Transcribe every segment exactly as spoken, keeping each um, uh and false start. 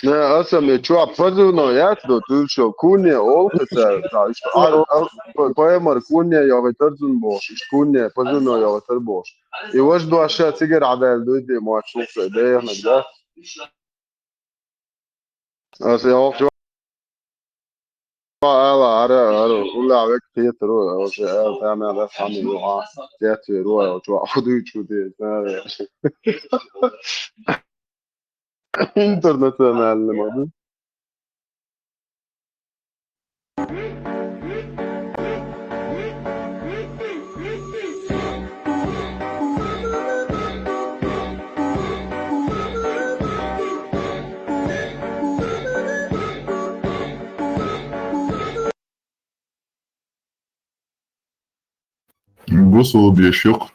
Ne, esam, ja čuva pozivno jātdo, tu šo kunnie olkata, tā, isto ar, ar, pa-, paēmar kunnie jāgatardzen boš, kunnie pozivno jāgatardzen boš. I vaš do šā cigar adēl duidi, mo čukse, dēja, nagda. As jau čuva ēla, ar, ar, ulā vek tietru, o še ēl, tā mē, da sami, jo, ha, tietru, ro, jo, čuva, udu, čuti, tā, internacionāli, man. Bus oldu, bir şey yok.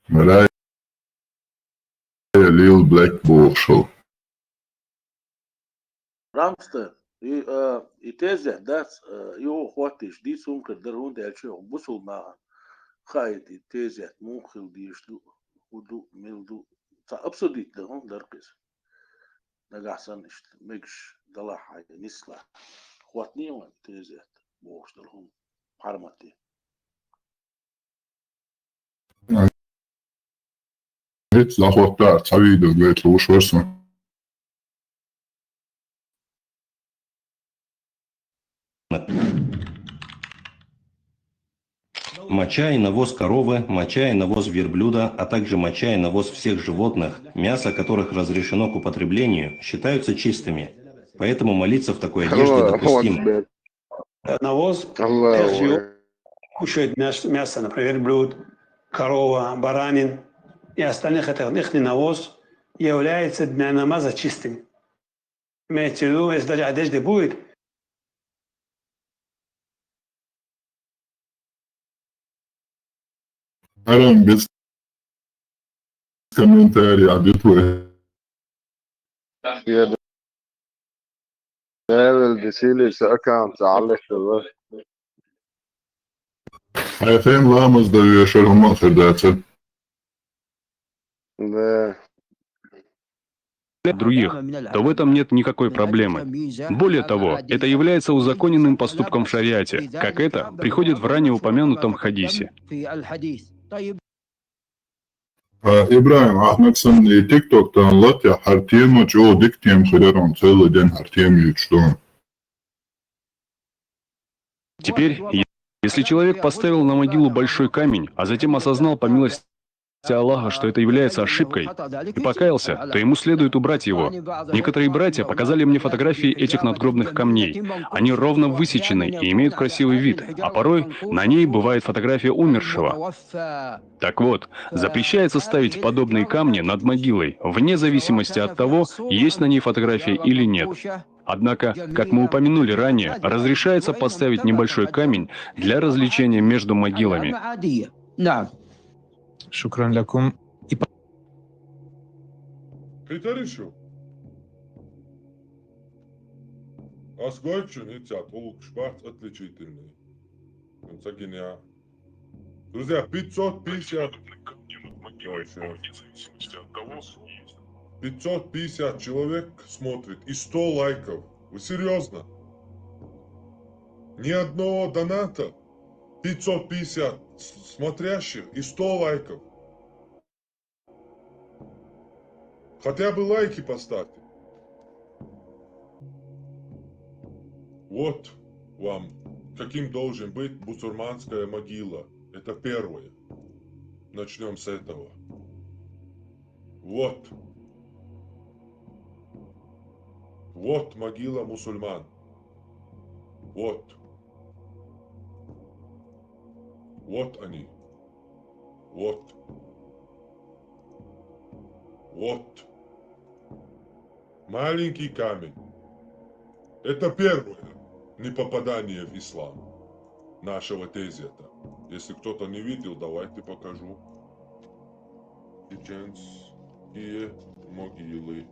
Merak Lil Black Bull Show. Рамста, и, э, и тезет, да, э, его хватишь, ди сумка, дарунда, я чё, бусул на хайди, тезет, мухил диш, ду, уду, мил ду, ца обсудить, да, он даркис. Нагасан ишт, мегш, дала хай, нисла. Хватни он, тезет, бохш, дарун, пармати. Ит захватта, цавида, говорит, лучше версию. Моча и навоз коровы, моча и навоз верблюда, а также моча и навоз всех животных, мясо которых разрешено к употреблению, считаются чистыми. Поэтому молиться в такой одежде допустимо. Навоз, кушает мяс-, мясо, например, верблюд, корова, баранин и остальных, это ихний навоз является для намаза чистым. Имеется в виду, если даже одежды будет. Арам без комментария, а без твоих. Эвел десилис аккаунт аллехтава. Хай фен ламаз да вешер хуман хирдацар. Да. Других, то в этом нет никакой проблемы. Более того, это является узаконенным поступком в шариате, как это приходит в ранее упомянутом хадисе. А, Ибрагим, ахмаксан и тиктоктан латя хартема чо диктем хирерон целый день хартем ючтон. Теперь, е-, если человек поставил на могилу большой камень, а затем осознал по милости Аллаха, что это является ошибкой, и покаялся, то ему следует убрать его. Некоторые братья показали мне фотографии этих надгробных камней. Они ровно высечены и имеют красивый вид, а порой на ней бывает фотография умершего. Так вот, запрещается ставить подобные камни над могилой, вне зависимости от того, есть на ней фотография или нет. Однако, как мы упомянули ранее, разрешается поставить небольшой камень для развлечения между могилами. شكرا لكم. Питаришо. Аз гойчун ицят улукшбат отличительный. Он цагиня. Друзья, пятьсот пятьдесят. Ой, щас. Пятьсот пятьдесят человек смотрит и сто лайков. Вы серьезно? Ни одного доната. Пятьсот пятьдесят с-, смотрящих и сто лайков. Хотя бы лайки поставьте. Вот вам, каким должен быть бусурманская могила. Это первое. Начнём с этого. Вот. Вот могила мусульман. Вот. Вот они. Вот. Вот. Маленький камень. Это первое непопадание в ислам нашего тезета. Если кто-то не видел, давайте покажу. Чеченские могилы.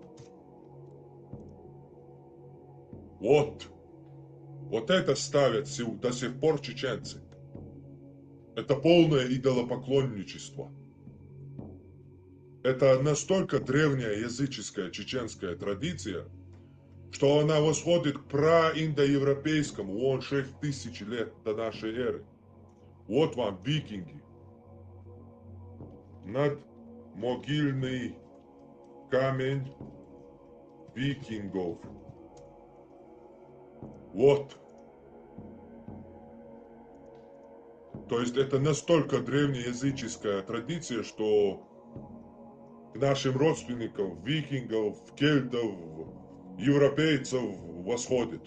Вот. Вот это ставят сев-, до сих пор чеченцы. Это полное идолопоклонничество. Это настолько древняя языческая чеченская традиция, что она восходит к праиндоевропейскому, вон шесть тысяч лет до нашей эры. Вот вам викинги. Надмогильный камень викингов. Вот. То есть это настолько древнеязыческая традиция, что к нашим родственникам, викингов, кельтов, европейцев восходит.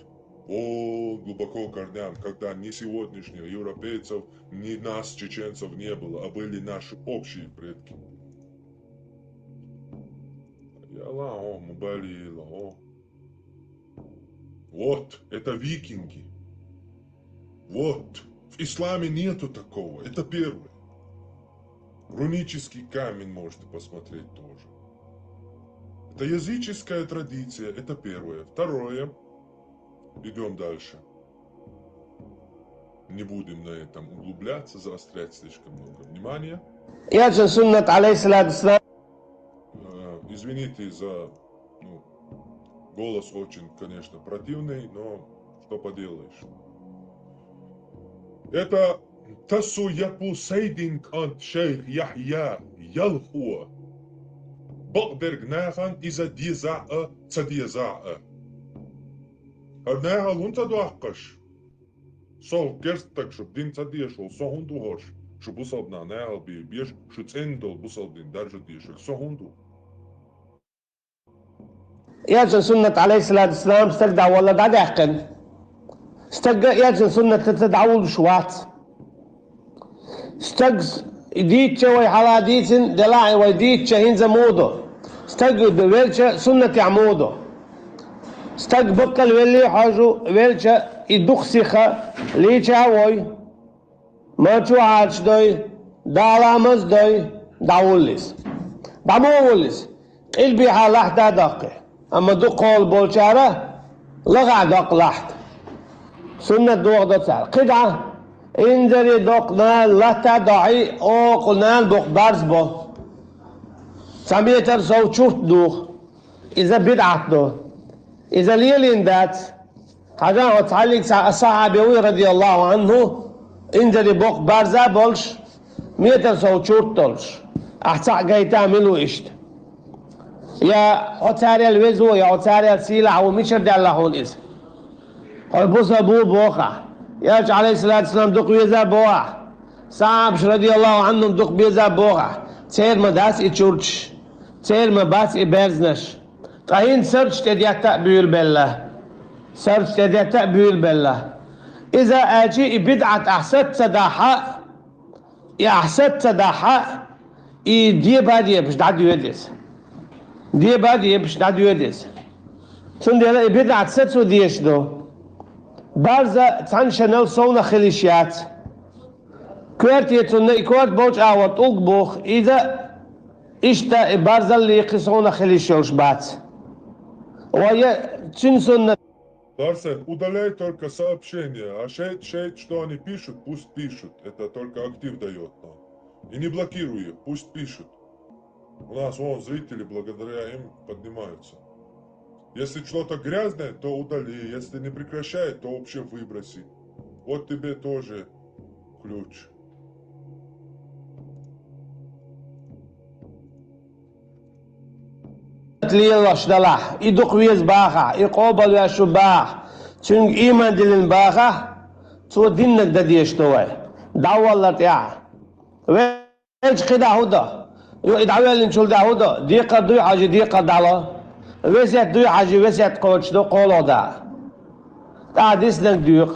О, глубоко корням, когда ни сегодняшних европейцев, ни нас, чеченцев, не было, а были наши общие предки. Яла, о, мубали, о. Вот, это викинги. Вот, в исламе нету такого, это первое. Рунический камень можете посмотреть тоже. Это языческая традиция, это первое. Второе, идем дальше. Не будем на этом углубляться, заострять слишком много внимания. Яджин суннат, алейхиссалату вассалам. Э, извините за, ну, голос очень, конечно, противный, но что поделаешь. Это тасу япу сейдинг ант шейх Яхья ялхуа. Бакъдерг нахан иза деза а, ца деза а. Хар наха лун ца дуахкаш. Со герстаг шуп дин ца дешул, со хӀун ду хӀорш? Шу бусалбна наха бе беш, шу цӀен дол бусалбин даржа дешаг, со хӀун ду? Элчан суннат, алейхиссалату вассалам, стаг дӀавалла дӀадаьккхина. Стагга элчан суннатаца дӀавуллуш вац. Стаг дийцча вай хьала дийцина, делахь вай дийцча хӀинца муха ду? Стаг велча суннатехь муха ду? Стаг баккъал велли хьожу, велча и дукха сиха лийча а вой. Ма чу Ӏача дой, дала маз дой, дӀавуллис. ДӀа ма вуллис. Къилбехьа лахьта а доккхи. Амма дукха кхола болчара лагӀа доккха лахьта. Суннат дохадо цара. КхидӀа, инзаре доккха нана латта а дохьий, окху нана боккха барз бо. Цхьа метр сов чурт духа. Иза бидӀат ду. Иза лелийна дац. Хьажа, хьо цхьаллиг цхьа асхьабе вуй, радияллаху анху, инзаре боккха барза а болуш, метр сов чурт долуш. Ахь цхьаъ гайта а мила ву иштта? Я хьо царел веза ву, я хьо царел сийлахь ву, мичара даьлла хьуна иза? Хьо бусалба ву бохахь. Элча, алейхиссалату вассалам, дукха веза а бохахь. Сахьабаш, радияллаху анхум, дукха беза а бохахь. Церан ма дац и чурташ. Церан ма бац и берзнаш. Ткъа хӀинца сарчу тӀедетта а буьйлабелла. Сарчу тӀедетта а буьйлабелла. Иза аьлчи и бидӀат ахь саца дахьа, и ахь саца дахьа, и деба а дебаш дӀадоьду иза. Деба а дебаш дӀадоьду иза. Цундела и бидӀат сацо дезаш ду. Барза цхьана шанал совнах хила йиш яц. Коьрте цунна и корта болчу агӀор тӀулг боху, иза иштта и барзалле кхин совнах хила йиш йолуш бац. Вай я цуьнан сунна. Дарсет, удаляй только сообщения, а шейт, шейт, что они пишут, пусть пишут. Это только актив дает нам. И не блокируй их, пусть пишут. У нас вон зрители благодаря им поднимаются. Если что-то грязное, то удали. Если не прекращает, то вообще выброси. Вот тебе тоже ключ. Лелош далахь, и дукха веза бахахь, и къобалвеш ву бахахь, цуьнга ийман диллина бахахь, цо диннаг дан дезаш ду вай. ДӀаваллар тӀехь. Вай Элча кхидӀа хӀун до? Ю и дӀавеллинчул дӀа хӀун до? Декхар дуй хьажи, декхар дӀало. Весет дуй хьажи, весет кхочуш до, кхоло да. ТӀаккха диснарг доькъу.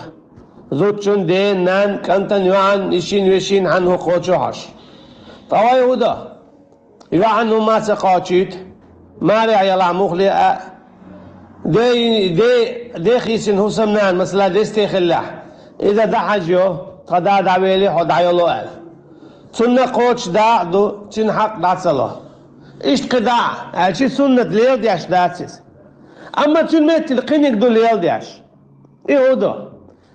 Зудчун, ден, нан, кӀантан, йоӀан, йишин, вешин, хьан хӀун кхочу хьожуш. Ткъа вай хӀун до? ЙоӀан хӀума а ца кхочуьйту. Маре а ялахь мухле а. Де, де, де хийсина хӀусамнана, масала, десте хиллехь, иза дӀахьажайо, тхан да дӀавели, хьо дӀайоло аьлла. Цунна кхочуш дакъа ду, цуьнан хьакъ дӀа ца ло. Иштта кхин дӀа а, аьлчи суннат леладеш дац иза. Амма цуьнан меттиг кхиниг ду леладеш. И хӀун ду?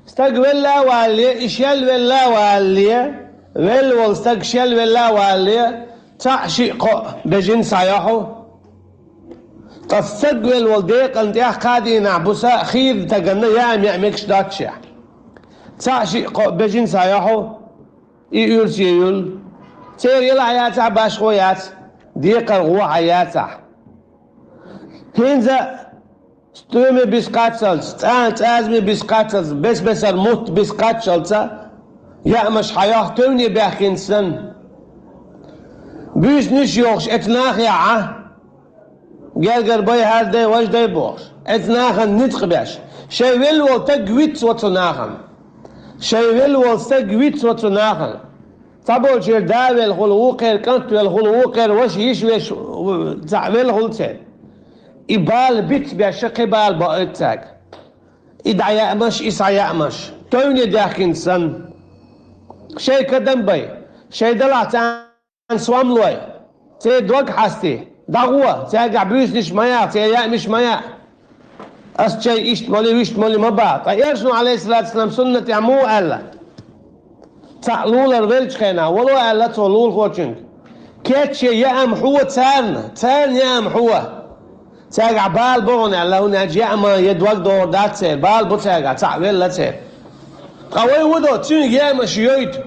Стаг велла а валале, и шел велла а валале, велла волу стаг шел велла а валале, Цхьаъ, шиъ, кхоъ бежан схьайо хьо. Ткъа стаг велла волу декъана тӀехь кхаа дийнахь буса хийра стаганна яа меа мегаш доццушехь. Цхьаъ, шиъ, кхоъ бежан схьайо хьо, и уьрсе юьллу. Церан елахь яцахь, башхо яц, декхар гӀо хьан яцахь. ХӀинца стоьме бис кхаччалц, цӀа-, цӀазаме бис кхаччалц, бес-бесара мутт бис кхаччалца, яамаш хьайох тевне баьхкинца санна. Буьйсанаш йохуш эцу нахехь Ӏа, гергара бай, хӀара дай, важа дай бохуш, эцу нахана ницкъ беш, шайн велла волу стаг вицван цу нахана. Шайн велла волу стаг вицван цу нахана. Цхьаболчеран да велла хуьлу, вукхеран кӀант велла хуьлу, вукхеран ваша, йиша, вешан цхьаъ велла хуьлу церан. И бала бицбеш, кхин бала боуьйту цаьрга. И дӀаяамаш, и схьаяамаш, тевне даьхкинца санна. Шайн кадам бай, шайн делахь царна сом лой, церан дог хьастий, дӀагӀо, цаьргахь буьйсанаш ма яха, церан яамаш ма яа. Ас чай иштта моли, вуьшта моли ма баха. Ткъа Элчано, Ӏалайхиссалату вассалам, суннатехь муха аьлла? Цхьаъ лулара веллачу хенахь, вало аьлла цо лулахочуьнга: «Кечъе яам хьо царна, царна яам хьо. Цаьргахь бала бу хьуна», аьлла, хӀунда аьлча яаман я дог догӀур дац церан, бала бу цаьргахь, цхьаъ велла церан. Ткъа вай хӀун до, цуьнга яамаш йойту?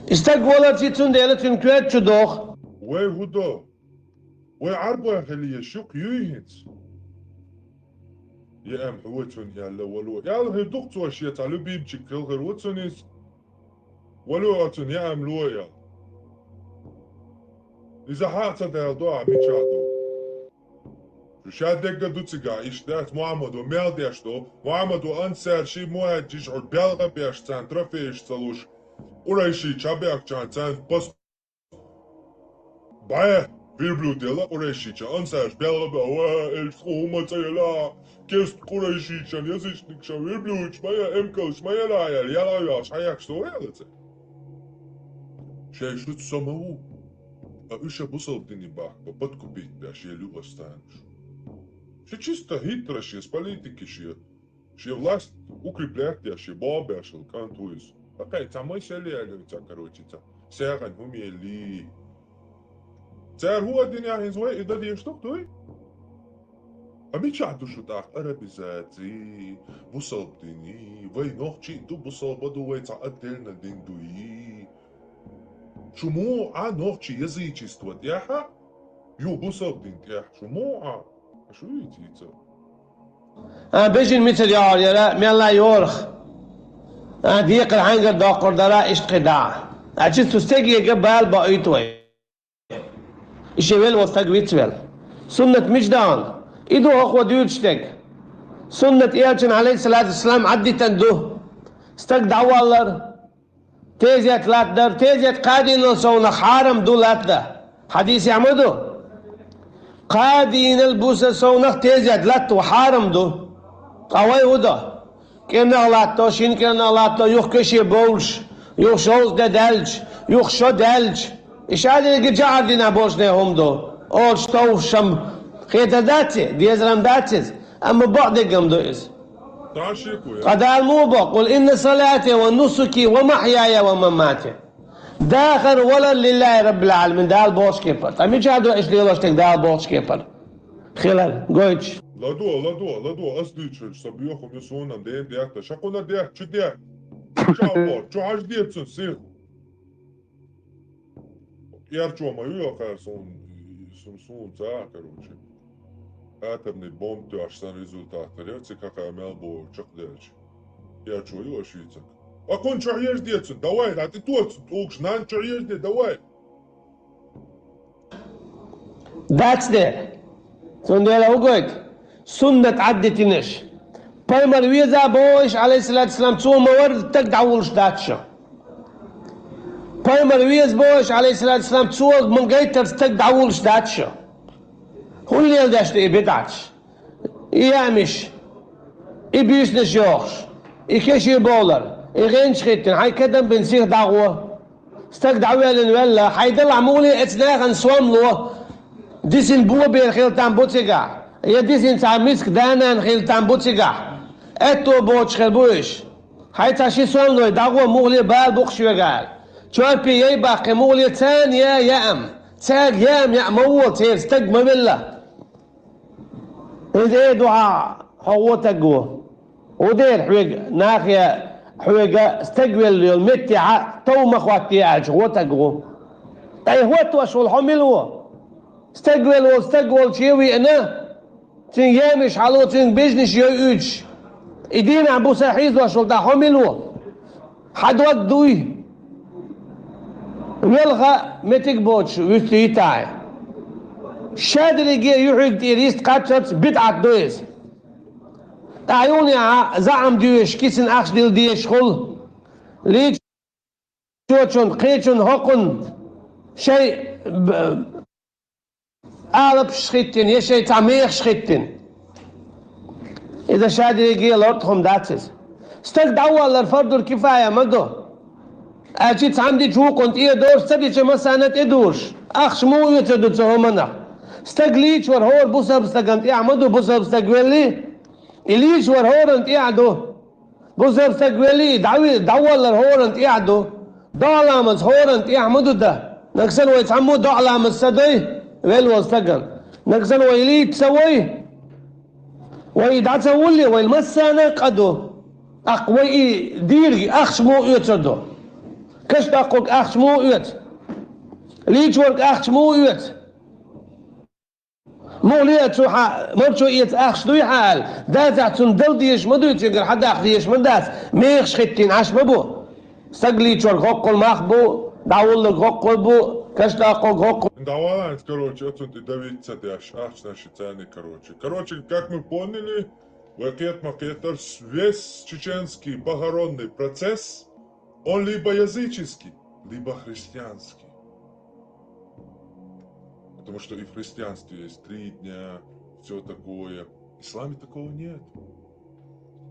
И стаг валарца, цундела цуьнан коьрта чу доху. Вай хӀун до? Вай Ӏарбой хила еш ю-кх юй хӀинца? Яам хьо цунна аьлла, вало. Аьлла хир ду-кх цо шен цхьа любимчик хилла хир ву цунна иза. Вало, цунна яам ло аьлла. Иза хьа а ца даьлла до ахь мичахь ду? Шу ша дегга ду цигахь, иштта дац, Мухьаммадо мел деш ду? Мухьаммадо ансараш, мухӀаджираш хьуна белха а беш, царна трофейш ца луш, къурайший чхьабехкачарна царна пас бӀе верблюд елла къурайшичан, ансараш белха а беш, ва, элча, тхо хӀума ца елла, кеста къурайшичан, язычникашан верблюдаш ма я, эмкалш ма елла аьлла, яла а йоьллуш, хьаяккхаш ду вай аьлла цара. Шайн шуьца со ма ву, а уьш а бусалба дине бахка, подкупить беш елла ю ас царна уьш. Шу чисто хитрый шен, политики шен. Шен власть укреплять деш, шен бобешал кӀант ву иза. Ткъа кхин цхьа Моисей аьлла, цхьа, короче, цхьа сагӀина хӀума еллий. Цара хӀун а динехь, хӀинца вай и дан дезаш ду-кх дуй? А мичахь ду шу тӀаккха арабизаций, бусалба диний? Вай нохчий а ду, бусалба а ду, вай цхьа отдельно дин дуй? Шу муха Ӏа нохчий язычество тӀехь а, юха бусалба дин тӀехь? Шу муха Ӏа? Шу вийца йица. А, бежан мицар йогӀур яра, мелла йорах. А, декхар хьаьнгара доккхур дара, иштта кхин дӀа. А, чу цу стегега бала боуьйту вай. И шен велла волу стаг вицвелла. Суннат мича даьлла? И ду хӀокхо дуьйцуш дерг. Суннат Элчано, Ӏалайхиссалату вассалам, Ӏаддитина ду. Стаг дӀаваллар, тезет латтадар, тезет кхаа дийнал совнах хьарам ду латтадан. Хьадисехь ма ду? Кхаа дийнал буса совнах тезет латто хьарам ду. Ткъа вай хӀун до? КӀирнах латто, шина кӀирнах латто, юха кеше бовлуш, юха шовзткъа де даьлча, юха шо даьлча. И шадерриге жӀар дина болчу нехан хӀума ду. Олуш товш-м хетар дац и, дезар-м дац иза, амма бакъдерг-м ду иза. Ткъа Дала муха боху: «Къул инна салати ва нусуки ва махьяя ва мамати». Дахар, валар лиллахӀи раббил Ӏаламин, Дала бохучу кепара. Ткъа мичахь ду аша лелош дерг Дала бохучу кепара? Хилар гойтуш. Ладо, ладо, ладо, ас дуьйцуш, сан боьхам ю суна-м дена детта. Ша кхунна детта, чу детта. Чу а боху, чу хьажа децун сих. Эрчо ма ю йохар суна, суна, суна ца, короче. Атомный бомба тоьхча сан результат хир яра, цига хьакха мел боху чекхдаьлча. Эрчо ю аша вийцаг. А кхунна чу хьежа децун, давай, хьан тӀе тоцу, тӀулгаш нан чу хьежа де, давай. Дац де. Цундела хӀун гойту? Суннат Ӏаддитинарш. Пайхамар веза бохуш, Ӏалайхиссалату вассалам, цо ма варра стаг дӀавуллуш дац шо. Пайхамар веза бохуш, Ӏалайхиссалату вассалам, цо ма гайтара стаг дӀавуллуш дац шо. ХӀун леладеш ду и бидӀаташ? И яамаш, и буьйсанаш йохуш, и кеше бовлар, и гӀенча хӀиттина, хьайн кадам бина сиха дӀагӀо. Стаг дӀавоьллина велла, хьайн делахь муха ле эцу нахана сом ло? Дисина бо бер хила там бу цигахь, я дисина цхьа миска да-нана хила там бу цигахь. Аьтто боцуш хир бу уьш. Хьайн цхьа ши сом лой, дӀагӀо, муха ле бала бу-кх шуьга аьлла. Чорпе яй баккхе мугӀле царна я яам. Царга яам яа ма ву, церан стаг ма велла. Иза э ду хьа, хьо гӀо таг ву. ГӀо дера хьоьга, нахе хьоьга стаг велла йолу меттехьа тов ма хӀоттае аьлча, гӀо таг ву. Ткъа и хӀоттош волу хьо мила ву? Стаг велла волу стаг волчу веана, цуьнан ямеш хьало, цуьнга бежнаш йойуьйтуш, и дийнахь буса хьийзош волу дӀа хьо мила ву? Хьан дог дуй? Велха меттиг боцуш вуьсту йитахь. Шадерриге юьхьиг тӀера йист кхаччалц бидӀат ду иза. ТӀаккха юханехьа заӀам доьшуш, кисина ахча дилла дезаш хуьлу. Лийчочун, кхечун хӀокхунна шайн б-, алапаш хӀиттина, я шайн цхьа мехаш хӀиттина. Иза шадерриге лартӀа хӀума дац иза. Стаг дӀаваллар фардул кифая ма ду. Аьлчи цхьамдича вукхунна тӀе а дору, ца дича массарна тӀе а дуру. Ахча муха оьцур ду цу хӀуманах? Стаг лийчавар хӀора бусалба стагана тӀехь ма ду, бусалба стаг велли. И лийчавар хӀоран тӀехь ду. Бусалба стаг велли, дӀави-, дӀаваллар хӀоран тӀехь ду. ДоӀа ламаз хӀоран тӀехь ма ду дан. Нагахь санна вай цхьаммо а доӀа ламаз ца дой, велла волу стагана. Нагахь санна вай лийча ца вой, вай дӀа ца вулле, вай массарна а къа ду. ТӀаккха вай и дийриг ахча муха оьцур ду? Каш доккхург ахча муха оьцу? Лийчорг ахча муха оьцу? Муха ле цу хьан марчо эца ахча дуй хьан аьлла, дацахь цунна дала дезаш ма дуй, цуьнгара хьан даккха дезаш ма дац, мехаш хӀиттийна Ӏаш ма бу. Стаг лийчорг хӀоккхул мах бу, дӀавулларг хӀоккхул бу, каш доккхург хӀоккхул. ДӀаваланца, короче, оцунна тӀе давить ца деш, ахчанаш и царна, короче. Короче, как мы поняли, вай кхета ма кхетара, весь чеченский похоронный процесс, он либо языческий, либо христианский. Потому что и в христианстве есть три дня, все такое. В исламе такого нет.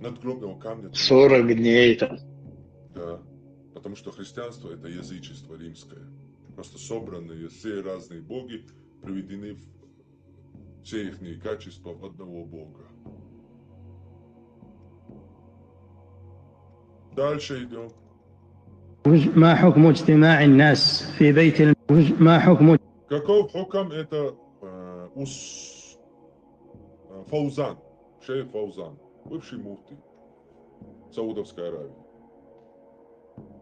Надгробного камня там. Сорок дней там. Да. Потому что христианство — это язычество римское. Просто собранные все разные боги приведены в все ихние качества в одного Бога. Дальше идём. ما حكم اجتماع الناس في بيت الم-، ما حكم Каков хукам это, э, ус-, э, Фаузан, шейх Фаузан, бывший муфтий Саудовской Аравии?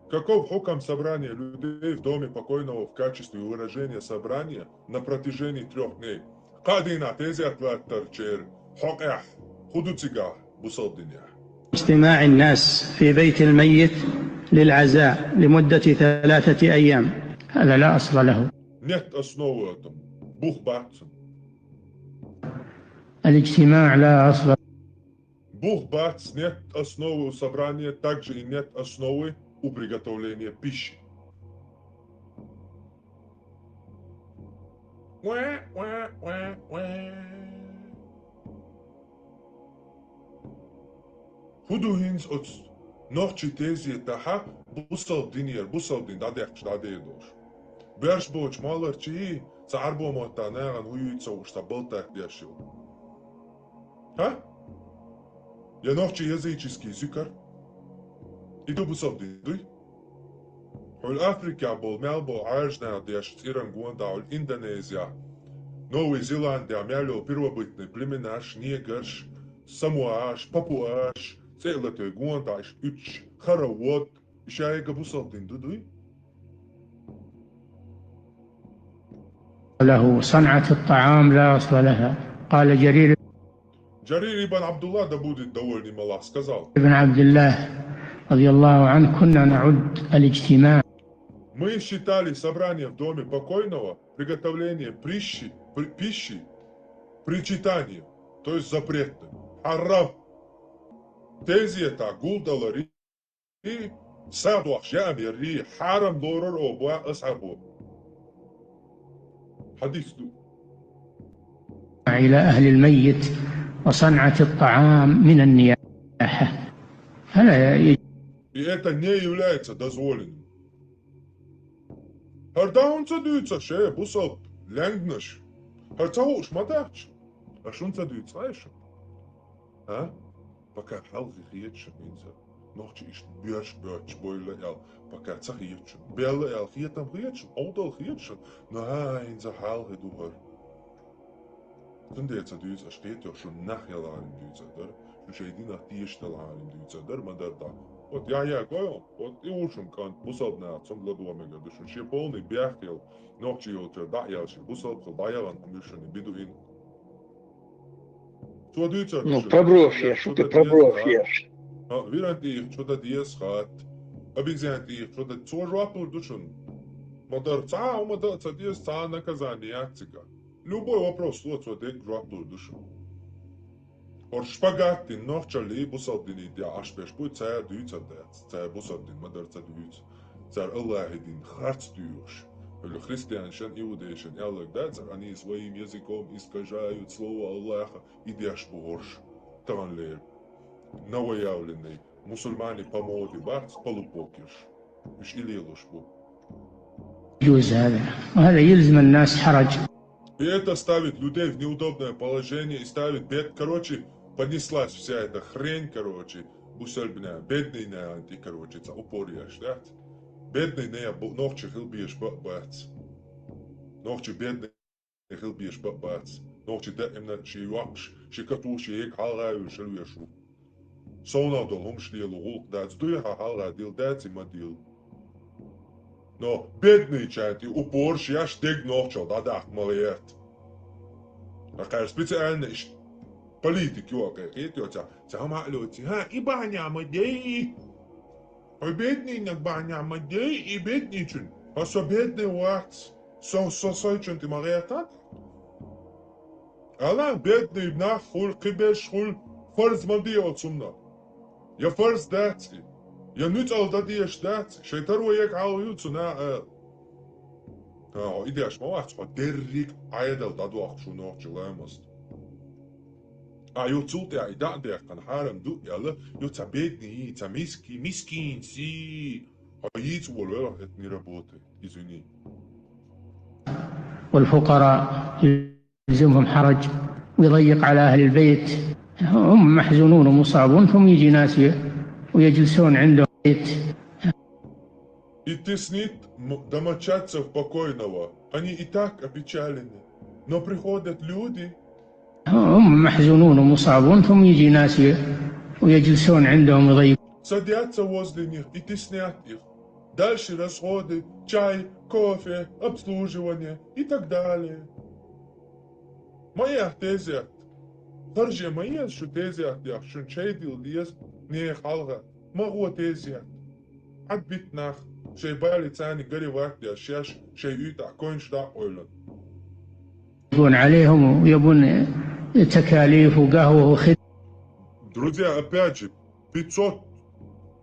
Каков хукам собрания людей в доме покойного в качестве выражения собрания на протяжении трёх дней? Кхаа дийнахь тезет латтар чер хьокъехь хӀун ду цигахь бусалба динехь? اجتماع الناس في بيت الميت للعزاء لمدة ثلاثة أيام. هذا لا أصل له. Нет основы этому. Бух бац цунна. الاجتماع لا أصل. Бух бац, нет основы у собрания, также и нет основы у приготовления пищи. ХӀун ду хӀинца оцу нохчийн тезетахь бусалба динера, бусалба дин дӀадехкаш дӀадер долуш? Берш боцу молларчий цхьа Ӏарбо мотта нахана хӀун юьйцу ца хууш, цхьа балтак деш йолу? ХӀа? Я нохчийн языческий зикар? И ду бусалба дин дуй? Хьуьлла Африкехь болу мел болу Ӏаьржа наха деш цӀеран гондахь, хьуьлла Индонезия, Новый Зеландия мел йолу первобытный племенаш, негрш, самоаш, папуаш, цӀе а латоь гондахь, иш уьттуш, хоровод, и шайга бусалба дин ду дуй? له صنعة الطعام لا أصل لها. قال جرير Джарир ибн Абдуллах, да будет доволен им Аллах, сказал: بن عبد الله رضي الله عنه: كنا نعد الاجتماع. Мы считали собрание в доме покойного, приготовление прищи-, при-, пищи, причитание, то есть запретным. Хьарам. Тезета гулдалари, садохьуш яа мерри, хьарам лорура оха боху асхьабо. Хьадис ду. إلى أهل الميت وصنعة الطعام من النياحة. فلا ي- И это не является дозволенным. ХӀара дан хӀунда ца дуьйцу аш, бусалба лаьмнаш? ХӀара ца хууш ма дац шу? Аш хӀунда ца дуьйцу аш? А? Пока хьалхе хеташ хӀинца. Нохчий иштта боьрша боьттуш бойла аьлла, пока ца хета шуна. Баьлла аьлла хетам хета шуна, Ӏовдал хета шуна, но хӀа, хӀинца хьалха ду хӀара. Цундела ца дуьйцу аша, кхетий, шуна нах яла Ӏалим дуьйцар дара, шуна шайн динах тешаш дала Ӏалим дуьйцар дара, ма дара дӀа. Вот Яхья кой, вот и ву шуна кӀант, бусалба наха цунга ладогӀа мегар ду шуна. Шен полный бехк йолу, нохчи йолчара дӀа а яьлла, шен бусалба хила дӀаяхана хӀума ю шуна и бидуин. Цо дуьйцар ду шуна, проброс еш, шуна тӀе проброс еш. А, виран тӀехь чу дан деза хатта, обезьян тӀехь чу дан, цо жоп лур ду шуна. Ма дара, цхьа а хӀума дан а ца деза, цхьа а наказание яц цигахь. Любой вопрос ло, цо дерг жоп лур ду шуна. ХӀора шпагат дина нохчаллий бусалба диний тӀехь Ӏаш берш бу, цара дуьйцур дац, цара бусалба дин ма-дарра ца дуьйцу. Цара АллахӀан дин харц доьхуш. Хьуьлла христианашна, иудейшна аьлларг дац, они своим языком искажают слово Аллаха, и деш бу хӀорш. Таханлера новоявленный мусульмане по моде бац, полупокерш. Уьш и лелош бу. يجوز هذا، وهذا يلزم الناس حرج. И это ставит людей в неудобное положение, и ставит бед-, короче, понеслась вся эта хрень, короче, бусалбина, бедный на анти, короче, ца упор еш, да? Бедный на бу-, нохчи хила безаш ба-, бац. Нохчи бедный хила безаш ба-, бац. Нохчи даимна шен йоккхуш, шен катуш, шен ега хьалха а йолуш хила везаш ву. Совнах долу хӀумаш лело гӀуллакх дац, дуй хьан хьалха дилла дац и ма дилла. Но бедный чайна тӀе упорш еш дерг нохчалла дӀадаккха ма гӀерта. Акхар специально иш политик ю акхе, кхетий, цхьа, цхьа хӀума а лоций, хӀа, и бахьана ма дей. Хьо беднийнаг бахьана ма дей, и беднийчун. Хьо со бедный вац. Со, со сайчун тӀе ма гӀертан. Ала, бедный нах хуьлу, кхиберш хуьлу, фарз ма де оцунна. Я фарз дац и, я нуьцкъала дан дезаш дац, шайн таро ега хьалха ю цунна а. ХӀа, хьо и деш ма вац, хьо дерриг Ӏедал дӀадохку шу нохчи ламаст. А ю цул тӀаьхьа и дӀа а даьккхина, хьарам ду аьлла, ю ца бедный, ца миски-, мискин си. Хьо йийца волавелла, это не работает, извини. والفقراء يلزمهم حرج ويضيق على أهل البيت، هم محزونون ومصابون، ثم يجي ناس ي-، ويجلسون عندهم بيت. И теснит м-, домочадцев покойного. Они и так опечалены. Но приходят люди. هم محزونون ومصابون، ثم يجي ناس ي-، ويجلسون عندهم يضيقون. Садятся возле них и теснят их. Дальше расходы, чай, кофе, обслуживание и так далее. Ма ехьа тезет. Харже ма еза шу тезет, яхь, шун чай дилла деза, нехан хьалха. Ма гӀо тезет. Ӏад бита нах, шайн бале царна гаре ват деш, шаьш шайн уьйтӀахь койнаш дӀа а къойлан. يكون عليهم ويبون تكاليف وقهوة وخدمة. Друзья, опять же, пятьсот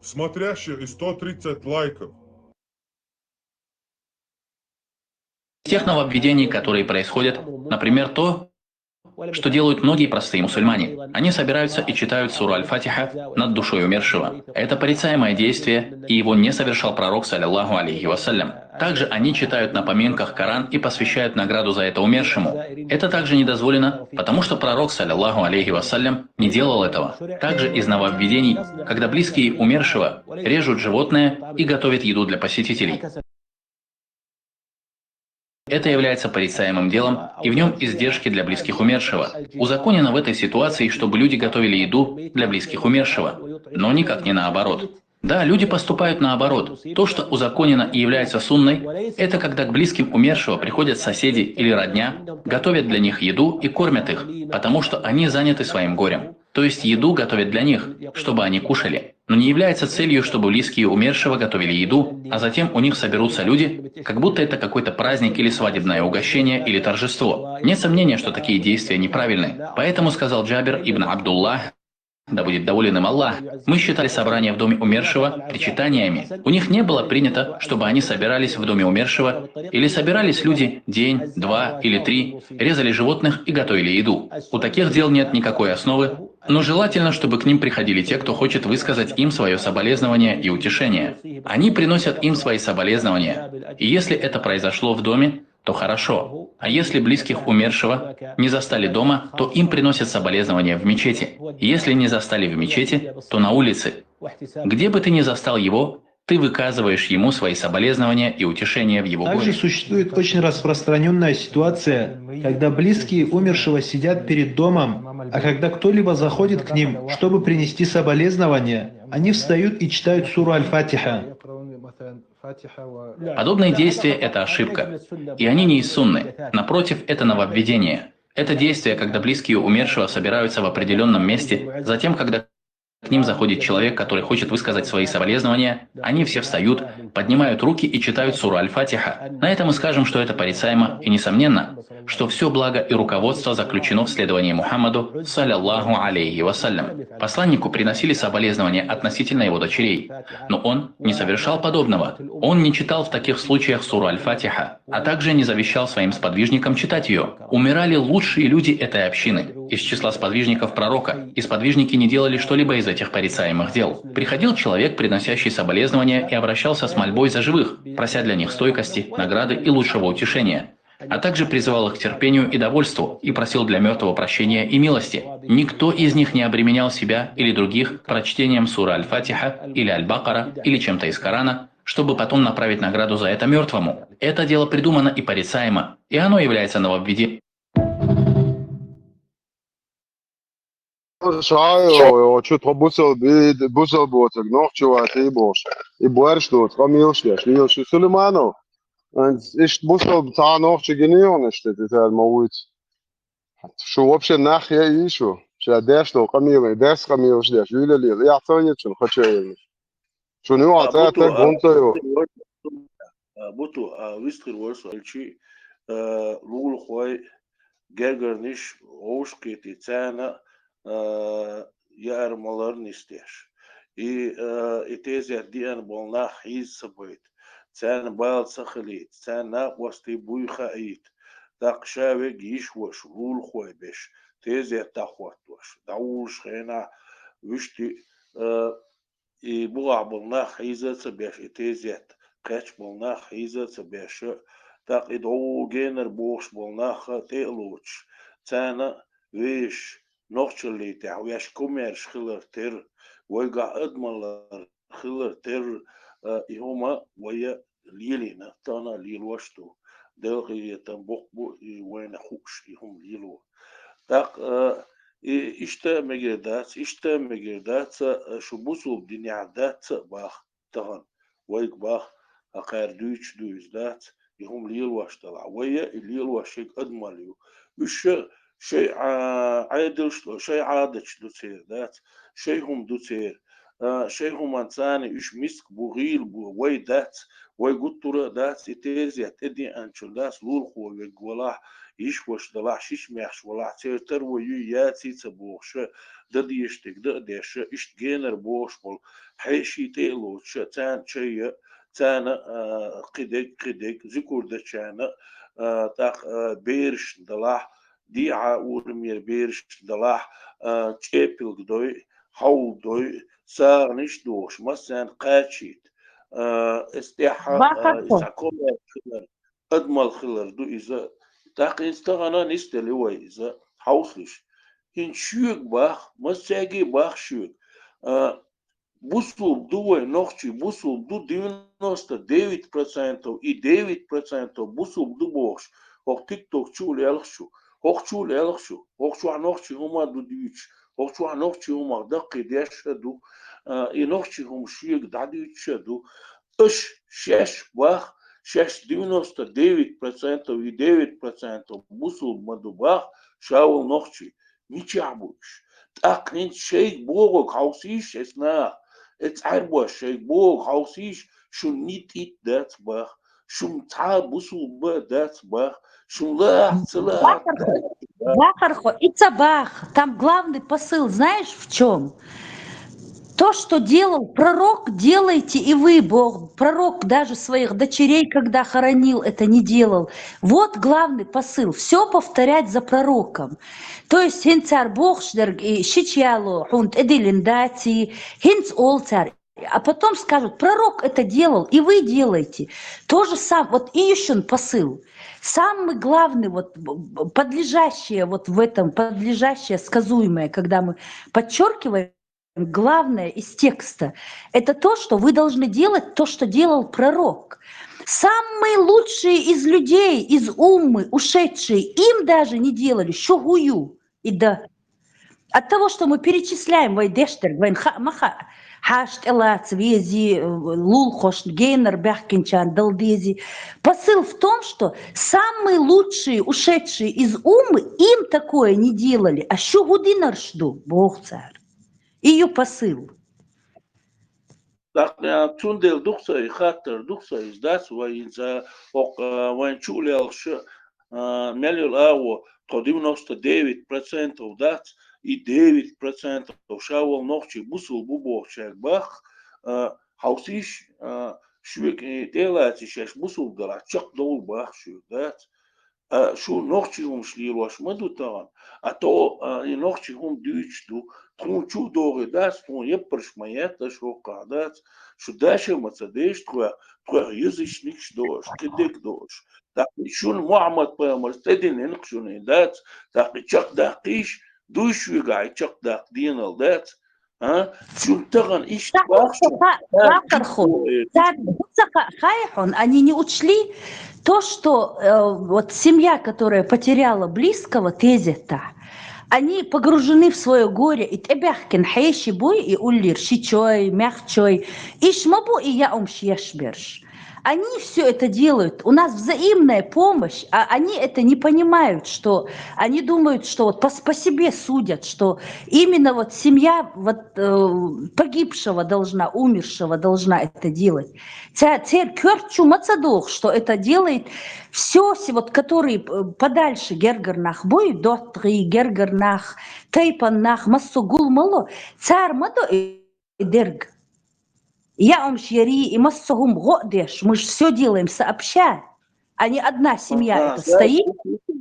смотрящих и сто тридцать лайков. Тех нововведений, которые происходят, например, то, что делают многие простые мусульмане. Они собираются и читают суру Аль-Фатиха над душой умершего. Это порицаемое действие, и его не совершал пророк, саллиллаху алейхи вассалям. Также они читают на поминках Коран и посвящают награду за это умершему. Это также не дозволено, потому что пророк, саллиллаху алейхи вассалям, не делал этого. Также из нововведений, когда близкие умершего режут животное и готовят еду для посетителей. Это является порицаемым делом, и в нём издержки для близких умершего. Узаконено в этой ситуации, чтобы люди готовили еду для близких умершего, но никак не наоборот. Да, люди поступают наоборот. То, что узаконено и является сунной, это когда к близким умершего приходят соседи или родня, готовят для них еду и кормят их, потому что они заняты своим горем. То есть еду готовят для них, чтобы они кушали. Но не является целью, чтобы близкие умершего готовили еду, а затем у них соберутся люди, как будто это какой-то праздник или свадебное угощение или торжество. Нет сомнения, что такие действия неправильны. Поэтому сказал Джабир ибн Абдуллах, да будет доволен им Аллах: «Мы считали собрание в доме умершего причитаниями. У них не было принято, чтобы они собирались в доме умершего, или собирались люди день, два или три, резали животных и готовили еду. У таких дел нет никакой основы, но желательно, чтобы к ним приходили те, кто хочет высказать им своё соболезнование и утешение. Они приносят им свои соболезнования. И если это произошло в доме, то хорошо. А если близких умершего не застали дома, то им приносят соболезнования в мечети. Если не застали в мечети, то на улице. Где бы ты ни застал его, ты выказываешь ему свои соболезнования и утешение в его горе. Также существует очень распространенная ситуация, когда близкие умершего сидят перед домом, а когда кто-либо заходит к ним, чтобы принести соболезнования, они встают и читают суру Аль-Фатиха. Подобные действия — это ошибка, и они не из сунны. Напротив, это нововведение. Это действие, когда близкие умершего собираются в определенном месте, затем, когда к ним заходит человек, который хочет высказать свои соболезнования, они все встают, поднимают руки и читают суру Аль-Фатиха. На этом мы скажем, что это порицаемо, и несомненно, что все благо и руководство заключено в следовании Мухаммаду, саллаллаху алейхи вассалям. Посланнику приносили соболезнования относительно его дочерей, но он не совершал подобного. Он не читал в таких случаях суру Аль-Фатиха, а также не завещал своим сподвижникам читать ее. Умирали лучшие люди этой общины, из числа сподвижников пророка, и сподвижники не делали что-либо из этих порицаемых дел. Приходил человек, приносящий соболезнования, и обращался с мольбой за живых, прося для них стойкости, награды и лучшего утешения, а также призывал их к терпению и довольству и просил для мертвого прощения и милости. Никто из них не обременял себя или других прочтением суры Аль-Фатиха или Аль-Бакара или чем-то из Корана, чтобы потом направить награду за это мертвому. Это дело придумано и порицаемо, и оно является нововведением. Шао, чу тхо бусал би, бусал боцаг нохчу вати бош. И буарш доц, къамилш деш, лилш Сулейманов. Ишт бусал ца нохчу гинеон ишт, это мавуц. Шу вообще нах я и шу. Ша деш до къамил, дес къамилш деш, юля лил. Я цонит шун, хочу я. Шун ю А, ата буту, ата а, гонца ю. А, буту, а, вистхир варсу алчи, а, лулхой, гергарниш, оушкити, цена, а, яр малар нистеш. И, а, и тезет диан болнах хиз сабайт. Цена бал сахалит, цена накъвасти буй хаит. Так шавег иш ваш, лулхой беш, тезет тахват ваш. Даулш хена, вишти, а, и бугӀа болнах хьийза ца беш, и тезет кхаьч болнах хьийза ца беш, так и догӀу генар бохуш болнах тӀе а лоцуш, царна веш нохчаллий тӀехь веш комерш хилар тер, вайгахь адамаллар хилар тер, а, и хӀума вая лелийна, тахана а лелош ду. Делхиетан боккха бу и вайна хууш и хӀума лело. ТӀаккха, а, и иштта а мегар дац, иштта а мегар дац, а, шу бусулба динехь дац а бах тахана. Вайга бах, а кхаьра дуьйцуш дуьйцу дац, и хӀума лелош далахь. Вайя и лелош шег адамалла ю. Уьш ша шай, а, Ӏедалш ду, шай Ӏадаташ ду церан дац, шай хӀума ду церан. А, шай хӀуманца уьш миска бу, гӀийла бу, вай дац, вай гуттара а дац, и тезет тӀедеанчун дац, лулахо вег валахь, йиш ваша далахь, шиш мехаш валахь, церан тар вай юй яций ца бохуша, дан дезаш дерг дан а деша, иштта генар бохуш болу, хьеший тӀе а лоцуша, царна чайя, царна, а, кхидерг, кхидерг, зикур дачарна, а, тӀаккха, а, берашна далахь, дехьа урамера берашна далахь, а, чӀепилг дой, хьовла дой, сагӀанаш а дохуш, массарна кхачийта. А, эс тӀехьа, а, Бахархо. Иза комер хилар, адамал хилар ду иза. ТӀаккха иза тахана нисделли вай иза, хьовсалуш. ХӀинца шуьга бах, массаьрга а бах шуьга. А, бусулба ду вай, нохчий бусулба ду, девяносто девять процентов и девять процентов бусулба ду бохуш, хӀокху тикток чу а лелхаш шу, хӀокху чу а лелхаш шу, хӀокху чохь нохчий хӀума а ду дуьйцуш, хӀокху чохь нохчий хӀумах даккхий деш а ду, а, и нохчий хӀума шуьга дӀадуьйцуш а ду. Аша шаьш бах, шаьш девяносто девять процентов и девять процентов бусулба ма ду бах, ша волу нохчий. Мичахь бу уьш? ТӀаккха хӀинца шайга бохург хьовсийша эс наха, эс Ӏаьрбош шайга бохург хьовсийша, шун ни тӀитт дац бах, шун цхьа а бусулба а дац бах, шун лаахь ца лаахь. Бахархо, и ца бах. Там главный посыл, знаешь, в чем? То, что делал пророк, делайте и вы, Бог. Пророк даже своих дочерей, когда хоронил, это не делал. Вот главный посыл. Все повторять за пророком. То есть, хӀинца цара бохуш дерг и шича яло хьуна тӀедиллина даций, хӀинца олу цара, А потом скажут: «Пророк это делал, и вы делаете». То же самое, вот и ещё посыл. Самый главный, вот, б-, б-, подлежащее, вот в этом подлежащее, сказуемое, когда мы подчеркиваем, главное из текста, это то, что вы должны делать то, что делал пророк. Самые лучшие из людей, из уммы, ушедшие, им даже не делали, шугую, и да. От того, что мы перечисляем, вай дешдерг, вайн ха-, маха, хаш тӀелаца вези, лулхошна генар бяхкинчан дал дези. Посыл в том, что самые лучшие, ушедшие из уммы, им такое не делали, а шугу динарш ду, боху цар. И ю посыл. ТӀаккха цундела дукха ца и хаттар, дукха ца иза дац вай хӀинца хӀокху, а, вайн чу а лелхаш, а, мел йолу агӀо, тхо девяносто девять процентов дац, и девять процентов ша волу нохчий бусул бу бохучаьрга бахха, а, хьовсийша, а, шуьга и тӀе а лаций шаьш бусул далахь чекхдовла бахха шуьга, дац. А, шу нохчий хӀумаш лелош ма ду тахана. А то, а, и нохчий хӀума дуьйцуш ду. Тхуна чу а догӀий дац, тхуна яппарш ма етта аша хӀокхахь дац. Шу дашар ма ца деш тхоьх, тхоьх язычникаш до аша, кхидерг до аша. ТӀаккха шуна Мухьаммад-пайхамарс тӀедиллинарг шуна и дац. ТӀаккха и чекхдаккхийша, дуй шуьгахь и чекхдаккха денал дац. А? Шуна тахана иштта боху шу? Царна хӀун ца ха-, царна хӀун ца ха-, хаьий хьуна, они не учли то, что, э, вот семья, которая потеряла близкого, тезета, они погружены в своё горе, и тӀебаьхкина хьеший буй, и уллера шичой, маьхчой, иш ма бу и яа хӀумаш еш берш. Они всё это делают. У нас взаимная помощь, а они это не понимают, что они думают, что вот по, по себе судят, что именно вот семья вот, э, погибшего должна, умершего должна это делать. Ця-, церковь чу ма ца доху, что это делает всё, вот, которые, э, подальше гергар нах буй, доттагӀий, гергар нах, тайпан нах, массо гул ма ло, цара ма до и дерг. Яа хӀумаш яри, и массо хӀума гӀо а деш, мы же всё делаем сообща, а не одна семья это стоит.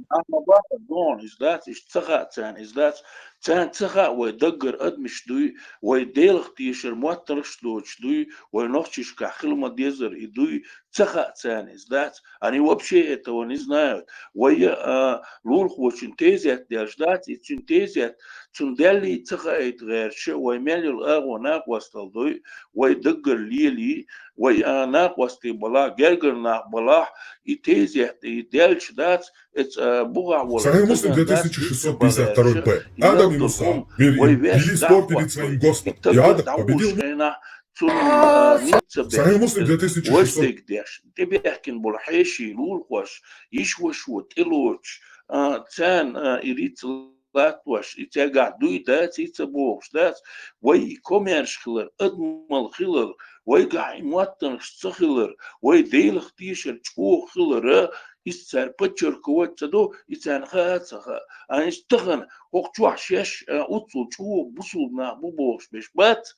Ахьа бахар дона иза дац, иштта ца хаьа царна иза дац. Царна ца хаьа вай даггара адамаш дуй, вай Делах тешар моттаргӀаш доцуш дуй, вай нохчашкахь хила ма дезара и дуй, ца хаьа царна иза дац. Они вообще этого не знают. Вай, а, лулахочун тезет деш дац, и цуьнан тезет, цунна даьллий ца хаийта гӀерташ, вай мел йолу агӀо накъосталла дой, вай даггара лелий, вай, а, накъостий балахь, гергара нах балахь, и тезет, и даьлча дац, эца, а, бухахь волу. Сахих Муслим, две тысячи шестьсот пятьдесят второй Б. Адам и Муса вели, вели спор перед своим Господом. И Адам победил. Цунна, а, ницца беш, Сахих Муслим, две тысячи шестьсот. Вайстаг деш, тӀебаьхкина болу хьеший, лулахош, йиш-вашо тӀелоцуш, а, царна, а, и риц латтош, и цаьргахь дуй дац, и ца бохуш дац, вай и комаьрша хилар, адамалла хилар, вайгахь и моттанаш ца хилар, вай Делах тешар чӀогӀа хилара, иза цара подчерковать ца до, и царна хаа а ца хаьа. А иза тахана хӀокху чохь шаьш, а, уццул чӀогӀа бусулба нах бу бохуш берш бац,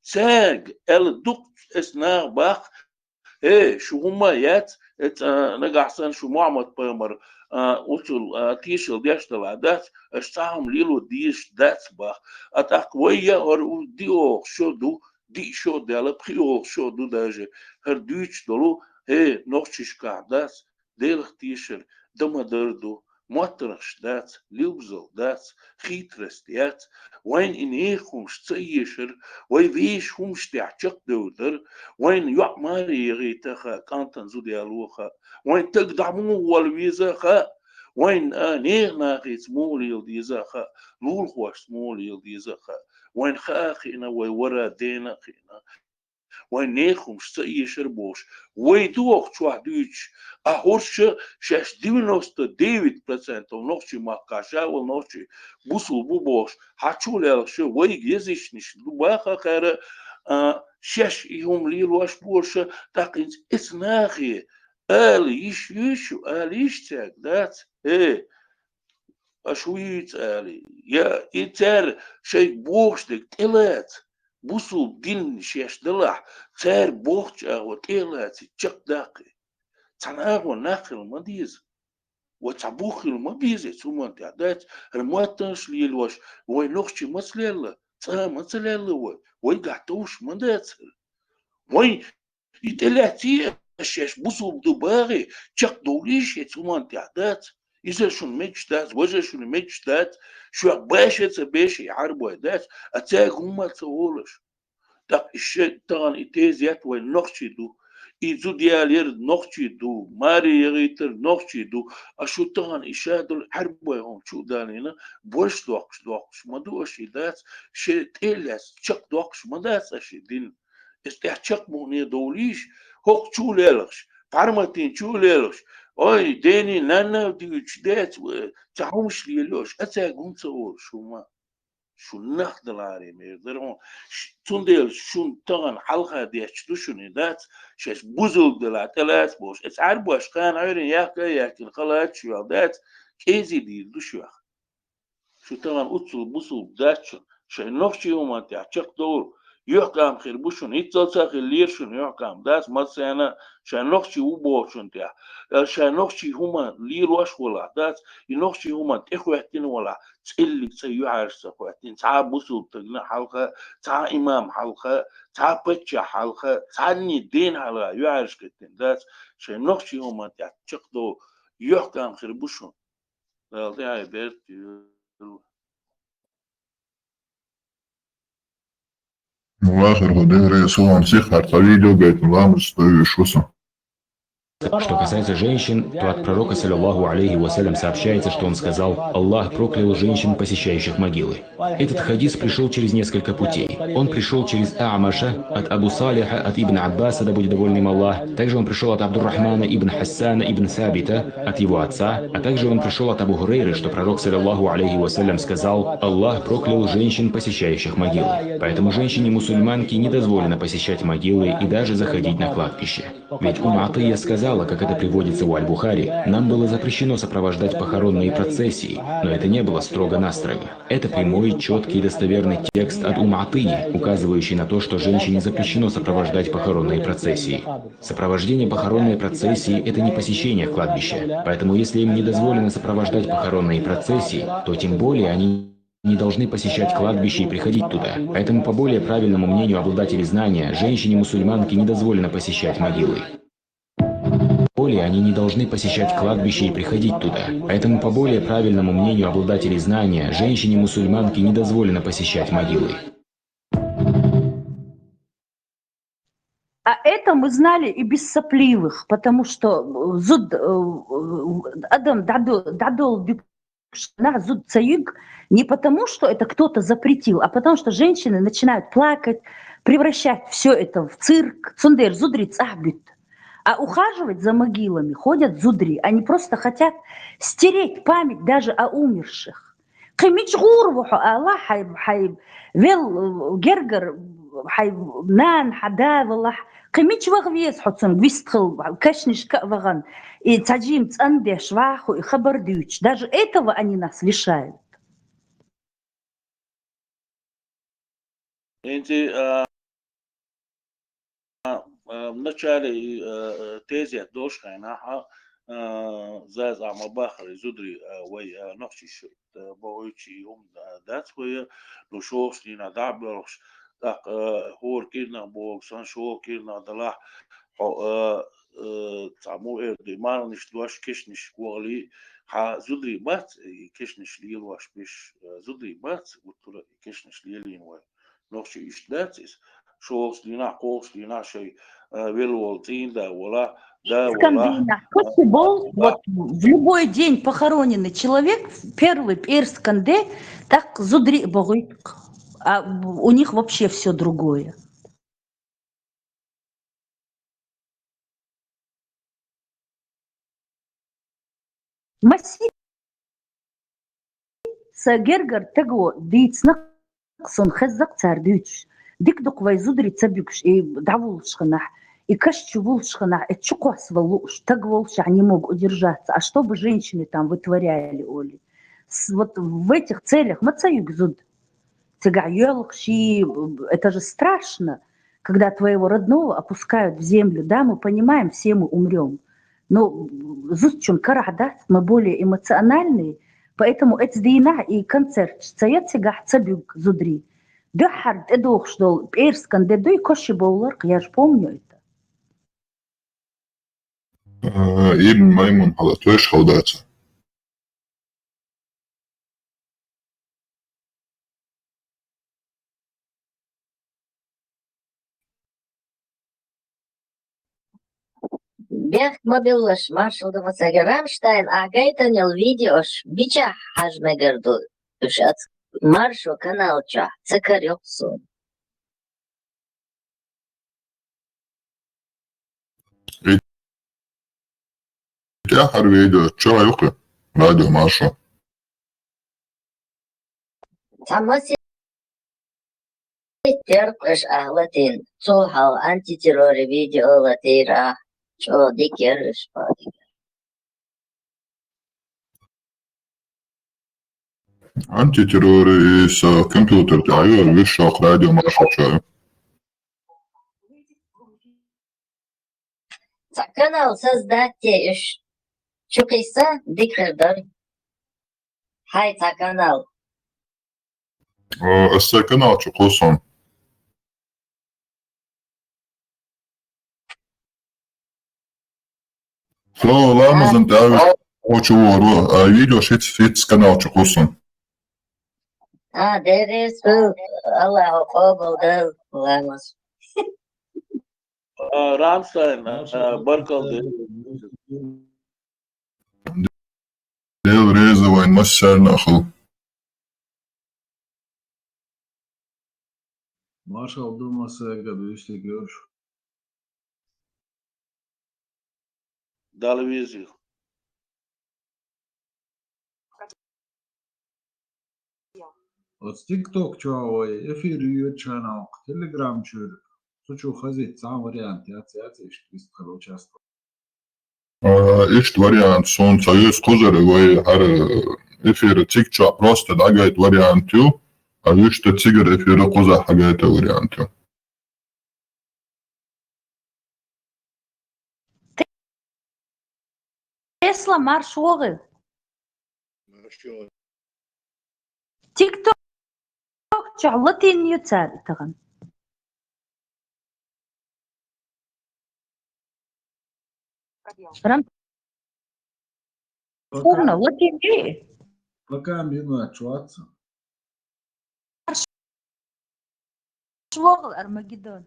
цаьрга аьлла дукха эца наха баккха, э, шу хӀумма а яц, эца, а, нагахь санна шу Мухьаммад-пайхамар, а, уцул, а, тешал деш далахь дац, аша цхьа хӀума лело дезаш дац баккха. А тӀаккха вай яа хӀара у диъ оха шо ду, диъ шо а даьлла, пхиъ оха шо а ду даже, хӀара дуьйцуш долу, э, нохчашкахь дац, Делах тешар дан ма-дарра ду, моттаргӀаш дац, лилбазалла дац, хитрость яц, вайна и нехан хӀумаш ца эшар, вай вешан хӀумаш тӀехь чекхдевр дара, вайна йоӀ маре яхийта а хаьа, кӀантана зуда яло а хаьа, вайн стаг дӀа муха волла веза а хаьа, вайн, а, нехан нахаца муха лела деза а хаьа, лулахошца муха лела деза а хаьа, вайна хаа а хиъна, вай вара дена а хиъна. Вайн нехан хӀумаш ца эшар бохуш, вай доху чохь дуьйцуш, а хӀорш шаьш девяносто девять процентов нохчий махкахь ша волу нохчий бусул бу бохуш, хьан чу лелхаш вайга язычниш ду баха хара, а, шаьш и хӀума лелош болуш, тӀаккха хӀинца эца нахе ала йиш юй шу, ала йиш цаьрга дац? Э, аша вуьйца алий, я и цара шайга бохуш дерг тӀелаца, бусул дин шаьш далахь, цара бохучу агӀор тӀе а лаций, чекхдаккхий. Цхьана агӀор нах хила ма деза. Вай цхьа бух хила ма беза эца хӀуманна тӀехь дац, хӀара моттанаш лелош, вай нохчий ма ца лелла, цкъа а ма ца лелла вай, вайгахь товш ма дац хӀара. Вай, и тӀелаьцций, шаьш бусулба ду бахе, чакхдовлийша хӀеца хӀуманна тӀехь дац. Иза шуна мегаш дац, важа шуна мегаш дац, шоьх баша ца беша и Ӏарбой дац, а цаьрга хӀумма а ца олаш. ТӀаккха и шен тахана и тезет вайн нохчий ду, и зуда ялаяр нохчий ду, маре яхийтар нохчий ду, а шу тахана и ша долу Ӏарбой хӀума чу а далийна, больш доккхуш, доккхуш ма ду аша и дац, шен тӀе а лаьцна, чакхдоккхуш ма дац аша и дин. Эцу тӀехь чекхбухне довлийша, хӀокху чу а лелхаш, пхьарматин чу а лелхаш, ой, дени, нанна а дуьйцуш, дец, ца хьумаш лелош, а цаьрга хӀума ца олуш хӀума. Шу нах даларе мер дара хьуна. Ш-, цундела шуна тахана хьалха детташ ду шуна и дац, шаьш бузулг дала тӀелаца болуш. Эцу Ӏарбош кхана Ӏуьйрин яхка а яхкина халаца шу йол дац, кӀезий дийр ду шуьх. Шу тахана уццул бусулба дац шуна, шайн нохчий хӀуманна тӀехь чекхдовла, юьхькӀам хир бу шуна, хӀинццалц а хиллера шуна юьхькӀам, дац массарна а шайн нохчий ву бохучунна тӀехь, э, шайн нохчий хӀума лелош а валахь, дац, и нохчий хӀуманна тӀехӀоьттина а валахь, цӀиллиг цхьа юьхьӀаьржа ца хӀоьттина, цхьа а бусулба стагана хьалха, цхьа а имам хьалха, цхьа а паччахь хьалха, цхьанний дена хьалха юьхьӀаьржа хӀоьттина, дац, шайн нохчий хӀуманна тӀехь чекхдовла, юьхькӀам хир бу шуна. Дала тӀаьхье беркате йойла. Ну, вахар хӀу дехаре, суна сиххьара цхьа видео гайтина, ламаз стойвеш ву со. Что касается женщин, то от пророка, саллаллаху алейхи ва саллям, сообщается, что он сказал: «Аллах проклял женщин, посещающих могилы». Этот хадис пришёл через несколько путей. Он пришёл через А'маша, от Абу Салиха, от Ибн Аббаса, да будет доволен им Аллах. Также он пришёл от Абдуррахмана ибн Хассана ибн Сабита, от его отца, а также он пришёл от Абу Хурейры, что пророк, саллаллаху алейхи ва саллям, сказал: «Аллах проклял женщин, посещающих могилы». Поэтому женщине-мусульманке не дозволено посещать могилы и даже заходить на кладбище. Ведь Умм Атия сказала, как это приводится у Аль-Бухари: «Нам было запрещено сопровождать похоронные процессии, но это не было строго-настрого». Это прямой, чёткий и достоверный текст от Умм Атии, указывающий на то, что женщине запрещено сопровождать похоронные процессии. Сопровождение похоронной процессии — это не посещение кладбища. Поэтому, если им не дозволено сопровождать похоронные процессии, то тем более они не должны посещать кладбище и приходить туда. Поэтому, по более правильному мнению обладателей знания, женщине-мусульманке не дозволено посещать могилы. Более они не должны посещать кладбище и приходить туда. Поэтому, по более правильному мнению обладателей знания, женщине-мусульманке не дозволено посещать могилы. А это мы знали и без сопливых, потому что, э, зуд, э, э, адам дадо, дадо дюк-, шна зуд цаюк, не потому, что это кто-то запретил, а потому что женщины начинают плакать, превращать всё это в цирк, цундер зудри цахбит. А ухаживать за могилами ходят зудри, они просто хотят стереть память даже о умерших. Кхин мича гӀур ву хьо ала, хьай, хьай вел, э, гергар, хьай нана, хьа да валахь, кхин мича ваха веза хьо цунга вистхила, кашнашка а вахана, и цхьа жима цӀандеш ваха хьо и хабар дуьйцуш. Даже этого они нас лишают. ХӀинца, а, а, вначале и, а, тезет долуш хенахь, а, заза ма бахара, и зударий, а, вай, а, нохчий шу, а, бохуьйту, и хӀума, а, дац вай, ну, шолгӀачу дийнахь дӀа а боьлхуш, тӀаккха, а, хӀора кӀирнах боху сан, шолгӀа кӀирнах далахь, хьо, а, а, цхьа муха эр ду, марханаш дош, кешнаш вахале, хьан зударий бац, и кешнаш лелош беш, а, зударий бац, гуттара а и кешнаш лелийна вай. Нохчий иштта дац иза. ШолгӀачу дийнахь, кхоалгӀачу дийнахь шайн, а, велла волу цӀийнда вола, да вола, Скандинах. Кучу бол, вот в любой день похороненный человек, первый пӀераскан де, так зудри богуй, а у них вообще всё другое. Масийтта гергара таго дийцина, суна хезна-кх цара дуьйцуш. Дика ду-кх вай зударий ца буьгуш, и дӀавуллуш ханахь, и каш чу вуллуш ханахь, и чу кхоссавала лууш, таг волчохь не мог удержаться, а что бы женщины там вытворяли, олий. С-, вот в этих целях ма ца юьгу зуда. Цигахь йоьлхуш, это же страшно, когда твоего родного опускают в землю. Да, мы понимаем, все мы умрём. Но зудчун карахь дац, мы более эмоциональные, поэтому эцу дийнахь и концерт ца яц цигахь, ца буьгу зударий. дуьххьара тӀедухуш долу пӀераскан де дуй, Коши бовларх, я же помню это. А, Ибн Маймун хьала, тхоьш хала дац. Бехк ма биллалаш, маршалла ду массаьрга. Рамштайн, ахь гайтинчу видеош мичахь хьажа мегар ду? Уьш оцу маршо канал чохь ца карайо суна. И тӀаьххьара видео чохь ю-кх, радио маршо. Цхьа масийтта теркъаш ахь латийна, цул хьалха антитеррори видео латийра ахь, чӀогӀа дика яра уьш, Антитеррори и сан компьютер тӀехь ю, вуьш шух радио маршо чохь ю. Цхьа канал создать де уьш. Чу кхийса, дика хир дара. Хьайн цхьа канал. О, аса сан канал чу кхуссу. Со ламазан тӀаьхьа вуьш чу вогӀур ву, а видеош хӀинца, хӀинца канал чу кхуссу. А, деррис хӀу, Аллахо къобалдойла ламаз. А, Рамштайн, а, баркалла. Дела реза вайн массарна а хуьлда. Маршалла ду массаьрга, дуьйцург йолуш. Далла везийла. Оцу TikTok чохь вай эфир йоьдучу хенахь, Telegram чуьра цу чу хазийта цхьа а вариант яц, яц иштта вистхила участвовать. А, иштта вариант суна ца вуьсу кхузара, вай хӀара эфира цига чохь просто дӀагайта вариант ю, а вуьшта цигара эфира кхузахь хьагайта вариант ю. Тесла, марш вогӀийла. Марш вогӀийла. TikTok чохь латийна ю цара и тахана. Рам-, пока, хӀумна латийна ю. Пока мина чуацца. Марш вогӀийла, Армагеддон.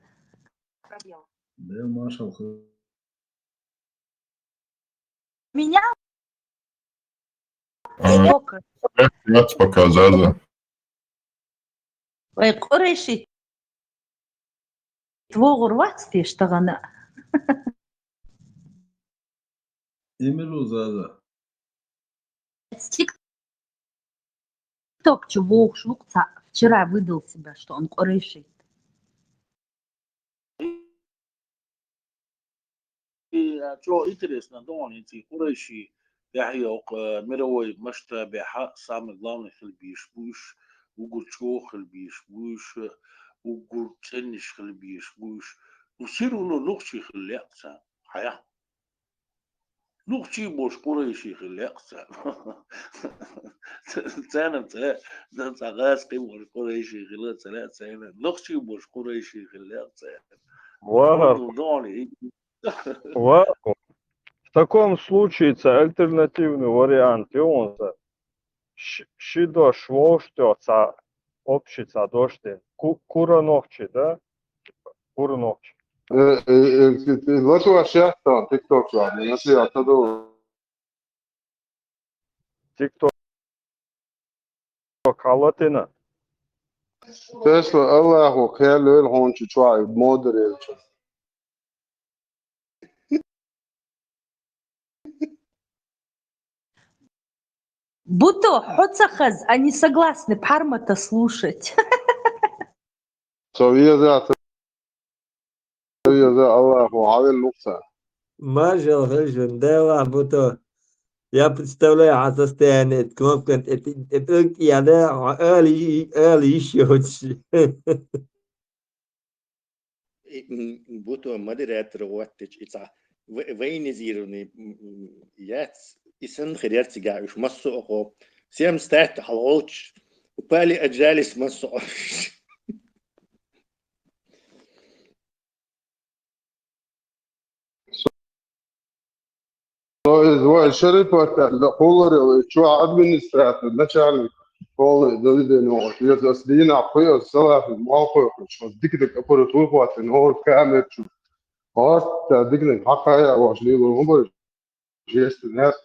Дела маршалла хуьлда. Меня? А, пока. Яц пока, Заза. Вай къурайши вогӀур вац те тахана? Эмилу, Заза. ТикТок чу вогӀуш ву-кх цхьаъ, вчера выдал себя, что он къурайши. И, а, чӀогӀа интересно, догӀу хӀинца и къурайши тӀехь йоккха, э, мировой масштабехь самый главный хила безаш бу уьш, уггар чӀогӀа хила безаш бу уьш, уггар цӀеначу хила безаш бу уьш. Ну, все равно нохчий хила лаьа царна. Хьая? Нохчий болуш къурайши хила лаьа царна. Царна ца, цхьа гӀазкхий болуш къурайши хила ца лаьа царна. Нохчий болуш къурайши хила лаьа царна. Вау. Ну, догӀу хӀинца. Вау. В таком случае ца альтернативный вариант ю хьуна ца. Ши, ши дош вовшахтоьхна ца, общий ца дош дина. Ку-, кура нохчий, да? Кура нохчий. Э, э, э, э, латош яц тхуна TikTok чохь, я сиял ца ду. TikTok хьалатина. Тесла, Аллахо кхел лойла хьуна чу чохь модерелча. Буто, хьо ца хаза, они согласны пхьармата слушать. Со веза, со веза, Аллахо хьавелла ву-кх царна. Маршалла хуьлда шуна, Дела, Буто. Я представляю хьан состояние, эта кнопка, эта, эта, эта, я, да, ала, ала йиш йоцуш. И, м, Буто модератор гӀоттича, и цхьа в-, военизированный, м, м, яц, и санна хир яра цигахь уьш массо а хьо. Всем стать хьалхочуш, упали, отжались массо а. То есть, вай, шерифат, да, хулар, чё, администратор, начальник школы, заведения, вот, если с дина хуя, салафи, мал хуя, что дикдик аппаратура хватит, но камер чё. Вот, да, дикдик, хакая, ваш лило, выбор, жесть, нет,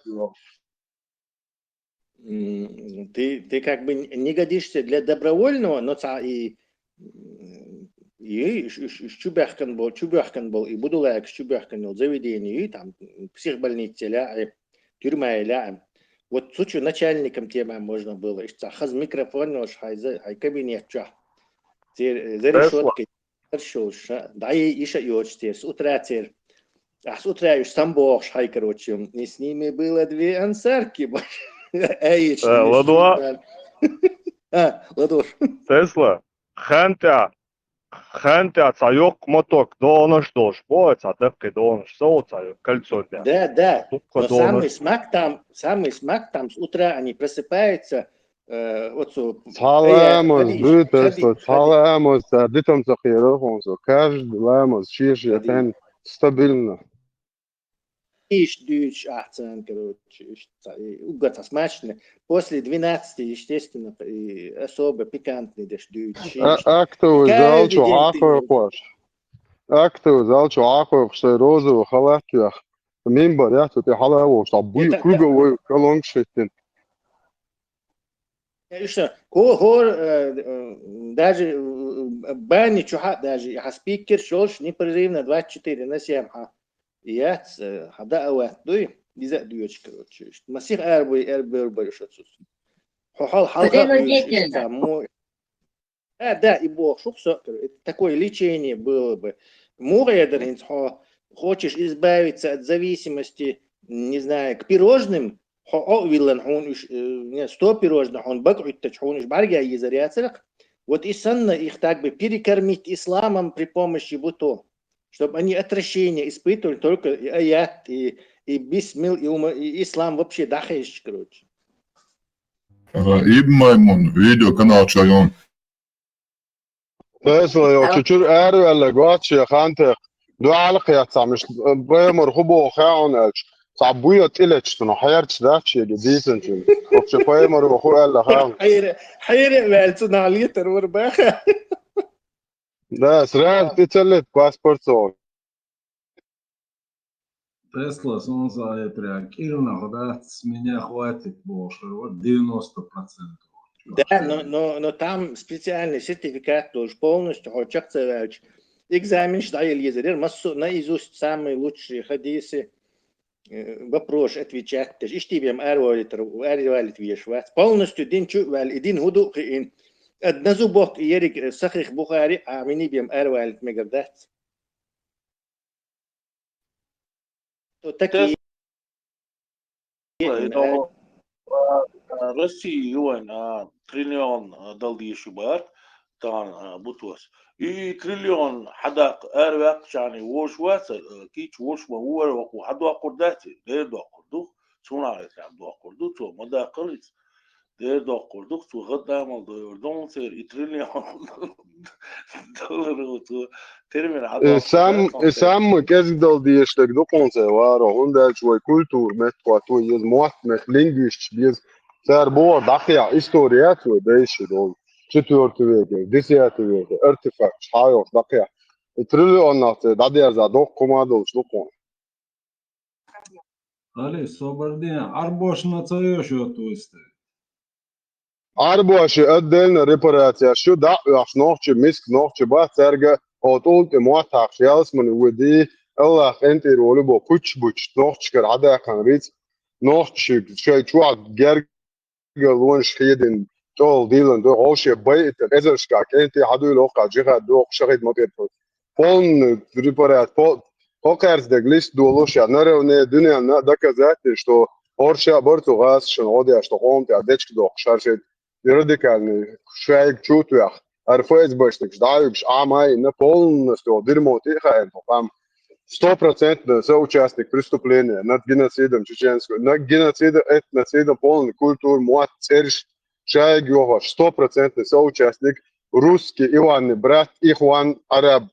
М, Ты, ты как бы не годишься для добровольного, но ца и м, и чубяхкан был, чубяхкан был, и буду лайк чубяхкан был заведение, и там психбольница ля, и тюрьма ля. Вот случай начальником тема можно было, и ца хаз микрофон, уж хай за, хай кабинет ча. Зер за решеткой, хорошо, да и иша и очень с утра цер. А с утра уж сам бог, хай, короче, и с ними было две ансарки. Эй, Э, ладно. А, ладно. Тесла, ханта, ханта, ца йок моток, донаш, дош, бо, ца тепки донаш, со, ца йок, кольцо, да. Да, да. Тупка Но самый донаш. Смак там, самый Смак там с утра они просыпаются, э, вот су- Саламос, Э, бит, ходи, что ходи. Саламос, да, битом сахиров, он что каждый ламос, чеш, я Ходи. Тен, стабильно. Иш дюч ахцен, короче, иш ца- и угат смачно. После двенадцати, естественно, и особо пикантный деш дюч. А, актовый Каждый зал, что день ты ахуй не- кваш. Актовый зал, что ахуй, что розовый халат, я. Мимбар, я, тут и халаво, что бу-, Это- круговой колонн шеттин. И что, ко- хор, э, э, даже э, бани чуха, даже а спикер шолш непрерывно двадцать четыре на семь, ха. И я, э, хада ават дуй, диза дюч, короче. Масих арбой, арбой, арбой, что тут. Хохол халха Принудительно. Само- Да, да, и бог шук со, это такое лечение было бы. Мугедар инц хо, хочешь избавиться от зависимости, не знаю, к пирожным, хо о виллан хун уж, э, не, сто пирожных хун бак уттач хун уж барга езаряцах. Вот и санна их так бы перекормить исламом при помощи буто, чтобы они отвращение испытывали только и аят, и, и бисмил, и, ума, и ислам вообще дахаешь, короче. Ага, Ибн Маймун, видео канал чайон. Тесла, я, чучур арвелла, гвачи, ханте. Дуал хият самиш, бэмор хубо хаун элч. Сабуя тилеч, но хаярч да, чи, дисен чи. Вообще, бэмор ху элла хаун. Хайре, хайре, вэлцу налитер вар баха. Да, сразу ты целит паспорт сон. Тесла, солнце, а я прям, Кирна, да, с меня хватит больше, вот девяносто процентов. Да, но, но, но там специальный сертификат тоже полностью, хочется, экзамен сдал езерер, массу наизусть самые лучшие хадисы, э, вопрос отвечать. То есть, ишти бем арвалит, арвалит вешват. Полностью дин чу вал, и дин худу хиин. Одна зубок и ерик, э, сахих Бухари, а мини бем арвалит мегардац. То так и Тесла, но, а, а, Россия юань, а, триллион, а, дал диши бар, тан, а, бутвас. И триллион хадак арвак чани вош васа, а, кич вош ма уар ваку хадуа курдати, дер докурду, цуна хадуа курду, цу мада кырис. Дер докурду, цу гадамал дойордон сер, и триллион доллар, цу термин Э, сам, э, сам мы кез дал диештек доконце варо, он дальше вой культур мет, куа, то есть муат мет, лингвист без. Сэр бор, дахя, история, то дальше дол. Четвёртый век, десятый век, артефакт, хайос, дахя. И триллион на це, да дер за док комадол, что кон. Али, собардин, арбош на цаё шо туисты. Арбоши отдельно репарация, шу да, яш нохчи, миск нохчи, ба церга, от улти муатах, шиалс мани уди, Аллах энтир олу бо пуч буч, нохчи кар ада кан риц, нохчи шай чуак герга луанш хедин, чол дилан, до гоши бай, это эзершка, кенти хаду лоха, джихад, до шахид мотир. Полный репарат, пол, покарс дег лист долуша, наравне, дуня на доказательств, что орша борту газ, шен одя, что хонте, а дечк дох, шаршит, и радикальный, шайк чутвях, ар ФСБшник, ждаюк, амай, на полностью, дерьмо, тихо, там, стопроцентно соучастник преступления над геноцидом чеченского, над геноцидом, этноцидом, полный культур, муат, церш, шайк, йохаш, стопроцентный соучастник, русский, Иванный брат, ихван, араб,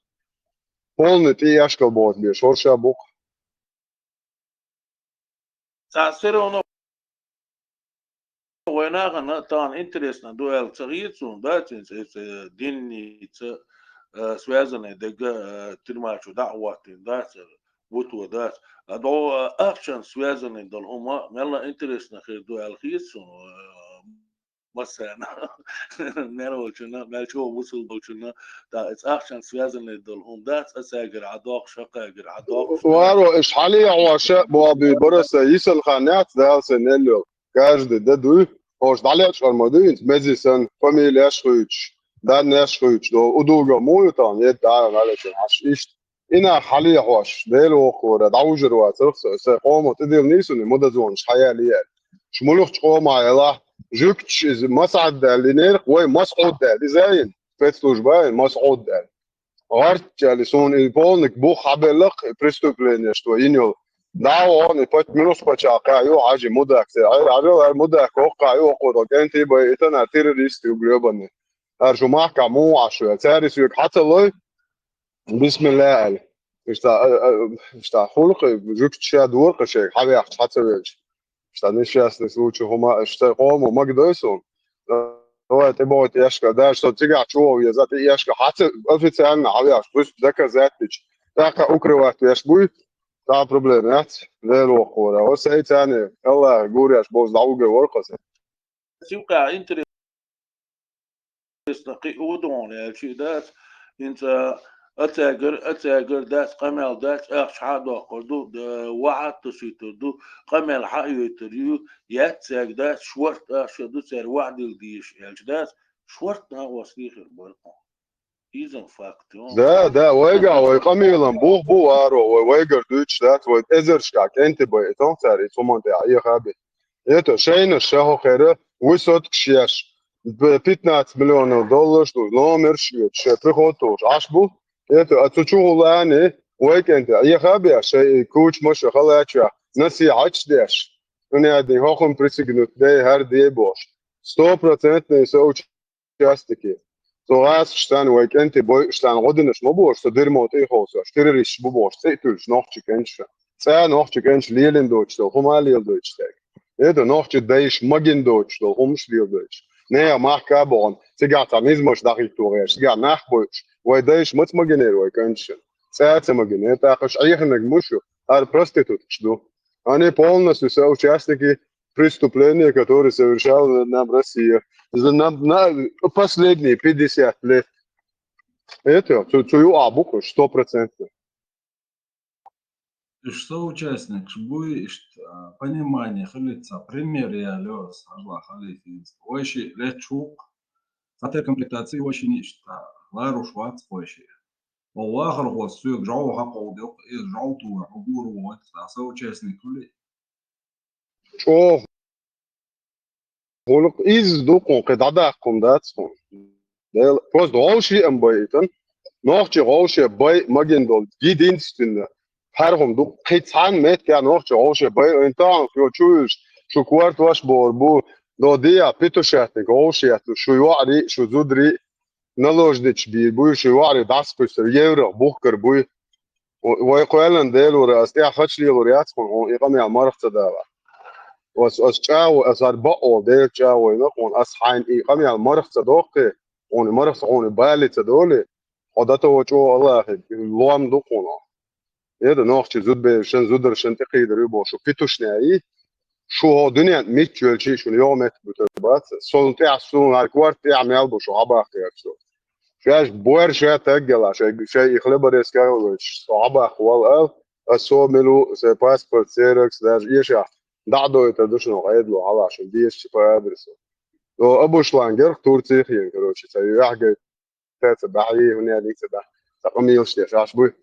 полный ты яшкал бот беш, орша бук. Цхьа все равно вайнахана тахана интересно дуэла ца хетац, да, цинца, эца динница, э, связанный дега, э, тюрьмачу дагьа ваттин, да, ца, вуто, да, ца. А до, э, ахчан связанный дол хӀума, мелла интересно хир дуэла хетац, э, массана. Мел волчунна, мел чо вусул болчунна, да, эца ахчан связанный дол хӀума, да, ца, цагир а дох, шакагир а дох. Варо, иш хьале хьоша, боби, бараса, йисан хан яц, дал се нелло. Каждый да дуй, хош далечкъар ма дуй, инц мези сан, фамилияш хуйч, даннеш хуйч, до удуга муютан, ед да, налечен, аш ишт. Ина хьале хьош, дел вохора, даужир вацарх, се, се къомо тидил нисуни, мудазон, шхаяли яр. Шмулух къома яла, жугтш из масад дали нерх, вай масъуд дали, изаин, спецслужба, масъуд дали. Гъарччали сун и полник бух хьабеллакх, и преступление, что иньол. Да, он и пять минус пача каю, хьажи мудак, се, ай, ай, ай, мудак, ох, каю, ох, ох, кенти бай, итана террористы, грёбаный. Ар шу махка му ашу, цари сюк хьацалой, бисмилла, али. Ишта, э, э, ишта, хулк, жук ча дур, кашек, хьавяхч, хьацавелч. Ишта, несчастный случай, хӀума, ишта, къомо, магдойсон. Давай, ты бой, яшка, да, что цигах чего везат, и яшка, хотя официально, а я, то есть доказать ты. Так, а укрывать, я ж буй, та проблема, нет? Леро хора, вот с этой цены, Аллах, говоришь, босс, да, уговор, косэ. Сивка, интересно, кхы удон, я чи дац, инца, ацагар, ацагар дац, къамел дац, ахча хьадохкор ду, да, вахьат тусуйтар ду, къамел хьайойтар ю, яццаг дац, шварт ахча ду, цар ваъдил диш, элч дац, шварт на вас лихир баркъо. Изан факт, он. Да, да, вайга, вай къамилан бух бу варо, вай вайгар дуйч дац, вай эзершка кенти бай, этон цар, и цуманте, а, я хаби. Это шейна шахо хера, высотк шеш, пятнадцать миллионов долларов, что номер шеш, ше приход тоже, аш бу. Это отсучу лани, вай кенти, а, я хаби, а, шей куч маша халача, наси ач деш. Уни один хохом присягнут, дай хар дай бош. Стопроцентный соучастник. Со гӀас штан вай кӀанти бой штан гӀодинаш ма бош, со дермо тӀехо со, террорист бу бош, цӀе тулш нохчи кӀанча. ЦӀа нохчи кӀанч лелин дочтол, хӀума лел дочтаг. Это нохчи дайш магин дочтол, хӀумш лел дочт. Не, я махка богон, цига ца низмаш дахиттугеш, цига нах бойш, вай дайш мац магинер вай кӀанча. ЦӀа ца магинер, тахаш айхнаг мушу, ар проститутш ду. Они полностью соучастники преступления, которые совершала над нам Россия. За нам, на последние пятьдесят лет. Это, цу, цу ю а буквы, стопроцентно. Иш соучастник, ш буй, иш, а, понимание, хилица, пример я лёс, ажла халифинс. Вайши лечук, сатер комплектации вайши ништа, ларуш вац вайши. О вахар хос сюк жау хакъол дёк, из жау туа, угур войт, а соучастник хули. ЧӀогӀа гӀулакх из дукхун, кхы дӀадаккхун дац хьун. Дел, просто гӀовши ам байтан. Нохчи гӀовше бай магин дол, единственно. ХӀархум ду, кхы цхьан метка нохчи гӀовше бай, ин тахан хьо чуйш, шу кварт ваш бор бу, до дия петушатник, гӀовшият, шу юари, шу зудри, наложнич бир буй, шу юари дас пустер, евро, бухкар буй. Вай кхоьллан Делура, ас тӀехь хачлелур яц хьуна, хьуна и къамел марх ца дала. Ас, ас чӀагӀо, ас ар баъо, Дела чӀагӀойна хьуна, ас хьайн и къамел марх ца доккхе, хьуна марх ца, хьуна бали ца доли, хьо дата во чӀо Аллахи, лом ду хьуна. Эда нохчи зудбе, шен зудар, шен тӀекхийдар ю бо, шу питушня и, шу хьо дуьнен миччуьлчи, шуна йо мет бутар бац, сон тӀехь, сун гьар кварт тӀехь мел бу, шу хьабахкхи шу. Шаьш буэр шаьтаггала, шай, шай и хлеборезка, со хьабахкхи вал ал, а со милу, се паспорт, серекс, даже иша, дӀадойтар ду шуна, къедло, хьала, шун дезачи по адресу. Но Абушлан герх Турцих ен, короче, ца ю яхгай, ца бахьи, хӀуни алик ца бахь, ца къамилш деш, аш буй.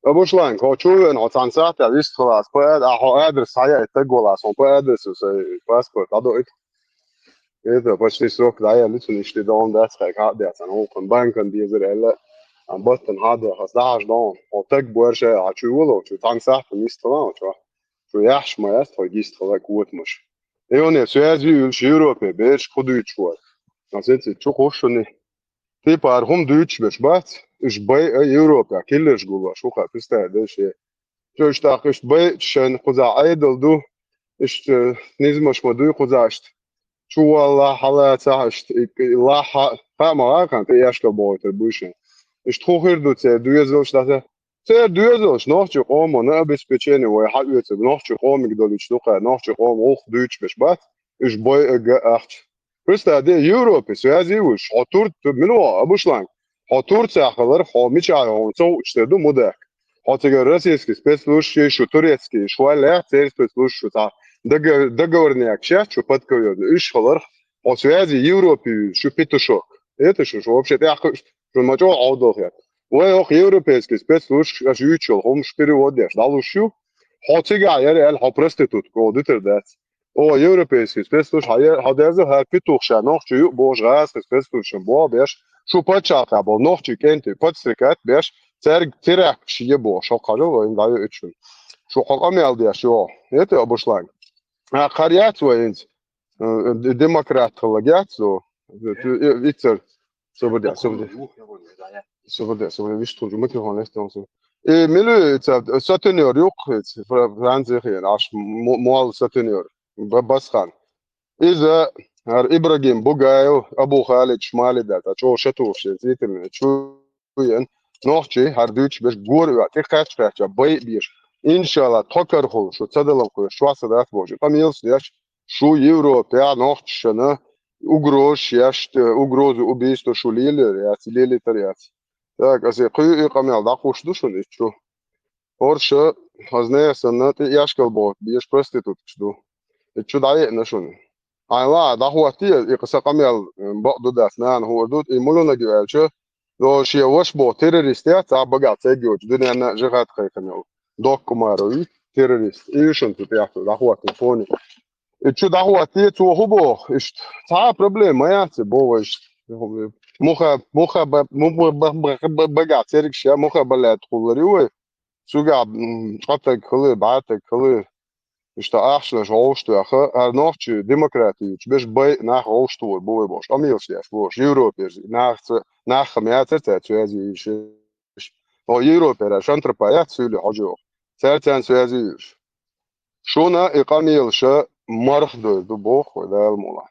Абушлан, хо чувен, хо цан сахта, вист хлас, по ад-, а хо адрес, хая, это голас, он по адресу, се паспорт, дӀадойтар. Это почти срок, да, я лицу ничти дом, да, цхай, ка, да, сан, он, кон, банкан, дезер, элла, ам, баттан, хада, хас, да, аш, дом, он, так, буэр, шай, а чу, выло, чу, тан, сах, мист, хала, чу, чу, яхш, ма, яст, хо, гист, хала, куот, муш. И он, я, связи, юлш, Европе, беш, худуй, чу, а. А сенце, чу, хошуни. Типа, архум, дуйч, беш, бац, иш, бай, а, Европе, а, киллеш, гула, шуха, пистая, деш, е. Чу, иш, так, иш, бай, шен, хуза, айдл, ду, Иштта низамаш ма дуй кхузахь иштта. Чу валлахь, хьалацахь иштта, и, и лахь, хаа ма гӀа кхана, тӀе яшкал бохуьйтур буй шуна. Иштта хӀун хир ду церан доьзалш дӀаса? Церан доьзалш нохчийн къомана обеспечение вай хьаоьцург, нохчийн къомиг долуьйтуш ду кхара, нохчийн къоман гӀуллакх дуьйцуш берш бац, уьш байъа а, ахча. Представь де, Европе связи вуьш, хьо турт, мила ваха, Абушланг, хьо Турцехь хилар, хьо мичахь хьуна ца хууш тера ду, мудак. Хьо цигара российский спецслужбаш, шу турецкий, шу валлехь, церан спецслужбаш шу цхьа дага-, договорнякаш яц, шу подкаверный, уьш хилар, хьо связи Европе вуьш, шу петушок. Это шу, шу вообще тӀаьхьа кхуьуш, шу ма чӀогӀа Ӏовдалхьа. Вай оха европейский спецслужбаш, аша юьйцуш йолу хӀумаш перевод деш, дӀалуш ю. Хьо цигахь яра аьлла, хьо проститутка, о, дитар дац. О, европейский спецслужбаш, хьо, хьо деза, хӀара петух ша нохчо ю, бохуш гӀазкхийн спецслужбашна боху беш, шу пачхьалкхехь болу нохчийн кӀентий подстрекать беш, цаьрга теракташ е бохуш, хьо кхажал вайна дӀайоуьйтуш. Шу хьо къамел деш йогӀу. Это Абушланг. А, кхар яц вай хӀинца? Э, д-, демократ хилла яц, о? Иццар. Собар де, собар де. Собар де, собар де, виш тхуна микрофон лестон су. И милуьца сатенер юкх, Фра-, Францихе, аш мо-, мол сатенер, Ба-, Басхан. Иза, ар Ибрагим Бугаев, Абу Халид Шмали да, та чӀогӀа шатуш, зитин, чу ян. Нохчий, хӀара дуьйцуш берш гора а, тӀе кхаьчча-кхаьчча, байъа безаш. Иншалла, тхо карахула, шу ца далам кхуьш, чохь са дац бохуш, къамелаш деш, шу Европехь нохчашна угрозаш еш, угрозу убийства шу лелийр яц, лелийтар яц. Так, аса кхуьу и къамел дӀакхуш ду шуна иччу. ХӀорш, хазна санна, тӀе яшкал боху, беш проституткаш ду. Иччу дӀаеъна шуна. Айла, дӀахӀоттае, и сан къамел, м, бакъ ду дац, нана хӀора ду, и муьлханиг ю аьлча, но шен ваша боху террорист яц, а багахь цегга йоцу дуьненна а жихӀад кхайкхина йолу. Доккумарович террорист. И ю шуна цу тӀехь, дӀахӀоттина фоне. И чу дӀахӀоттае, цо хӀун боху? Иштта цхьа а проблема ма яц, бо вайша. Муха, муха, ба-, му-, ба-, ба-, ба-, ба-, багахь цергаш я, муха балаьтта хуллар ю вай. Цуьгахь, м, цкъа таг хилла, бӀе таг хилла. Иштта ахчанаш гӀовшта веха, хӀара нохчий демократи юьйцуш берш байъа нах гӀовшта вор бу вай бохуш. Къамелаш деш бохуш, Европе, нахаца, нах хам яцара цаьрца связи йиш. О, Европера шантропа яц суьйле хьожа йоху. Цаьрца связи йиш. Шуна и къамелаша марха дойр ду боху вай Дала мула.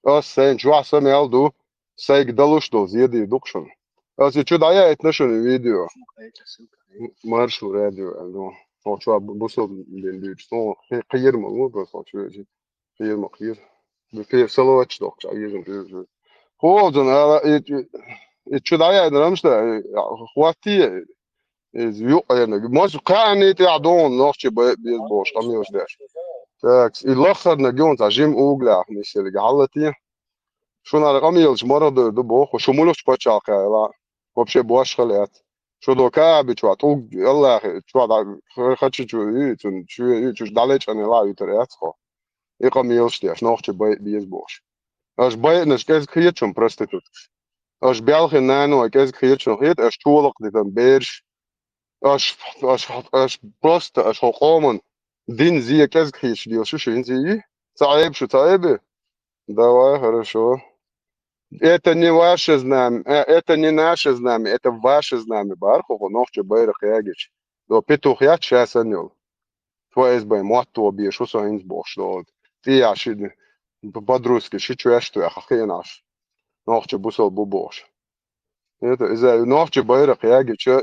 Ас сайн чохь са мел ду, сайга далуш долу зеде ду-кх шуна. Ас и чу дӀаяйтина шуна видео. Маршо радио, аьлла. Хьо чохь бу-, бусалба дин дуьйцу. Хьо кхе-, кхера ма ло, просто хьо чу вежи. Кхера ма кхера. Бу кхера салаватчу доккхуш, а вежа кхера. Хьо, зун, ала, и, и, и чу дӀаяйтина рамаш да, и, хӀоттае, иза юкъа ерниг. Мас кхаанний тӀехь догӀун нохчий бай-, беза бохуш, къамелаш деш. Так, и лаххарниг юн цхьа жима углях нисъеллиг хьаллатий. Шуна хӀара къамелаш марха дойр ду боху, шу муьлхачу пачхьалкхехь хила, вообще бошхала яц. Шу до Кааби чохь тӀулг Аллахе, чохь дӀа-, ха-, хачи чу ю, цунна чу ю, чуьш дӀалечкъанийла а витар яц хьо. И къамелаш деш, нохчий бай-, беза бохуш. Аша байъанаш кӀезиг хеташ шуна проституткаш. Аша белхин нано кӀезиг хеташ шуна хета, аша чолакх дитан бераш. Аша, аша, аша просто, аша хьо къоман дин зе кӀезиг хеташ дела шу шуьнца йий? Ца Ӏеба шу, ца Ӏеба? Давай, хорошо. Это не ваше знамя, э, это не наше знамя, это ваше знамя. Барху хьо нохча байракх ягича. До петух яц ша сан йолу. ФСБ мотто бе шу со хӀинца бохуш долу. ТӀеяхь ши, п-, подростки ши чоьш тоьхна хиъна Ӏаш. Нохча бусал бу бохуш. Это, иза, нохча байракх ягича,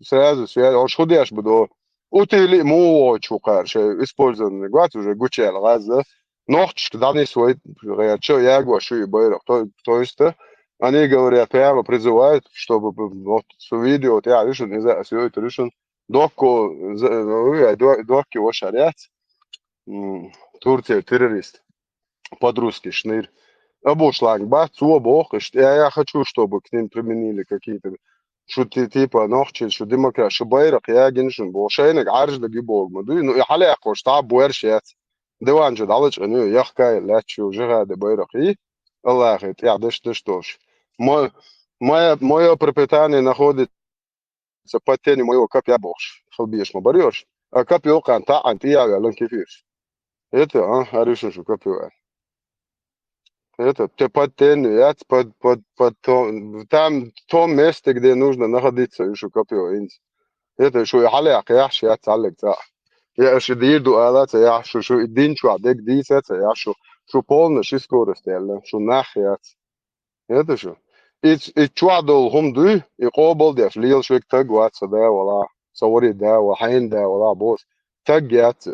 сразу связь, ош хӀун деш бу до? Утили муха вогӀучу кхара шайн использованный гвац уже гучаьлла гӀазза. Нохчашка дӀанис вай, гӀерча, ягош ю и байракх. То, то есть, э, они говорят, прямо призывают, чтобы, вот, цу видео тӀехь ю шуна иза ас йойтур ю шуна. Докко, з-, э, э, до-, докки вашар яц. М, Турция террорист. Подростки шныр. Абушланг бац, цо боху, иштта, я, я хочу, чтобы к ним применили какие-то, шу ти-, типа, нохчи, шу демократ, шу байракх ягина шуна боху. Шайнаг Ӏарждаг и боху, ма дуй. Ну, и хьалаяккхуш, та буьрш яц. Диван чу дӀалачкъина ю, яхкай, лаьтташ ю, жихӀади байракх и, Аллахе тӀехь даш, даш долуш. Мо-, моя, моё пропитание находится под тенью моего копья бохуш. Хила беш ма барьош. А копьё кхана таӀан тӀе а ваьлла кефирш. Это, а, аришна шу копьё а. Это, те под тенью, яц, под, под, под то-, там, в том месте, где нужно находиться, ю шу копьё, инц. Это, шу хьалаяккха яхьаш, яц, хьаллаг цӀа. Я аша дийр ду ала ца яхь шу, шу и дин чохь дерг дийца ца яхь шу, шу полна ши скорость яьлла, шу нах яц. ХӀета шу? И, и чохь долу хӀума дуй, и къобал деш, лелаш век таг вац, сан да вала, сан вари да вала, хьайн да вала, бос. Таг яц.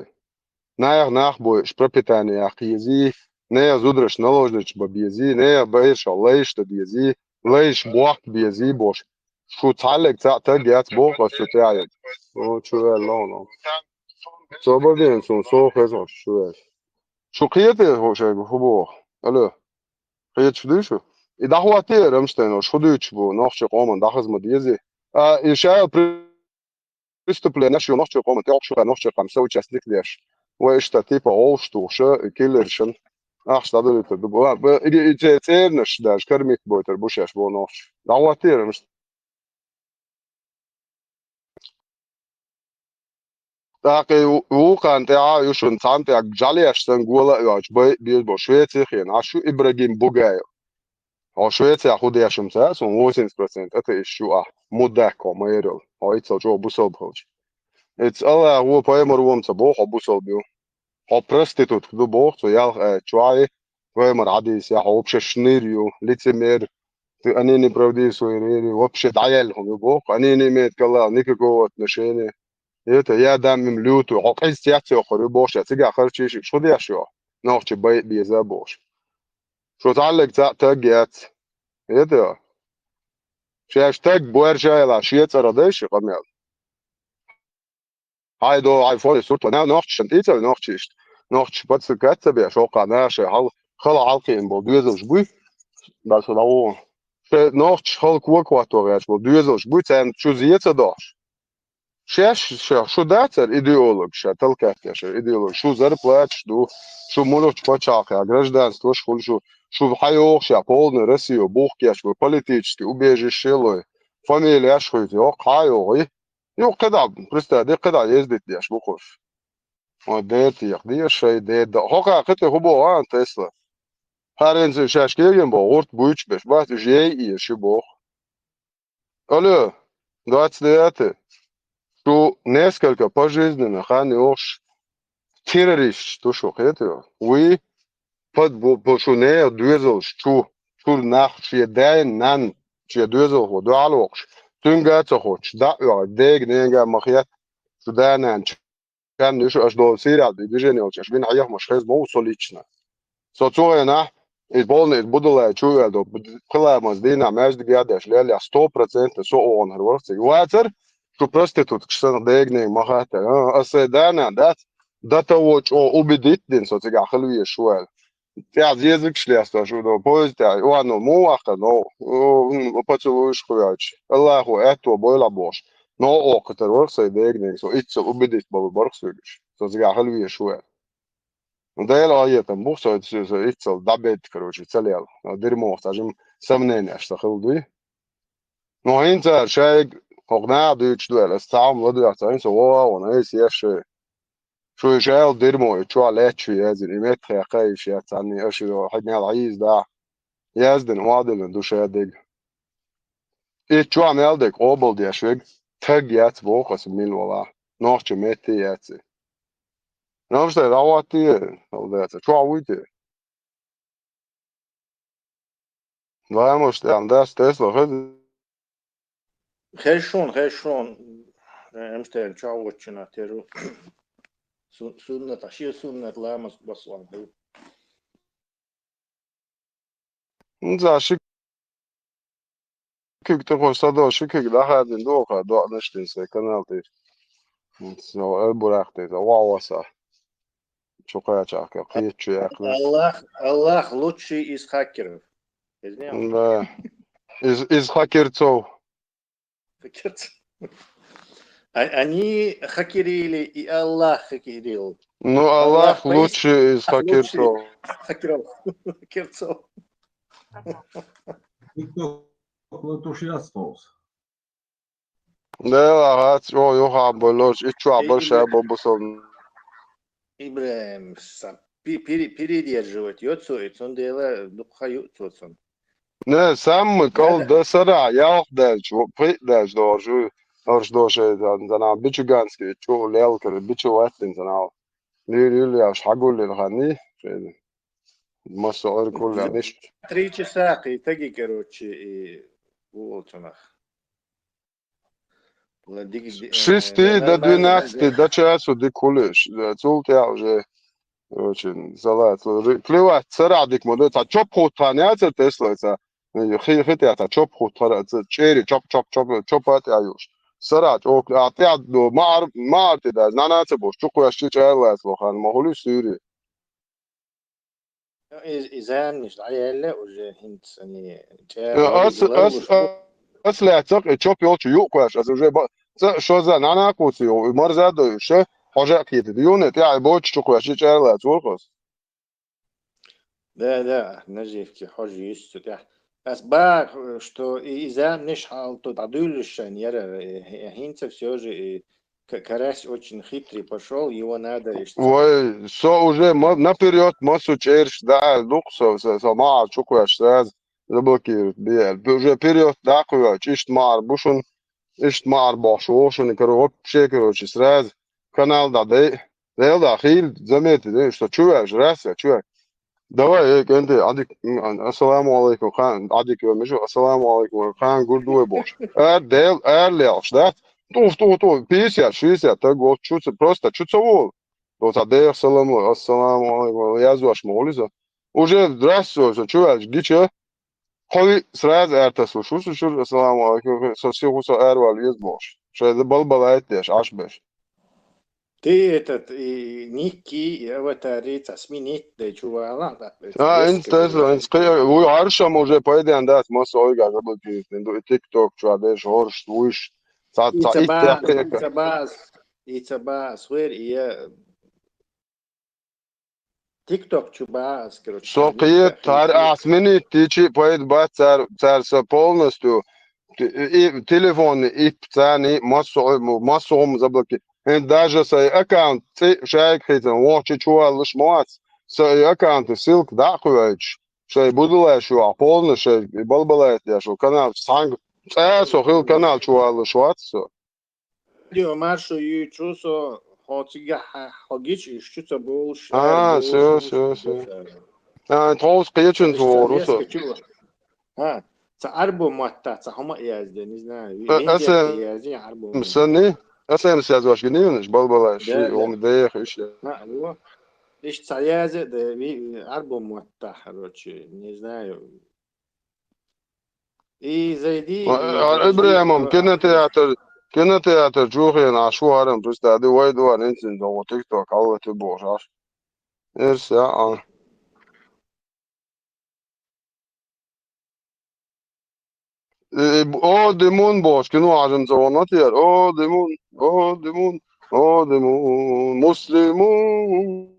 Наях нах бойуш, пропитание кхезий, нехан зудараш наложнича бан безий, нехан байрша лайш дан безий, лайш бохк безий, бош. Шу цхьаллиг цхьаъ таг яц боху ас цу тӀехь. О, чу ваьлла хьуна. Со бан бен, суна со хеза хьо шу ваьлла. Шу кхета хьо шайга хӀу боху? Алло. Кхеташ дуй шу? И дӀахӀоттийра Рамштайн, шу дуьйцуш бу, нохчи къоман дӀахаза ма дезий. А, и шайла при-, преступление шу нохчи къоман тӀехь шу, нохчи къам соучастник деш. Вай иштта типа гӀовш тухуша, и киллершан. Ахча дӀадуьлуьйтур ду. Бу, а, бу, и, и цернаш даже кармит бойтар бу шаьш бу нохчи. ДӀахӀоттийра Рамштайн. ТӀаккха и ву-, вулкан тӀехь а ю шуна цхьана тӀехь жӀалеш санна гола а йоцуш, бай а беза бо Швецехь хиъна, Ӏаш ю Ибрагим Бугаев. Хьо Швецехь хӀу деш хӀума ца, суна восемьдесят процент атеисташ ю ахь, мудак хьо майрал, хьо иццал чӀогӀа бусалба хилча. Эцу Аллахо пайхамар ву-м ца боху хьо бусалба ю. Хьо проститутка ду боху цо ялх аят чохь, пайхамар хьадийс я, хьо вообще шныр ю, лицемер, ты, они неправдивы в своей вере, вообще дӀаяьлла хӀума ю боху, они не имеют к Аллаху никакого отношения. Это я дам им лютую, хьо къиза цец йоккхур ю боху ша, цигахь харчийша, шу деш ю, нохчи бай а беза а бохуш. Шу цхьаллиг цхьаъ таг яц. Это шаьш таг боьрша а йила, шен цӀарах дай ши къамел. Хьай до, хьай фон сурт ван, нохчашна тӀе ца ве нохчишта. Нохчаш пацан кац ца беш, хӀокху наха шайн хьал-, хала хьалкхиъна болу доьзалш буй? Дас ла ву. Шайн нохчаш хала кокватто гӀерташ болу доьзалш буй, царна чу зе ца дохуш? Шаьш, ша, шу дацара идеолог, ша талкаьхкеш идеолог, шу зарплаташ ду, шу мурхачу пачхьалкхехь гражданствош хуьлу шу, шу хьан йоху ша полный Россия бухкеш бу, политический убежище лой, фамилияш хуьйцу, йоху хьан йоху и? Юккъе дӀа, представь, деккъе дӀа ездить деш бу кхуш. Ой, дер теха, дер шай, дер да. ХӀокху кхите хӀу боху а Тесла? ХӀара хӀинца шаьш кегийна боху, гӀурт буьйцуш беш бац, уьш ей а еза шу боху. Алло, двадцать девятое. Шу несколько пожизненно хан йохуш террористаш ду шу, кхетий? Вуй, под бу-, бу-, шу нехан доьзалш чу, чуьра нах шен дайн нан, шен доьзалхо дуьхьал воккхуш, цуьнга а ца хоттуш, дӀа а оьгӀий, дега, нега а ма хетта, шу да-нана чу Хан ю шу аша долу Сирехь движение йолчу аша бина хьехамаш хеза ма ву со лично. Со цу хенахь, и полный, и Будулай чу а ваьлла, пхи ламаз дийнахь маьждигехь а деш леллехь, сто процентов со оха хӀара вара цига. Вацара, шу проституткаш санна дегнега ма хаттара. А, аса сайн да-нана дац, до того чӀогӀа убедить дина со цигахь хила везаш ву аьлла. ТӀехь зезагаш лестош ву, поезд тӀехь, ванал, муха ваккха, но, поцелуйш хуьйцуш. Аллахо аьтто бойла бохуш. Но оха кхитар вара сайн дегнега, со иццал убедить болу барх соьгаш. Со цигахь хила везаш ву аьлла. Дела Ӏоетам бу, со, со, со иццал дӀабедда, короче, ца лела. Дерьмох цхьа жима сомненеш ца хила дуй. Но хӀинца шайга хӀокху наха дуьйцуш ду аьлла, аса цхьа хӀума ладоьгӀна ца хӀинца вогӀа а вон, айса еш шай. Шу и шайла дерьмо и чохь лаьтташ яздина, и меттахъяьккха а йиш яц цхьанний, аша хьегнал Ӏийза дахьа. Яздина, охьадиллина ду ша дерг. И чохь мел дерг къобал деш верг таг яц боху аса мила вала. Нохча метте яц и. Рамштайн дӀахӀоттий, хьал дац, чохь вуй те? Ламаш тӀехь дац Тесла хеза? Хеза шуна, хеза шуна. Рамштайн чохь воччина теру. Су-, суннат, шен суннат ламаз баслан ду. Ну, за ши куьг тӀе хо садо, ши куьг дӀахадина ду, оха доӀанаш дина сайн канал тӀе. Со Элбурах тӀе, за ваӀ васа. Чу кхачахка, кхечу яьккхина. Аллах, Аллах лучший из хакеров. Из не Да. Из, из хакерцов. Хакерцов. А-, они хакерили, и Аллах хакерил. Ну, Аллах Аллах поистине лучший из лучший хакерцов. Хакеров. Хакерцов. Никто, кто туш остался. Дела хац, о, юха болош, и чуа Эй, больше Ибра-, бобусон. ИбрахӀим, са-, пи-, пере-, передерживать йоцу, и цундела дукха ю цуцун. Не, сам кал Да-да. Да сара, ялх дач, во, пхи дач должу. Орш дошей, занал бичуганский, чу лелкер, бичу ваттин занал. Лир, лир, я шагуллер хани. Масса ор куллер, ниш. Три часа, и таги, короче, и волчанах. Шести до двенадцати, до часу ди кулиш. Цул тя уже очень залац. Плевать, цара дик моду, ца чоп хут хани, а ца Тесла, ца. Хи, хи тя, ца чоп хут хара, ца чери, чоп, чоп, чоп, чоп ат я юш. Сара чок, а тя до мар, мар ти да, знана ца бош, чук я шти чайлас лохан, мохули сюри. Из, изамниш, а яле уже хинц, они, чай, Ас, ас, ас, ля, цак, и чоп ёлчу юк кваш, ас уже ба, ца, шо за, нана куци, ё, и марза до, ше, хожа кити, юне, тя, и боч, чук кваш, чайлас, цурхос. Да, да, наживки, хожи, есть, тя. Ас ба, что и, изамниш хал тут, а дулишен, яра, э, э, хинца всё же, и К-, карась очень хитрый пошёл, его надо иш-, Ой, со уже ма-, наперёд масу черш, да, лук со, со, со ма, чук кваш, сразу заблокируют, бе. Уже период, да, кваш, ишт мар, бушун, ишт мар, бош, ошун, короче, вообще, короче, сразу канал да, да, да, да, хил, заметьте, да, что чуваш, раз, я чуваш. Давай, э, кенде, адик, м, ан-, ассаламу алейкум, хан, адик, э, мишу, ассаламу алейкум, хан, гурдуй бош. Эр, дел, эр, лелш, да? Туф, туф, туф, пятьдесят, шестьдесят, так вот, чуца, просто чуца вол. Вот, а дел, салам, ассаламу алейкум, я зваш молиза. Уже, здравствуйте, чуваш, гича? Хови, сразу эр, та слушай, слушай, ассаламу алейкум, со сиху, со эр, вал, ез бош. Шайда балбалайт деш, аш беш. Ты этот, и Ники, и аватарица сменить, да, чувала, да. А, интересно, интересно. Уй, аршам уже пойдем, да, смысл, ой, как бы, ты, ты, TikTok, чува, да, шорш, уйш. Ца, ца, и ца, баас, и ца, баас, и ца, баас, хуер, и я. TikTok чува, короче. Со кие, тар, а, сменить, ты чи, поет, ба, цар, цар, со полностью, Те-, и телефон, и пцани, массо-, массо заблоки. Э, даже сай аккаунт, ци шайк хитан, вохчи чувалыш моац. Сай аккаунт, ссылка да хуйч. Шай будулай шуа, полный шай, и балбалайт я шу, канал, санг, э, со хил канал чувалыш вац, со. Дио маршу ю чу со, хоцига ха-, хогич, иш чу ца болш, А, эр всё, болш, всё, всё. А, тхоус кечен Иш ца твору, со. Веска чу. А, ца арбо матта, ца хома язде, не знаю. Э, Венгерия эсэ-, язде, арбо матта. Сани, эсэмс язваш гинивнеш, балбалаш, Да, да. Ом дээх иш. А, ну, иш ца язде, да, ви-, арбо матта, короче, не знаю. И зайди, А, и а, подожди, Ибраимом, ну, а кинотеатр, кинотеатр, Джухен, а шу харам, просто ады вай дуар, инсин, да, вот TikTok, алла ты божаш. Эрся, а. Э, э, о, Димун, бош, кино ажын за он отер. О, Димун, о, Димун, о, Димун, Муслимун.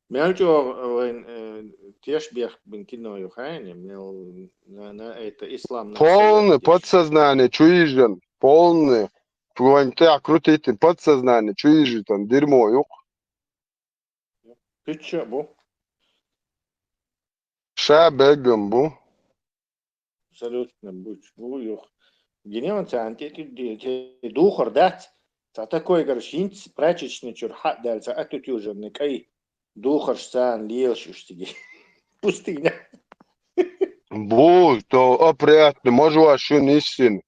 Мел чё, э, э, теш бех бин кино ю хайне, мел на, на это ислам на Полный совет теш. Подсознание, чуижен, полный. Вань так крутить, подсознание, чуижен, там, дерьмо, юк. Ты чё, бу? Ша бегам бу. Абсолютно буч, бу юх. Гинеон ца анте ты, ты, ты духар дац. Ца такой, короче, инц прачечный чур хат дал, ца атут южерный кай духар шсан лиел шуштиги. Пустыня. Бу, то опрятно, можу аш шун иссин.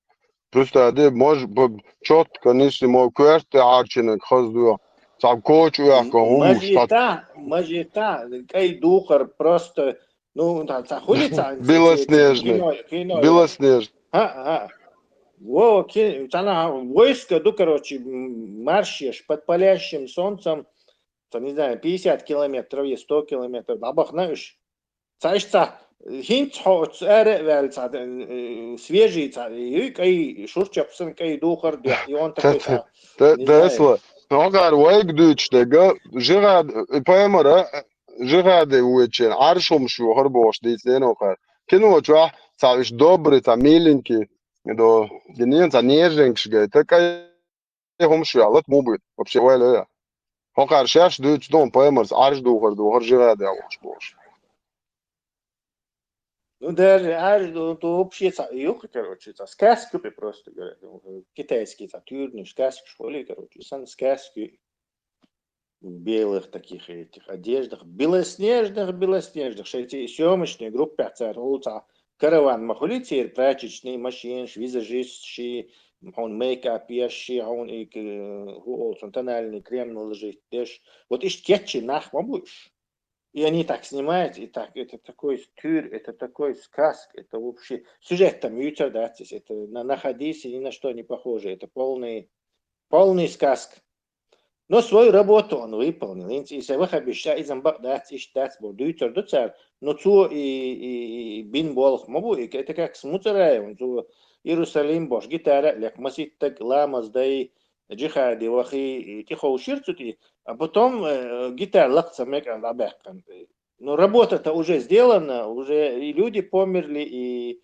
Просто ады, мож, б-, чётко не симо, кверте арчинек хаздуя. Сам коч уяко, М-, у, мажита, штат. Мажита, кай духар просто, ну, та, та хули та, Белоснежный. Кино, кино. Белоснежный. А, а. Во, ки-, та на войско, ду, короче, м, маршешь под палящим солнцем, та, не знаю, пятьдесят километров и сто километров, бабах, знаешь. Ца ишца, хинц хо, ц-, эре вел ца, э, свежий ца, э, кай шурчапсын, кай духар, дя-, и он такой ца, Те-, не знаю. Тесла. Огар вайг дучдега, жигад, э, паймара, э, жигаде уечен, аршум шугар бош, дицен окар. Кино чуа, ца иш добрый, ца миленький, до, динен ца неженькшгай, такай хумшуя, лат мубы, вообще, вайлая. Хокар шаш дучдон, паймарс, арш духар, духар жигаде, а вош бош. Ну, даже, аж, ну, то вообще ца-, юха, короче, ца, сказка, просто говоря, ну, китайский, ца, тюрню, сказка, что ли, короче, сан сказки в белых таких этих одеждах, белоснежных, белоснежных, что эти съемочные группы, ца, караван, махулицер, прачечные, машинаш, визажисташ, он мейкап еш, он и, э, ху-, он тональный крем наложить, деш. Вот ишт кетчи нах ма буш. И они так снимают, и так, это такой тюр, это такой сказка, это вообще сюжет там ютер, да, то есть это на, находись, ни на что не похоже, это полный, полный сказка. Но свою работу он выполнил. Инц, и се выхабища, и замбак дац, иш дац, бо дютер дуцар, но цу и, и, и бин болх мобу, и это как смуцарая, он цу Иерусалим бош, гитара, лек маситтак, ламаз дай, джихади вахи, и тихо уширцути, а потом, э, гитар лакца мек, а, лабеккан. Ну, работа-то уже сделана, уже и люди померли, и,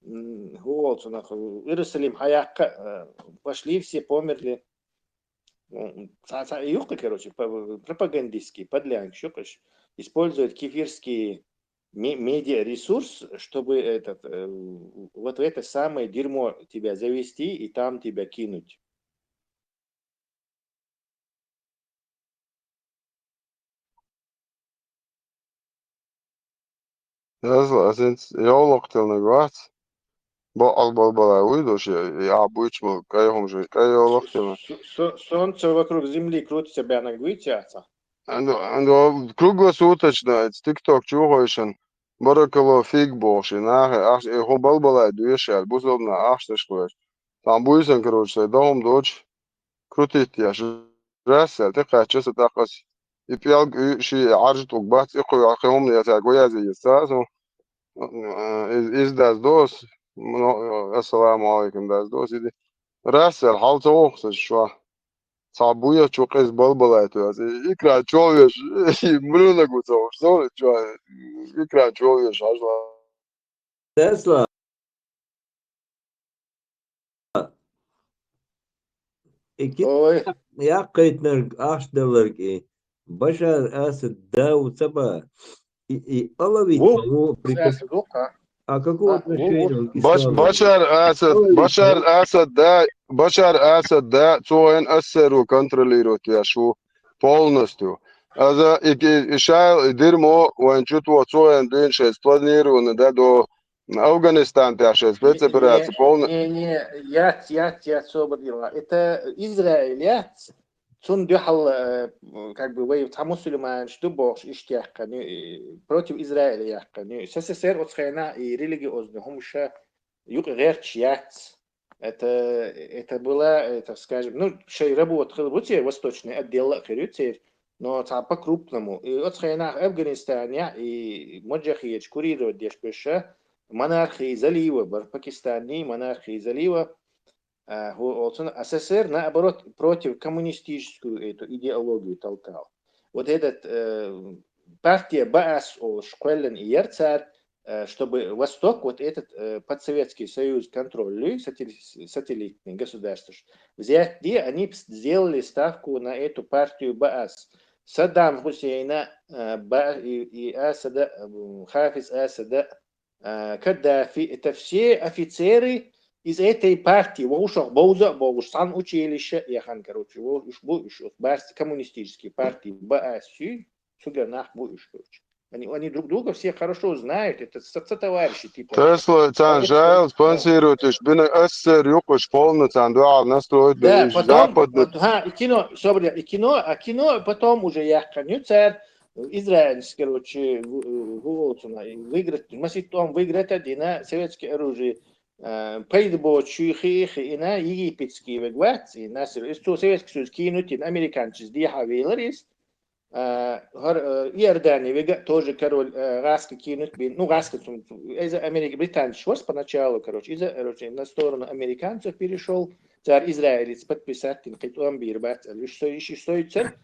м, вот, у нас, э, Иерусалим, Хаяка, э, пошли все, померли. Ну, ца-, ца-, юха, короче, по-, пропагандистский, подлянка, ещё, короче, использовать кефирский ме-, медиаресурс, чтобы этот, э, вот в это самое дерьмо тебя завести и там тебя кинуть. Тесла, а сенц йовлохтелнаг вац. Бо албалбала уйдуш, я, я буйчмал, кайхумжи, кайовлохтелнаг. Со-, со-, солнце вокруг Земли крутится, бянаг витяца. Андо, андо, круглосуточно, эц TikTok чухойшан, баракало фиг бохши, нахе, ах, э, хо балбала дуешал, бусобна, ахшташквеш. Там буйсан, короче, сай дом доч, крутить я, ш-, жасса, ты качеса такас. И пьялг, и ши, аржит уг бац, и хуй, а хе умный, я так, я за есть, а, со. Э, из, из дас дос, ну, э, ассаламу алейкум дас дос, иди. Расел, хал ца охса шва. Ца буя чу къиз балбалай ту яз. И, икра чолвеш, и мрюна гу ца охса, чу, икра чолвеш, ажла. Тесла. Ой. Якъайтнарг ахшдаларг и Башар Асад дау цаба. И, и алави Ву, того приказ. Асад, а. А какое А, ву, ву. отношение он к Баш-, исламу? Башар Асад, Ой, Башар ой. Асад да, Башар Асад да, цоен ассеру контролировать яшу полностью. А за и, и, и шайл, и дерьмо, вон чуть вот цоен день шесть спланировано, да, до Афганистан пяшет, спецоперация Не, полная. Не, не, яц, яц, яц, собар дела. Это Израиль, яц. Цун дюхал, э, как бы, вай, ца мусульман, что бохш, иштяхкани, э, против Израиля яхкани. СССР оцхена и религиозный хумша юк герч яц. Это, это была, это, скажем, ну, шей работа хил бути, восточный отдел хирюцер, но ца по-крупному. И оцхена Афганистане, и моджахиеч курировать деш беша, монархии залива, бар Пакистане, монархии залива, а, ху-, вот он, СССР, наоборот, против коммунистическую эту идеологию толкал. Вот этот, э, партия Баас, о, школен и Ярцар, э, чтобы Восток, вот этот, э, под Советский Союз контроль, сателли-, сателлитные государства, ш-, взять, где они п-, сделали ставку на эту партию Баас. Саддам Хусейна, э, Ба-, и, и Асада, м, Хафиз Асада, э, Каддафи, это все офицеры из этой партии. Вовшах Бовза, вовш сан училище, яхан, короче, вовш бу, уж барс коммунистические партии, Баасю, сугер нах бу, уж, короче. Они, они друг друга все хорошо знают, это со-, сотоварищи, типа. Тесла, цан Короче, жайл, да. Спонсирует, уж бина СССР, юкуш полно, цан дуал настроить, Да, да, уж потом, западный. вот, ха, и кино, собри, и кино, а кино потом уже яхкан, ю цар, Израиль, короче, в-, в-, вот она, и выиграть, масит он выиграть один, а, советское оружие, э, пайдбо чуйхи, и на египетский вегват, и на сер-, и что Советский Союз кинуть, и американцы здесь, а, вейлорис, э, гор-, э, Иордания вега тоже король, э, Гаска кинуть бин, ну, Гаска, сум-, из-за Америки, британец шварц поначалу, короче, из-за, короче, на сторону американцев перешел, цар израилец подписать, тин кит он бир бат, а лишь сой, ещё сой цар.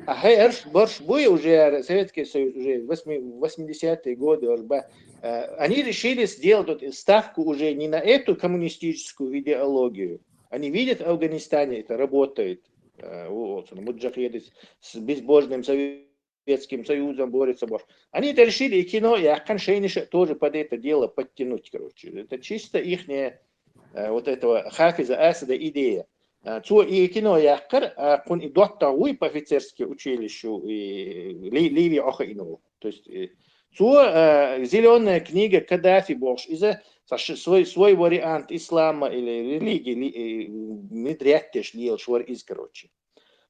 А хе эрш борш буй уже, Советский Союз уже восьми-, восьмидесятые годы, орш ба. Э, они решили сделать вот ставку уже не на эту коммунистическую идеологию. Они видят, в Афганистане это работает. Э, вот, муджахиды с, с безбожным советом Советским Союзом борются, боже. Они это решили, и кино, и Акхан Шейниша тоже под это дело подтянуть, короче. Это чисто ихняя, э, вот этого Хафиза Асада идея. Э, цо и кино яхкар, а кун и доттагъуй по офицерски училищу, и Ли-, Ливия оха ино. То есть, э, цо, э, зелёная книга Каддафи бохш, из-за свой, свой вариант ислама или религии ли-, э, внедрять теш лиел швар из, короче.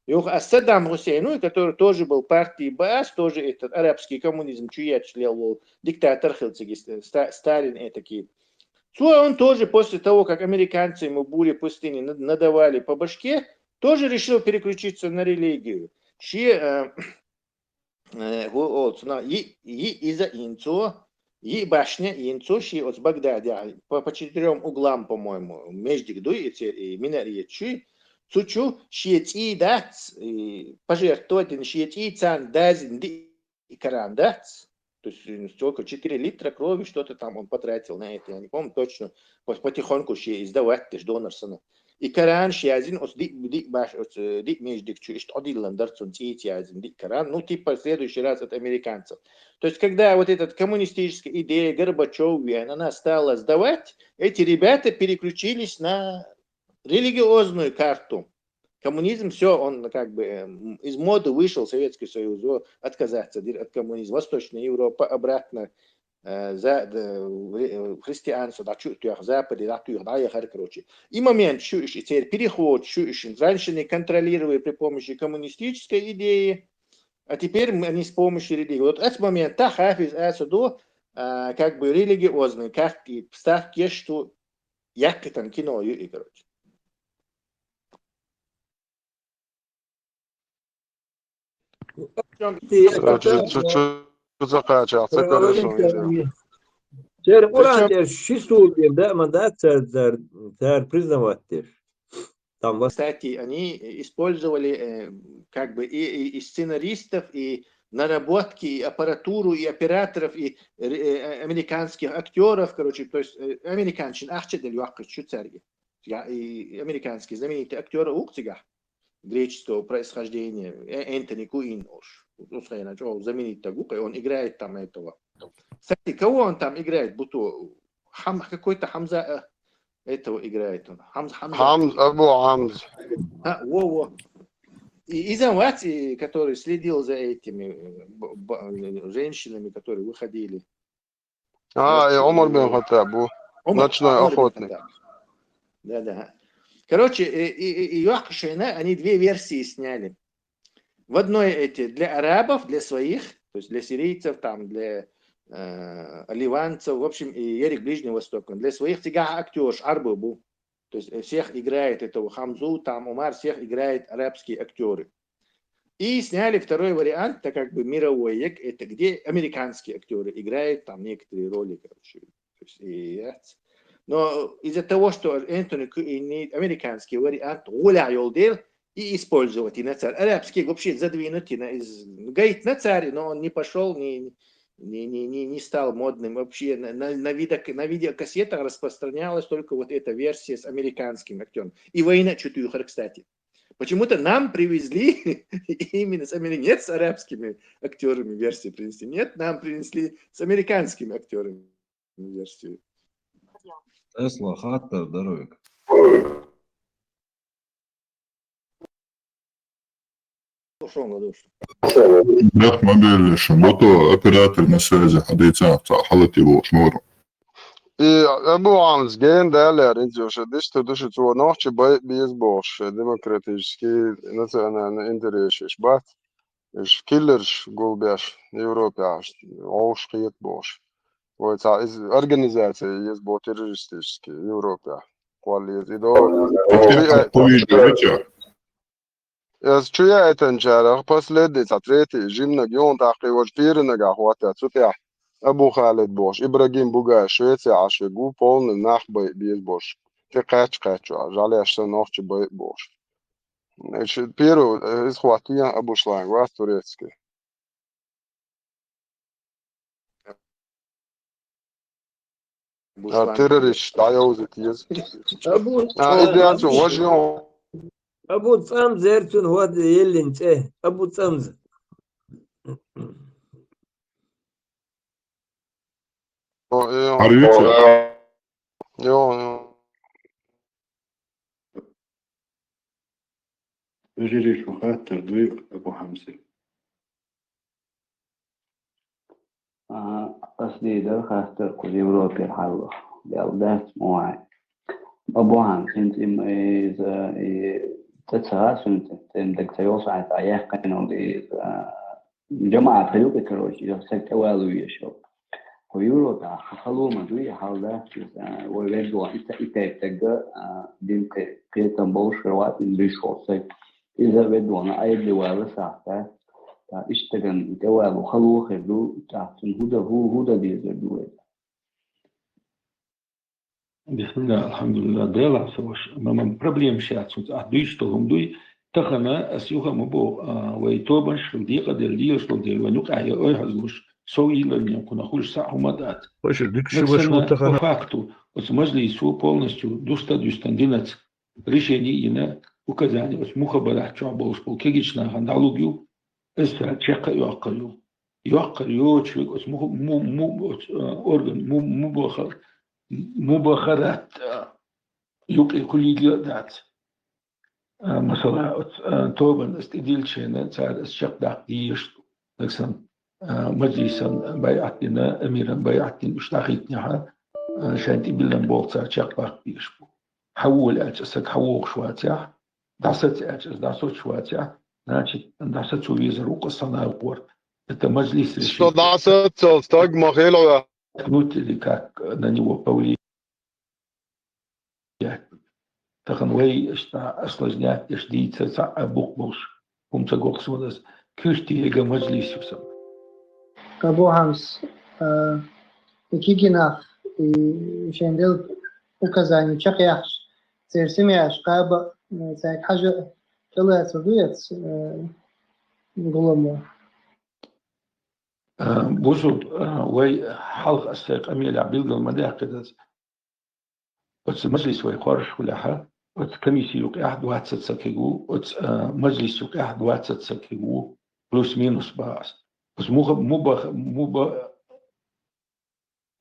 Юха а Саддам Хусейну, который тоже был партии Баас, тоже этот арабский коммунизм, чуя члел, диктатор хилциги, Ста-, Сталин этакий. Цо он тоже после того, как американцы ему буре пустыни над-, надавали по башке, тоже решил переключиться на религию. Чи, э, э, го-, о, цна-, и, и, из-за инцо, и башня инцо, ши от Багдаде, по, по четырём углам, по-моему, междик дуй, и те, и минар и чуй, цучу, ши ци дац, и пожертвовать, ши ци цан дазин ди и Коран дац. То есть, э, сколько, четыре литра крови что-то там он потратил на это, я не помню точно. По-, потихоньку ши издавать, ты ж донор сына. И Коран ши язин, ос ди, ди баш, ос, э, ди междик чу, ишт одиллан дарцун ци язин, ди Коран. Ну, типа, в следующий раз от американцев. То есть, когда вот эта коммунистическая идея Горбачёва, она стала сдавать, эти ребята переключились на религиозную карту. Коммунизм, всё, он как бы, эм, из моды вышел, Советский Союз, о, отказаться дир от коммунизма. Восточная Европа обратно, э, за, д-, в ре-, э, христианство, да, чу-, тюх, Западе, да, тюх, да, я хар, короче. И момент, шу иш, и теперь переход, шу иш, раньше не контролировали при помощи коммунистической идеи, а теперь мы, они с помощью религии. Вот этот момент, та Хафиз Асаду, а, как бы религиозный, как и ставки, что якытан кино, и, короче. Цу, цу, цу, цу закачал, ца короче, видео. Цер Причём Къуръан теш ши сулдир, да, ман да, цер, цер, цер признавать теш. Там вас- Кстати, они использовали, э, как бы и, и, и сценаристов, и наработки, и аппаратуру, и операторов, и, э, э, американских актёров, короче, то есть, э, американчин ахча дел юаккы чу церги. Я, и американский знаменитый актёр Укцига, греческого происхождения, э, Энтони Куин ош. Ус хайна, чё, знаменитый гук, и он играет там этого. Кстати, кого он там играет? Будто Хам-, какой-то Хамза, э, этого играет он. Хамз-, Хамза. Хамз, Абу Хамз. А, во, во. И из-за вати, который следил за этими, э, б-, б-, э, женщинами, которые выходили. А, и Умар бин Хаттаб, бу. Умар, ночной Умар бин охотник. Хаттаб. Да, да. Короче, э, и, и, и Йохшина, они две версии сняли. В одной эти для арабов, для своих, то есть для сирийцев, там, для, э, ливанцев, в общем, и Эрик Ближний Восток, для своих цигах актёрш арбы бу. То есть, э, всех играет этого Хамзу, там, Умар, всех играет арабские актёры. И сняли второй вариант, так как бы мировой, як-, это где американские актёры играют там некоторые роли, короче. То есть, и это. Но из-за того, что Энтони Ку-, и не американский вариант, гуля йолдел, и использовать и нацар. Арабский вообще задвинуть и на, из, гайт нацари, но он не пошёл, не, не, не, не, не стал модным. Вообще на, на, на видео-, на видеокассетах распространялась только вот эта версия с американским актёром. И война чутюхар, кстати. Почему-то нам привезли именно с амери-, нет, с арабскими актёрами версии принесли. Нет, нам принесли с американскими актёрами версию. Тесла, хаттар, здоровик. Шо ладош. Бах, ма беллешим, вот оператор на связи, хадийца, ца, халати волш, мору. И Абу Амз ген далер, инзюша, дишта душа цо нохчи бай-, без бош, демократический, национальный интерес иш бат. Иш киллерш гулбеш, Европе аш, ош хет бош. Вой ца из организация ез бо террористический, Европе. Квал ез идо. Окей, Чуя-, а по видео, вы чё? Ез чуя этан чарах, последний, ца третий, жимнаг ён тахи вож пиринага хвата, цутя. Абу Халид бош, Ибрагим Бугай, Швеция аши гу, полный нах бай без бош. Те кач качу, а жаляш са нохчи бай бош. Значит, первый, э, из хватия Абу Шланг, вас турецкий. А террорист, да, я уже тез. Абу, А, идеально, важно. Абу Цамз, эрцун хват еллин цӀе. Абу Цамз. О, йо. Хьарвича? Йо, йо. Вежарий, шун хаттар дуй Абу Хьамза? Ага, къасдийдар хаттар кху Европера хьалла. Дел дац мо вай. Абу Хьамза, хӀинца им, иза, и, тӀе ца гӀа сунца, тӀем даг ца йолу схьа, а, яьккхина иза, а, ЖамаӀат хир ю-кх, короче, иза стаг тӀевалла везаш йолу. Кху Европа хало ма дуй, хьал дац иза, а, вай веддо, и ца-, и тайпа стаг, а, дин кхе-, кхетам болуш хир вац, иза буьйш волу стаг. Иза веддо, Ӏедале вала сахьта, ткъа иштта стагана тӀевалла хало хир ду, тӀаккха цунна хӀун дан, хӀун, хӀун дан дезар ду вай? Бисмилла, алхьамдулилла, Делахь ца ваша. Ма-, ма-, проблемаш яц хӀинца, ахь дуьйцуш долу хӀума дуй. Тахана ас юха а ма боху, а, вай тобанаш хила декъаделла лелаш долу дела, вайн юкъахь я ойхьазлуш, сов йиллаллин кхунах хуьлуш цхьа а хӀума а дац. Ваша, дика шу, ваша, тахана по факту оцу мажлисо полностью дуста а дуьстина динаца решение йина, указание оцу мухабарат чохь болуш болу кегийчу нахана дӀалур ю, иза цара чекх а йоккхур ю. Йоккхур йоцуш верг оцу муха-, му-, му-, оцу, а, орган, му-, мубаха-, мубахарат, а, юкъе куллиге а дац. А, масала, оцу, а, тобанна ас тӀедиллича хенахь, цара ас чекхдаккха дезаш ду. Дагсан, а, мажлисан байӀат дина, амиран байӀат дина, уьш дӀахӀиттинехь, а, шайн тӀебиллина болх цара чекхбаккха дезаш бу. Хьан волу аьлча, аса саг хьан вогӀуш вацахь, дӀасаца аьлча, аса дӀасоцуш вацахь, значит, дӀасацо везар ву-кх аса санна агӀор. Это мажлис решит. Со дӀасацал стаг ма хила ваьхьа. Тянуть ли как на него повлиять. Тахана вай иштта осложнять деш дийца цхьа а букъ болуш хӀума ца го-кх суна аса. Куьйртига мажлис ю сан. Абу Хьамза, а, и кегий нах, и шайн делла указание чекхъяьккхича, церан семьяш кхаба, а, цаьрга хьажа тӀелацар ду эцца, а, гуламо? А, бусург, а, вай хьалха аса сайн къамелехь билгал ма даьккхира аса. Оцу мажлис вай хоржуш хилахь, оцу комисси юкъехь двадцать саг кхин ву, оцу, а, мажлис юкъехь двадцать саг кхин ву, плюс-минус боху аса. Оцу муха-, муба-, муба-,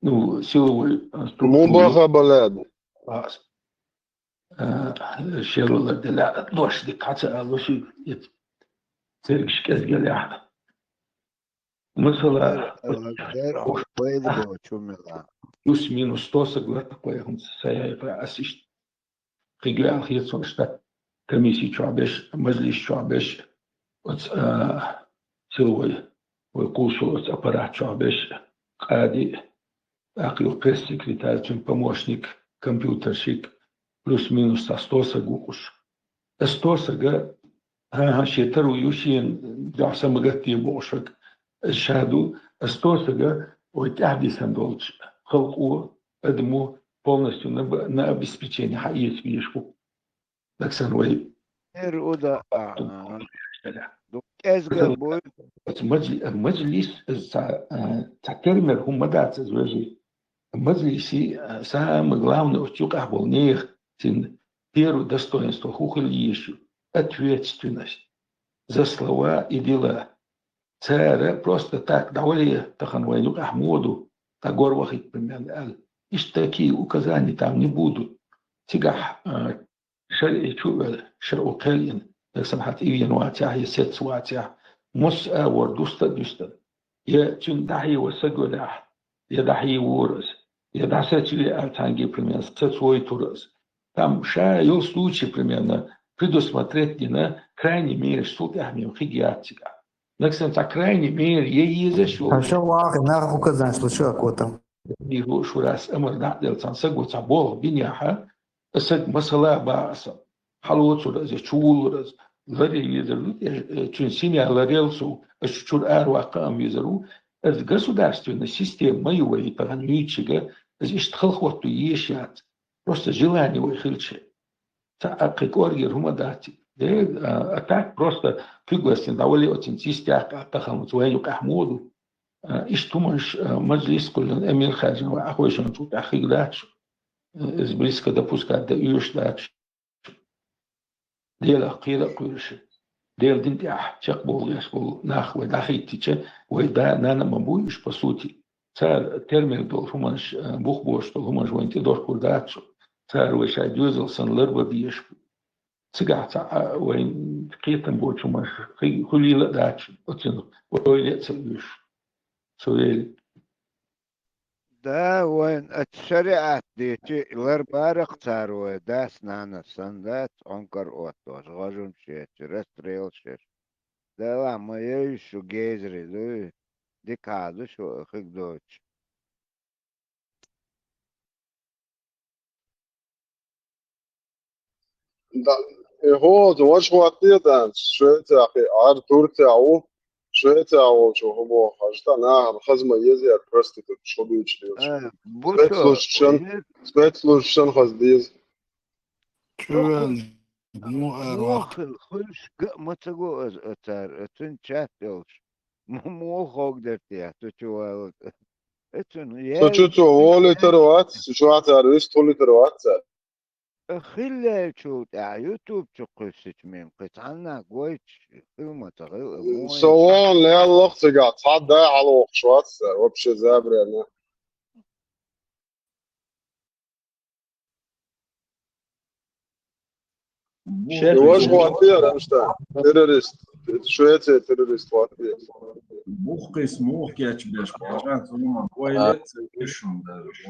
ну, силовой, а, структура. Мубахабалад. Боху аса. А, шелалар делахь, дош дика хьа ца алуш, и цергаш кӀезгалехь. Масала, Дер, а, дер, а, пайда боху чу мела. Плюс-минус сто саг латтакх вай хӀинца, сайн яйпа ас иштта. Кхин гуьал хета суна иштта комисси чохь беш, мажлис чохь беш, оцу, а, силовой, вай кхуллуш оцу аппарат чохь беш, къади, тӀаккха юха пресс-секретарь, цуьнан помощник, компьютерщик, плюс-минус цхьа сто саг ву уьш. Аса сто сага, хӀан-хӀа, шен таро ю, шена дуьхьа са ма гатде бохуш верг, аса ша ду, аса сто сага вай тӀаьхьа дисина долчу халкъо, адамо полностью на б-, на обеспечение хьаэца везаш ву. Дагсан вай. Эр уда, а, а, а. Ду кӀезга буй. Оцу мажли-, мажлис, аса ца, а, ца термер хӀума ма дац аса, вежарий. Мажлиси, а, самое главное, оцу юкъахь болу нехан, цуьнан первое достоинство хӀун хила езаш ю? Ответственность за слова и дела. Цара просто так дӀавале, тахана вайн юкъахь муха ду, дӀагор вахийта, примерно, аьлла. Иштта такие указания там не будут. Цигахь, а, шарӀи чу а ваьлла, шарӀо кхел йина, дагсан хьан тӀе вена вацахь, я сецца вацахь, массо а агӀор дуста а дуьстина. Я цуьнан дӀахьева саг велахь, я дӀахьевора аса, я дӀасацве аьлла цхьаьнгге, примерно, сацвойтура аса. Там ша йолу случай, примерно, предусмотреть дина, крайней мераш цул тӀаьхьа мел хиг яц цигахь. Дагсан цхьа крайней мера я езаш йолу. Хьан ша вахи, нах указанаш лучу а котам. Бийр ву шурас амар дӀа а делла, цхьана саго цхьа болх бинехьа, саг масала баха аса, хьалоцур аса, чувуллур аса, ларъян везар ву, э, цуьнан семья ларъял сов, аса чуьра араваккха а везар ву. Аса государственная система ма ю вай тахана юьйцуьга, аса иштта халахӀотто езаш яц. Просто желание вай хилча. Цхьа а кхин кӀоргера хӀума дац. Де, а, а так просто куьг ластина дӀавале оцуьнца йистехь а тахана оцу вайн юкъахь муха ду. А, иштта хӀуманаш, а, мажлис кхуьллина, эмир хаьржина вай Ӏахойшана цу тӀехь хиг дац. Иза близко допускать дан оьшуш дац. Делах кхера а кхоьруш. Делан дин тӀехь чекхбовла гӀерташ болу нах вай дӀахӀиттича, вай да-нана а ма буй уьш, по сути. Цара термер долу хӀуманаш, э, бух бозуш долу хӀуманаш вайна тӀедохкур дац шу. Цара вай шайн доьзал санна ларбан безаш бу. Цигахь цхьа а вайн кхетам боцу хӀуманаш хи-, хуьлийла а дац шу, оцунах ойла а ца оьшу. Со вели. Да, вайн оцу шариӀат дечи ларбарах цара вай дас-нанас санна дац, Ӏункар оттош, гӀажум шечи, расстрел шеш. Делахь ма яй шу гезри дуй, дика хьа ду шу хиг доцуш. Да, и хӀоза ваша хӀоттае дан, Швецехь и Ӏар Турцехь ву, Швецехь волчо хӀун боху, хьажа нахана хаза ма еза яра проститутка шу дуьйцуш лелаш. Э, бу Спецслужбашан, спецслужбашан хаза деза. Чувел, ну, эр вахт. Мохал хуьлуш га а ма ца го аса оцара, оцун чат йолуш. Мо-, мохо хӀогдерти, ту чу валлалц. Оцун Со яй чу цо волуьйтар вац, чохь цара вистхулуьйтар вац цара. Хиллачул тӀаьхьа YouTube чу кхуьссича мин кхин цхьанна гойтуш хила ма ца хила, муха Со вон леллах цигахь, цхьа дай хьалавоккхуш вац цара, вообще забрана. Шер И ваш хӀоттера, Рамштайн. Террорист. Швеция террорист хӀоттера. Бухкис мух кечбеш, бажа, цунна кой А. лет, ца кешун даже.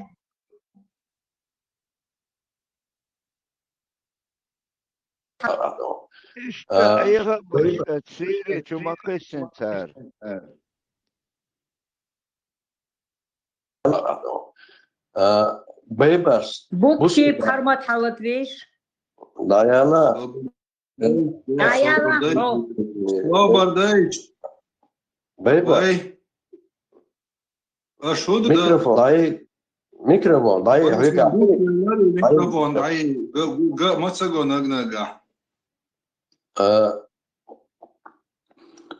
Иштта А. айхьа а баш, Сири чу ма кхиссина цара. А, Бейбарс. Бутки Бус- пхьармат хьалат веш. Даяла. Даяла, Слава Бардайч. Бейбарс. Ай. А шу да? Микрофон, дай. Микрофон, дай. Ой, Вика. Микрофон, дай. Га, га, ма ца го наг-нага. А,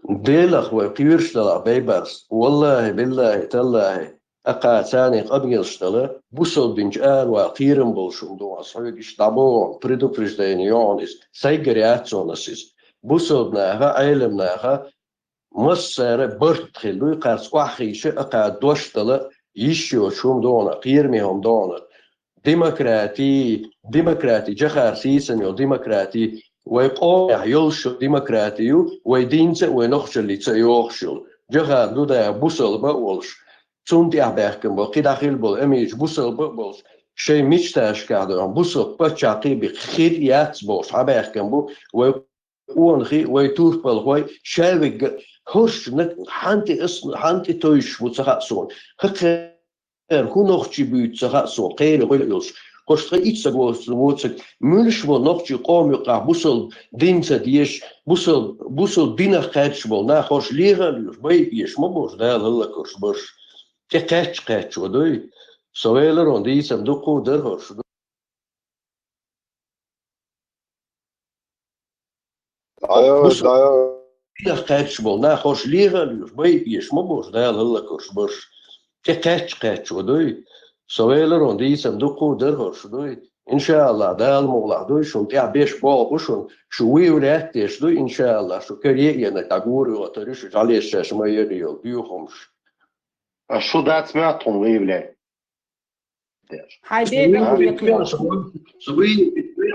Делах вай кхоьруш далахь, Бейбарс. Валлахи, биллахи, таллахи. Акха царна къамелаш дала, бусалба динчу аравала кхерам болуш хӀума ду ас хьоьга иштта дӀабоху, предупреждение йохьуна иза. Сайгара яц хьуна ас иза. Бусалба наха, Ӏелам наха, массара барт хила дуй, кхарца охьахийша, акха дош дала, йиш йоцу хӀума ду хьуна, кхераме хӀума ду хьуна. Демократи, демократи, Джохар сийсана йолу демократи, вай къомехь йолуш йолу демократи ю, вай динца а, вай нохчаллица а йогӀуш йолу. Джохар ду да бусалба а волуш, цунна тӀехь баьхкина болу, кхидӀа хила болу, амича бусалба а болуш, шайн мечташкахь ду, бусалба паччахь кхин бен хир яц бохуш, хьабаьхкина бу, вай къонахий, вай турпалхой, шаьвигга, хӀорш наг-, хьан тӀе ас, хьан тӀе тойшуш бу ца хаьа суна. ХӀокхе- Эр, хӀун нохчий буьйцу ца хаьа суна, кхеран гӀойла йолуш. Кхуш тхе итт саг воцург, муьлш бо нохчий къома юкъахь бусалба дин ца дезаш, бусалба, бусалба динах кхаьчча болу нах хӀорш леха а лоьхуш, байа а езаш ма бохуш, Дала хӀаллакьхуьлуш барш. ТӀе кхаьчча кхаьччо дуй. Со веларон дийцам дуккха а дара хӀорш ду. Динах кхаьчча болу нах хӀорш леха а лоьхуш, байа а езаш ма бохуш, Дала хӀаллакьхуьлуш барш. ТӀе кхаьчча кхаьччо дуй. Со веларон дийцам дуккха а дара хӀорш дуй. ИншаАллахӀ, Дала мукъалахь дуй, шуна тӀехь беш болх бу шуна, шу вуй лаьтташ дуй, иншаАллахӀ, шу каре а енарг дӀагур а йоцур ю, шу жӀалеш шаьш ма ярий йолу дуьйхамаш. А шу дац моьтту хьуна выявлять? Хьайн бегаш векхна.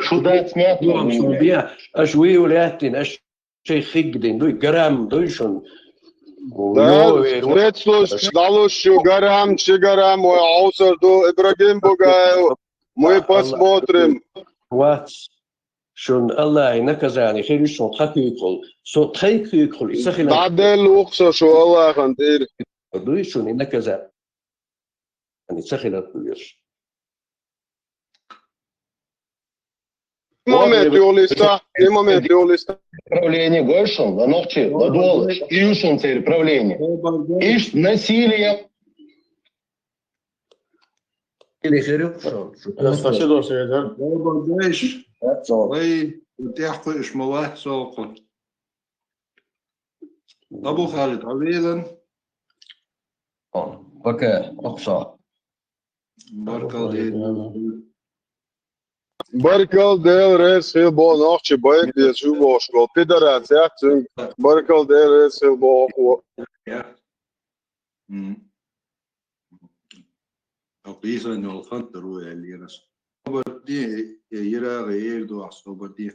Шу дац моьтту хьуна выявлять? Аша выявлять дина, аша шайн хиг дина дуй, грамм дуй шуна. Да, спецслужбаш дӀалуш ю, грамм, ши грамм, вай Ӏовсар ду, Ибрагим Бугаев, мы посмотрим. Вац, шуна Аллахьан наказание хир ю шуна тхан куьйгахула. Со тхайн куьйгахула, и ца хилар. ДӀаделла ву-кх со шу Аллахьан тӀера. Дуй шуна и наказание. Ани ца хилар кхоьруш. И момент юха листа, и момент юха листа. Правление гойшун, ла нохчи, ла долаш, и юшун церан правление. Иш насилие. Или хирюшун. Спасибо, Сергей. Бабадайш. Вай, тяхкуй иш мала, солку. Абу Халид, Алилан. Пока, оксо. Баркалла. Баркал, Дела реза хила боху нохчи байт бе чу бохуш волу пидорас яц цуьнга. Баркал, Дела реза хила боху. Бийсан йолу хан тар ву аьллера. Собар де, Ирагъа эр ду ахь собар де.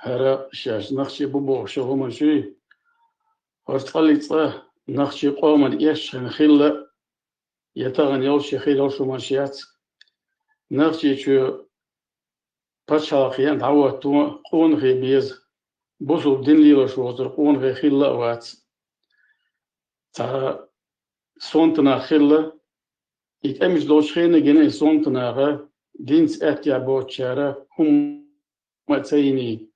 ХӀара шаьш нахчи бу бохуш хӀуманаш юй? ХӀара цкъа-цкъа нахчи къоман эшна хилла, я тахана йолуш, я хир йолуш хӀуманаш яц. Нахчи чу пачхьалкх еана дӀахӀотто къонахий беза, бусулба дин лелош воцург къонахий хилла а вац. Цхьа сонта нах хилла, и тӀемаш долчу хенахь гина и сонта наха, динца аьттехьа боцучара хӀумма а ца йиний.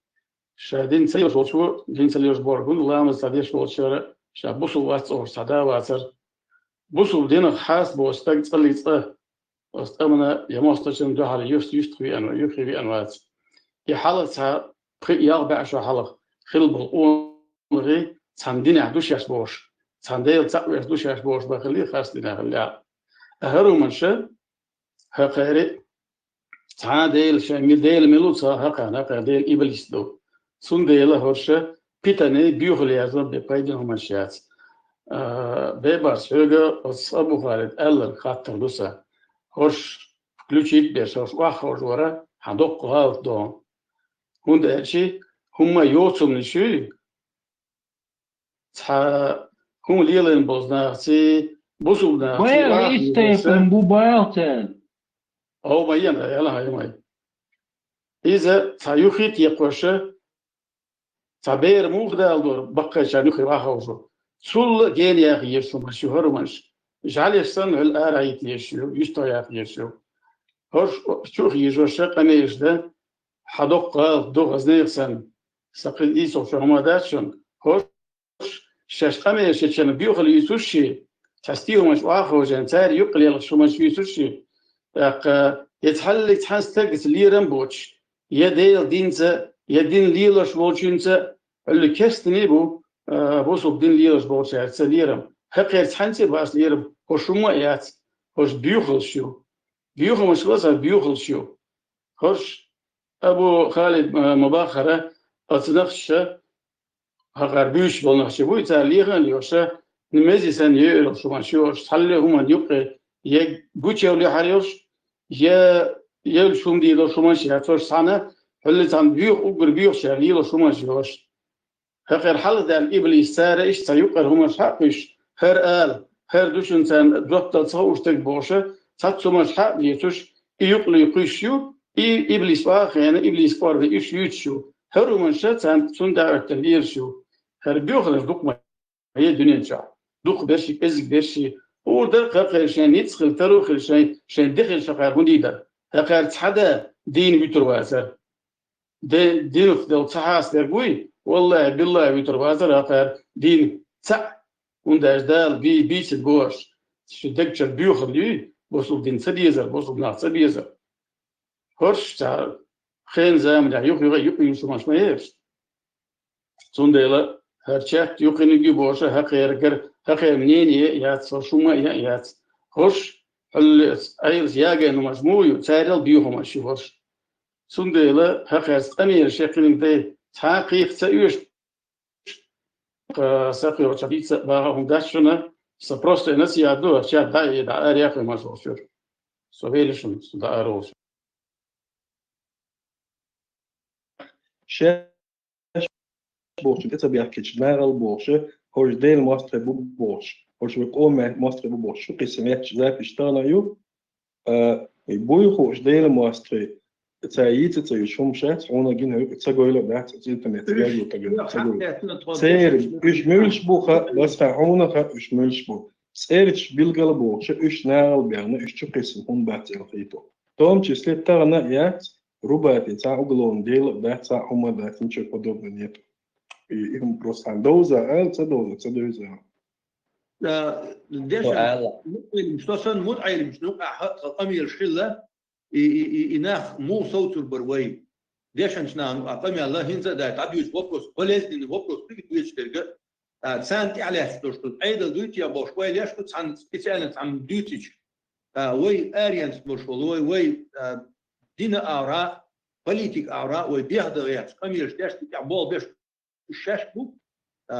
Ша дин ца лелош волчо, дин ца лелош бохург хӀун ду, ламаз ца деш волчара, ша бусулба вац олуш цхьа да а вацара. Бусулба динах хьаста боцу стаг цкъа-цкъа оцу тӀамна я мостагӀчунна дуьхьал юст-юьстах веана, юххе веана вац. И хьалха цхьа пхи-ялх бӀе шо хьалха хилла болу къонахий цхьана динехь ду шаьш бохуш, цхьана Дела цхьаъ веш ду шаьш бохуш бан хилла, харц динехь хиллехь а. ХӀара хӀуманаш хӀокхеран цхьа а Дела шайн мила, Дела мила ву ца хӀокхарна, хӀокхеран Дела иблис ду. Цундела хӀорш питане, боьхалла яздо бен пайдина хӀуманаш яц. А, Бебарс, хьоьга оцу Абу Халида аьлларг хаттар ду сан. ХӀорш включить беш, хӀорш охьаховш вара, хьан доккха гӀалат ду. ХӀунда аьлча хӀумма а йоцург ю, цхьа хӀума лелийна болу нахаца, бусулба нахаца Байа вахна истайпан бу баьлта. Хьо ма ена, яла хьай ма. Иза цхьа юххе а текхош, цхьа бер муха даладора, баккхайчарна юххе вахавжо. Цул а гена яха езаш хӀуманаш ю хӀара хӀуманаш. ЖӀаьлеш санна, хӀуьлла ара хьийта езаш ю, юьстах яха езаш ю. ХӀорш чу а хьийжош, къамелаш дан, хьан доккха гӀалат ду хӀаза нехан санна. Сан кхин ийсалгӀа чохь хӀума дац шуна. ХӀорш шаьш къамелаш ечарна боьхалла юьйцуш ши, цхьа стен хӀуманаш охьаховшийна, цара юккъе лелхаш хӀуманаш юьйцуш ши. ТӀаккха я цхьаллиг цхьана стагаца лерам боцуш, я Делан динца, я дин лелош волчуьнца, хӀуьллу кестане а бу, а, бусулба дин лелош болчаьрца лерам. ХӀокхеран цхьаьнца а бац лерам, хӀорш хӀумма а яц, хӀорш боьхаллаш ю. Боьхамаш ла сан боьхаллаш ю. ХӀорш Абу Халид, а, ма-баххара, оцу нахчаша, хӀокхара буьйцуш болу нахчий буй, цара лехана а лоьхуш, мези санна йоьалла хӀуманаш йоьхуш, цхьалле хӀуманна юккъе я гучуевлла хьара йолуш, я евлча хӀума дийр долуш хӀуманаш яц хӀорш цхьаьна, хӀуьллу цхьана боьха уггар боьхачара лелош хӀуманаш йоьхуш. ХӀокхеран хьалха даьлла иблис цара иштта цхьа юккъера хӀуманаш хьа а кхуьйсуш, хӀара ала, хӀара ду шуна царна жоп дала ца хууш стаг бохуш, цхьацца хӀуманаш хьа а дийцуш, и юккъе кхуьйсуш ю, и иблис охьахиъна, иблис кӀорга уьш юьйцуш ю. ХӀара хӀуманаш царна цунна даӀват дан лелаш ю. ХӀара боьхаллаш дукха ма е дуьнен чохь. Дукха берш, кӀезиг берш, хӀора дара кхаркхайра шайн ницкъ хила, таро хила шайн, шайн де хила шахьара хӀун дийр дара. ХӀокхара цхьа а да дийна вуьтур вацара. Де-, динах дала ца хьастадерг вуй, валлахӀи, биллахӀи, вуьтур вацара хӀокхара дийна цхьаъ, хӀунда аьлча Дала бий-, бийцина бохуш, шун дегчара боьхалла юй, бусулба дин ца дезар, бусулба нах ца безар. ХӀорш цхьа хенан заманехь юха-юха юкъа юьйцуш хӀуманаш ма ераш. Цундела хӀара чат юкъаниг ю бохуш, хӀокхерагара, хӀокхеран мнение яц, хӀорш хӀумма а яц. ХӀорш хьуьллаца, Ӏелаца ягайна хӀуманаш муха ю, царел боьха хӀуманаш ю хӀорш. Цундела хӀокхаьрца къамелаш шекхиниг дай, цхьа а кхайкха ца оьшу, кха, сакхоьхучу дийца а баха хӀума дац шуна, сан просто и насихьат ду, чат дӀа а, дӀа а араяхйо ма шух чуьра. Со вели шуна, со дӀа а ролуш. Шаьш бохучу тӀе ца бехкича, нагӀал бохуша, хӀорш Делан мостагӀий бу бохуш, хӀорш вай къоман мостагӀий бу бохуш, шу кхиссина метташ запись тахана а ю, а, и буй хууш Делан мостагӀий, ца йийца ца йиш хӀума шац, хьуна гина хӀуьйкъа ца гойла а дац, цӀилтамет ца гайла тагана ца гойла. Церан, уьш муьлш бу хаьа, басха хьуна хаьа, уьш муьлш бу. ЦӀерачу билгала бохуша, уьш нагӀал баьхна, уьш чу кхиссина хӀума бац аьлла хийту. В том числе тахана а яц, Рубатин цхьа уголовный дело а дац, цхьа хӀума а дац, ничего подобного нету. И, и хӀума просто хьан довза ала, ца довза, ца довза ала. Да, дешан, мутаӀелимаш, со санна мутаӀелимаш, ну, къа-, ха-, ха-, къамелаш хилла, и, и, и, и нах муха совцур бара вай? Дешанчу нахана а къамел а хӀинца а дац, дӀадуьйцу вопрос, болезненный вопрос, кхин дуьйцуш дерг а. А, царна тӀаьхьа лаьтташ долуш ду. Ӏедал дуй те бохуш, вай леш ду цхьана специально цхьамма дуьйцича. А, вай аренца болуш волу, вай, вай, а, дина агӀора, политика агӀора, вай бехда гӀерташ, къамелаш деш, тӀехь болх беш, уж шаьш бу. А,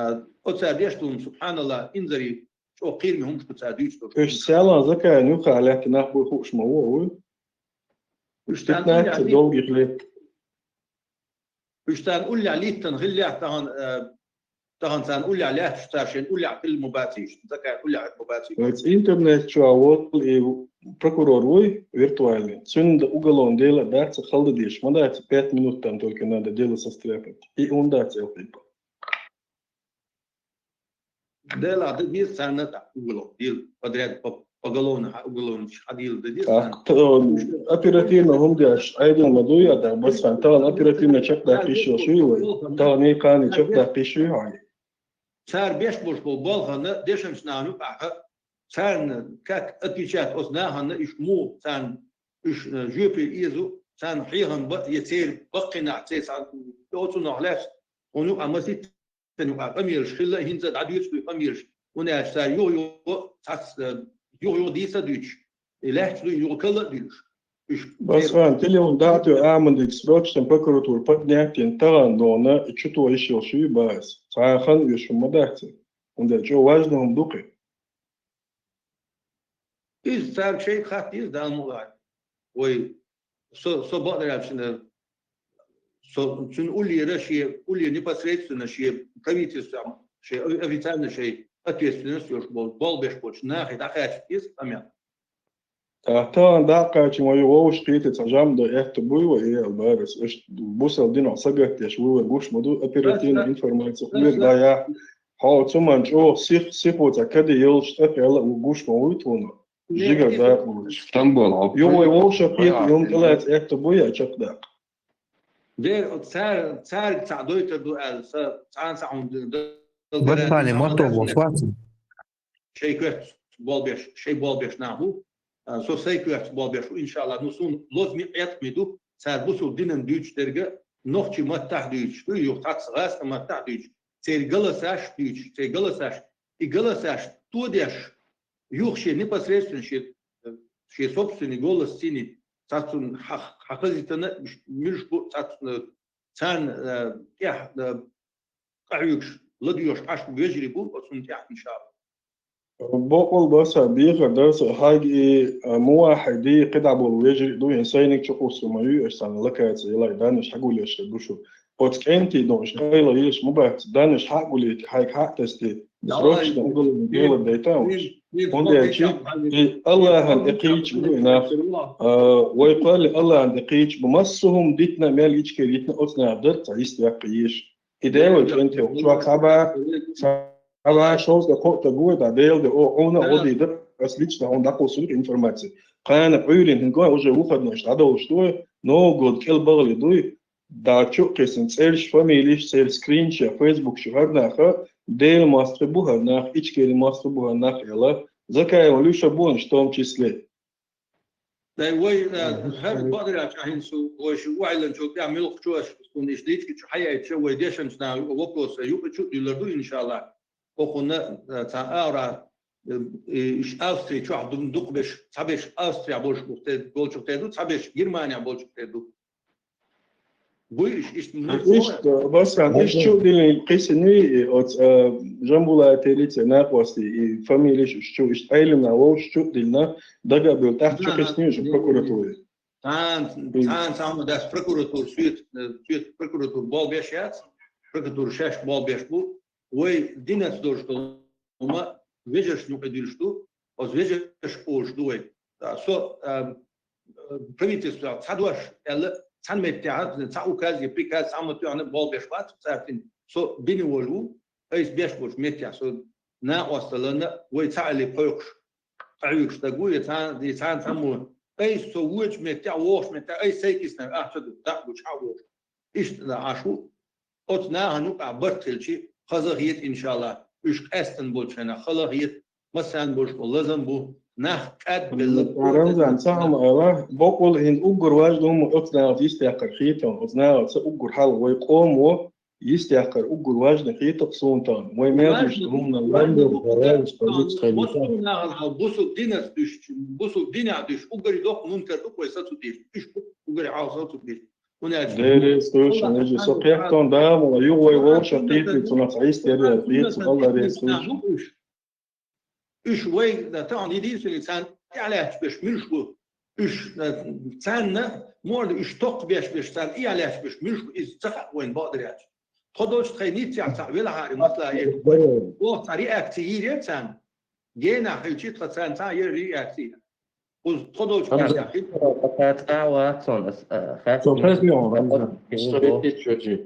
оцара деш долу, субхьаналлахӀ, инзаре чӀогӀа кхераме хӀумаш ду цара дуьйцуш долуш. Уьш Саьлан Закаевн юххехь лаьттина нах буй хууш ма ву, вуй? Уьш царна уллехь литтина долгих летта. Уьш царна уллехь литтина хиллехь, тахана, а, тахана царна уллехь лаьтташ цара шайна уллехь хилла ма баций уьш, Закаевн уллехь хилла ма баций уьш. Оцу интернет чохь волу и прокурор вуй, виртуальный, цуьнан уголовное дело дац, хала дан дезаш ма дац, пять минут там только надо дело состряпать. И хӀунда дац, элпипа. Дело дан деза царна, да, уголовное дело, подряд, по, поголовно, хьа, уголовно хьадийла дан деза царна. Оперативно хӀума деш, Ӏедал ма дуй, а, да, бацхан, тахана оперативно чекхдаккха йиш йолуш юй вай? Тахана и кхана чекхдаккха йиш юй хьуна? Цара беш болуш болу балхана дешначу нахана юкъахь, царна как отвечать оцу нахана, уьш муха царна, уьш, э, жоьпе эза, царна хьехам бан, я церан баккхий нах, церан цхьа оцунах лаьцна, хьуна юкъахь масийтта церан юкъахь къамелаш хилла, хӀинца а дӀадоьцуш ду къамелаш. ХӀунда аьлча цара юха-юха цхьацца, э, юха-юха дийца а дуьйцуш, и лаьтташ дуй юха калла а дуьйлуш. Уьш Басхан, телефон дӀа а тоьхна, Амандик, срочно прокуратура поднять йина, тахана дона, и чу тоха йиш йолуш юй боху ас. Цхьа а хан оьшуш хӀума ма дац. ХӀунда аьлча важно хӀума ду кхин. Иза цаьрга шайга хатта деза, Дала мукъ лахь. Вай, со, со бакъдерг аьлча, со, цуьнан уллера шен, уллера непосредственно шен правительстве, шен офи-, официально шен ответственность йолуш болу, болх беш болчу нахе дӀакхачийта деза къамел. Тахана дӀакхачийна вай вовшахкхетар цхьа жамӀ дан аьтто буй вай, и аьлла бара ас. Аша бусалба динах сагатдеш вуй, вай гуш ма ду, оперативная информация хӀуманна дӀаяхьа. Хьо цу ман чӀогӀа сих-, сихо цхьа каде йолуш тӀе а хилла, ву гуш ма вуй тхуна. Жигара дакъа лучу. Стамбул, хьо Юха вай вовшахкхетар, юха тӀелаца аьтто буй а чекхдаккха. Дера, цаьрга, цаьрга цхьаъ дойтур ду аьлла, сан цхьана цхьа хӀума дан. Васкане, мотор бу, свацу. Шайн коьртаца болх беш, шайн болх беш нах бу. А, со сайн коьртаца болх беш ву, иншаллахӀ. Ну, суна лозамий, къеткамий ду, цара бусалба динан дуьйцуш дерг, нохчийн маттахь дуьйцуш ду, юха цхьацца гӀазкхийн маттахь дуьйцуш, церан голосаш дуьйцуш, церан голосаш, и голосаш тодеш, юха шен непосредственно шен, шен собственный голос цӀена, цхьаццунна хьа-, хьахазийтина, муьлш бу цхьаццунна, царна, а, тӀехь, а, къахьоьгуш, ладоьгӀуш Ӏаш бу вежарий бу, оцунна тӀехь, иншаллахӀ. Боккъал баса бехар дар со, хьайга и, а, муваххьиди, кхидӀа болу вежарий а ду, хӀинца сайниг чукхуссур ма ю, аша царна локаци ялай, даннаш хьагулъеш хир ду шу. Оцу кӀентий дон, уьш къайла йилаш ма бац, даннаш хьа а гулъйите, хьайга хьа а тасте, срочно уголовное дело дайта уьш. ХӀунда аьлча и АллахӀан тӀе кхийча бу и нах, а, вай кхоьллин АллахӀан тӀе кхийча бу, массо а хӀума дитина, мел Ичкери йитина, оцу наха дара цхьа йист яккха езаш. И Делан кӀентий чохь цхьа бӀе, цхьа бӀе шовзткъа кхоъ таг ву, тӀаккха Дела де, о, хьуна а гӀо дийр дара, ас лично хьуна дӀакхуссур ду информаци. Кхана Ӏуьйранна хӀинца уже выходной дӀадовлуш ду, Новый год кӀел бахале дуй, дӀа чу а кхиссина цӀераш, фамилеш, церан скринаш, Facebook чу хӀара нах, Делан мостагӀий бу хӀара нах, Ичкерин мостагӀий бу хӀара нах аьлла, Закаевн Люша бу хӀинца в том числе. Дай вай, э, хӀара бакъдерг аьлча, ахьа хӀинца вай шу охьайиллинчул тӀаьхьа муьлххачо аша, цунна иштта личкачу хьаяйтича, вай дешанчу наха вопросаш юкъа чу а дуьллур ду, иншаллахӀ. Окхунна, э, цхьа агӀора, э, э, иштта Австри чохь ду-, дукхахберш, цхьаберш Австрехь болчух тера, болчух тера ду, цхьаберш Германехь болчух тера ду. Буй иштта, иштта муьлхха. Иштта, Басхан, иштта чу а диллина кхиссиний, и оцу, а, Жамбулаев Телица накъостий, и фамилеш уьш чу, иштта Ӏелимна вовшах чу а диллина, дага а буьллу, тӀаккха чу кхиссиний уьш прокуратуре. Цхьана, цхьана цхьа хӀума дац, прокуратура соьца, э, соьца прокуратура болх беш яц, прокуратура шаьш болх беш бу. Вай динца долуш долу хӀума вежаршна юкъа дуьллуш ду, оцу вежарша олуш ду вай. Со, а, правительстве цхьа дош аьлла, цхьана меттехь, цхьа указ я приказ цхьа ма тоьхна болх беш вац, цаьртина со бина волу ву, айса беш болчу меттехь со накъосталлина вай цхьаалле кхойкхуш, къахьоьгуш стаг ву, я цхьа-, я цхьана цхьаммо. Айса со вочу меттехь, вогӀучу меттехь, айса сайга иснарг ахча ду, дакъа гучу хьан вогӀуш. Иштта Ӏаш ву. Оцу нахана юкъахь барт хилчи, хаза а хета, иншаллахӀ, уьш къаьстина болчу хенахь хала а хета, массарна болуш болу лазам бу, нах кӀадбелла. Рамзан, ца хьама ала, боккъал хӀинца уггар важно хӀума оцу нахаца йистехкар хетам, оцу нахаца уггар хьал вай къомо, Йистехкар уггар важный хетар суна тахана. Вай мел деш хӀуманал ландер, бараеш, позиция. Бусул динас душ, бусул динах душ, уггари дох мункар ду кой сацу дир. Уш уггари хьал сацу дир. Унаш. Дерес душ, нежи со кехтон да, мала югой волша титли цунах айс дерес, дец мала рес душ. Уж вай, да, тахан единственный цан иалач беш милш бу. Уж, да, цанна, морда уж ток беш беш цан иалач беш милш бу, из цаха вайн бадряч. Тходолч тхай ниця ца вела хари масла е. О, ца реакция ире цан. Гена хилчит ха цан ца е реакция. Уз тходолч кар яхи. Ца ца ва цон ас, а, ха. Со пресмион, Рамзан. Что ведь чё.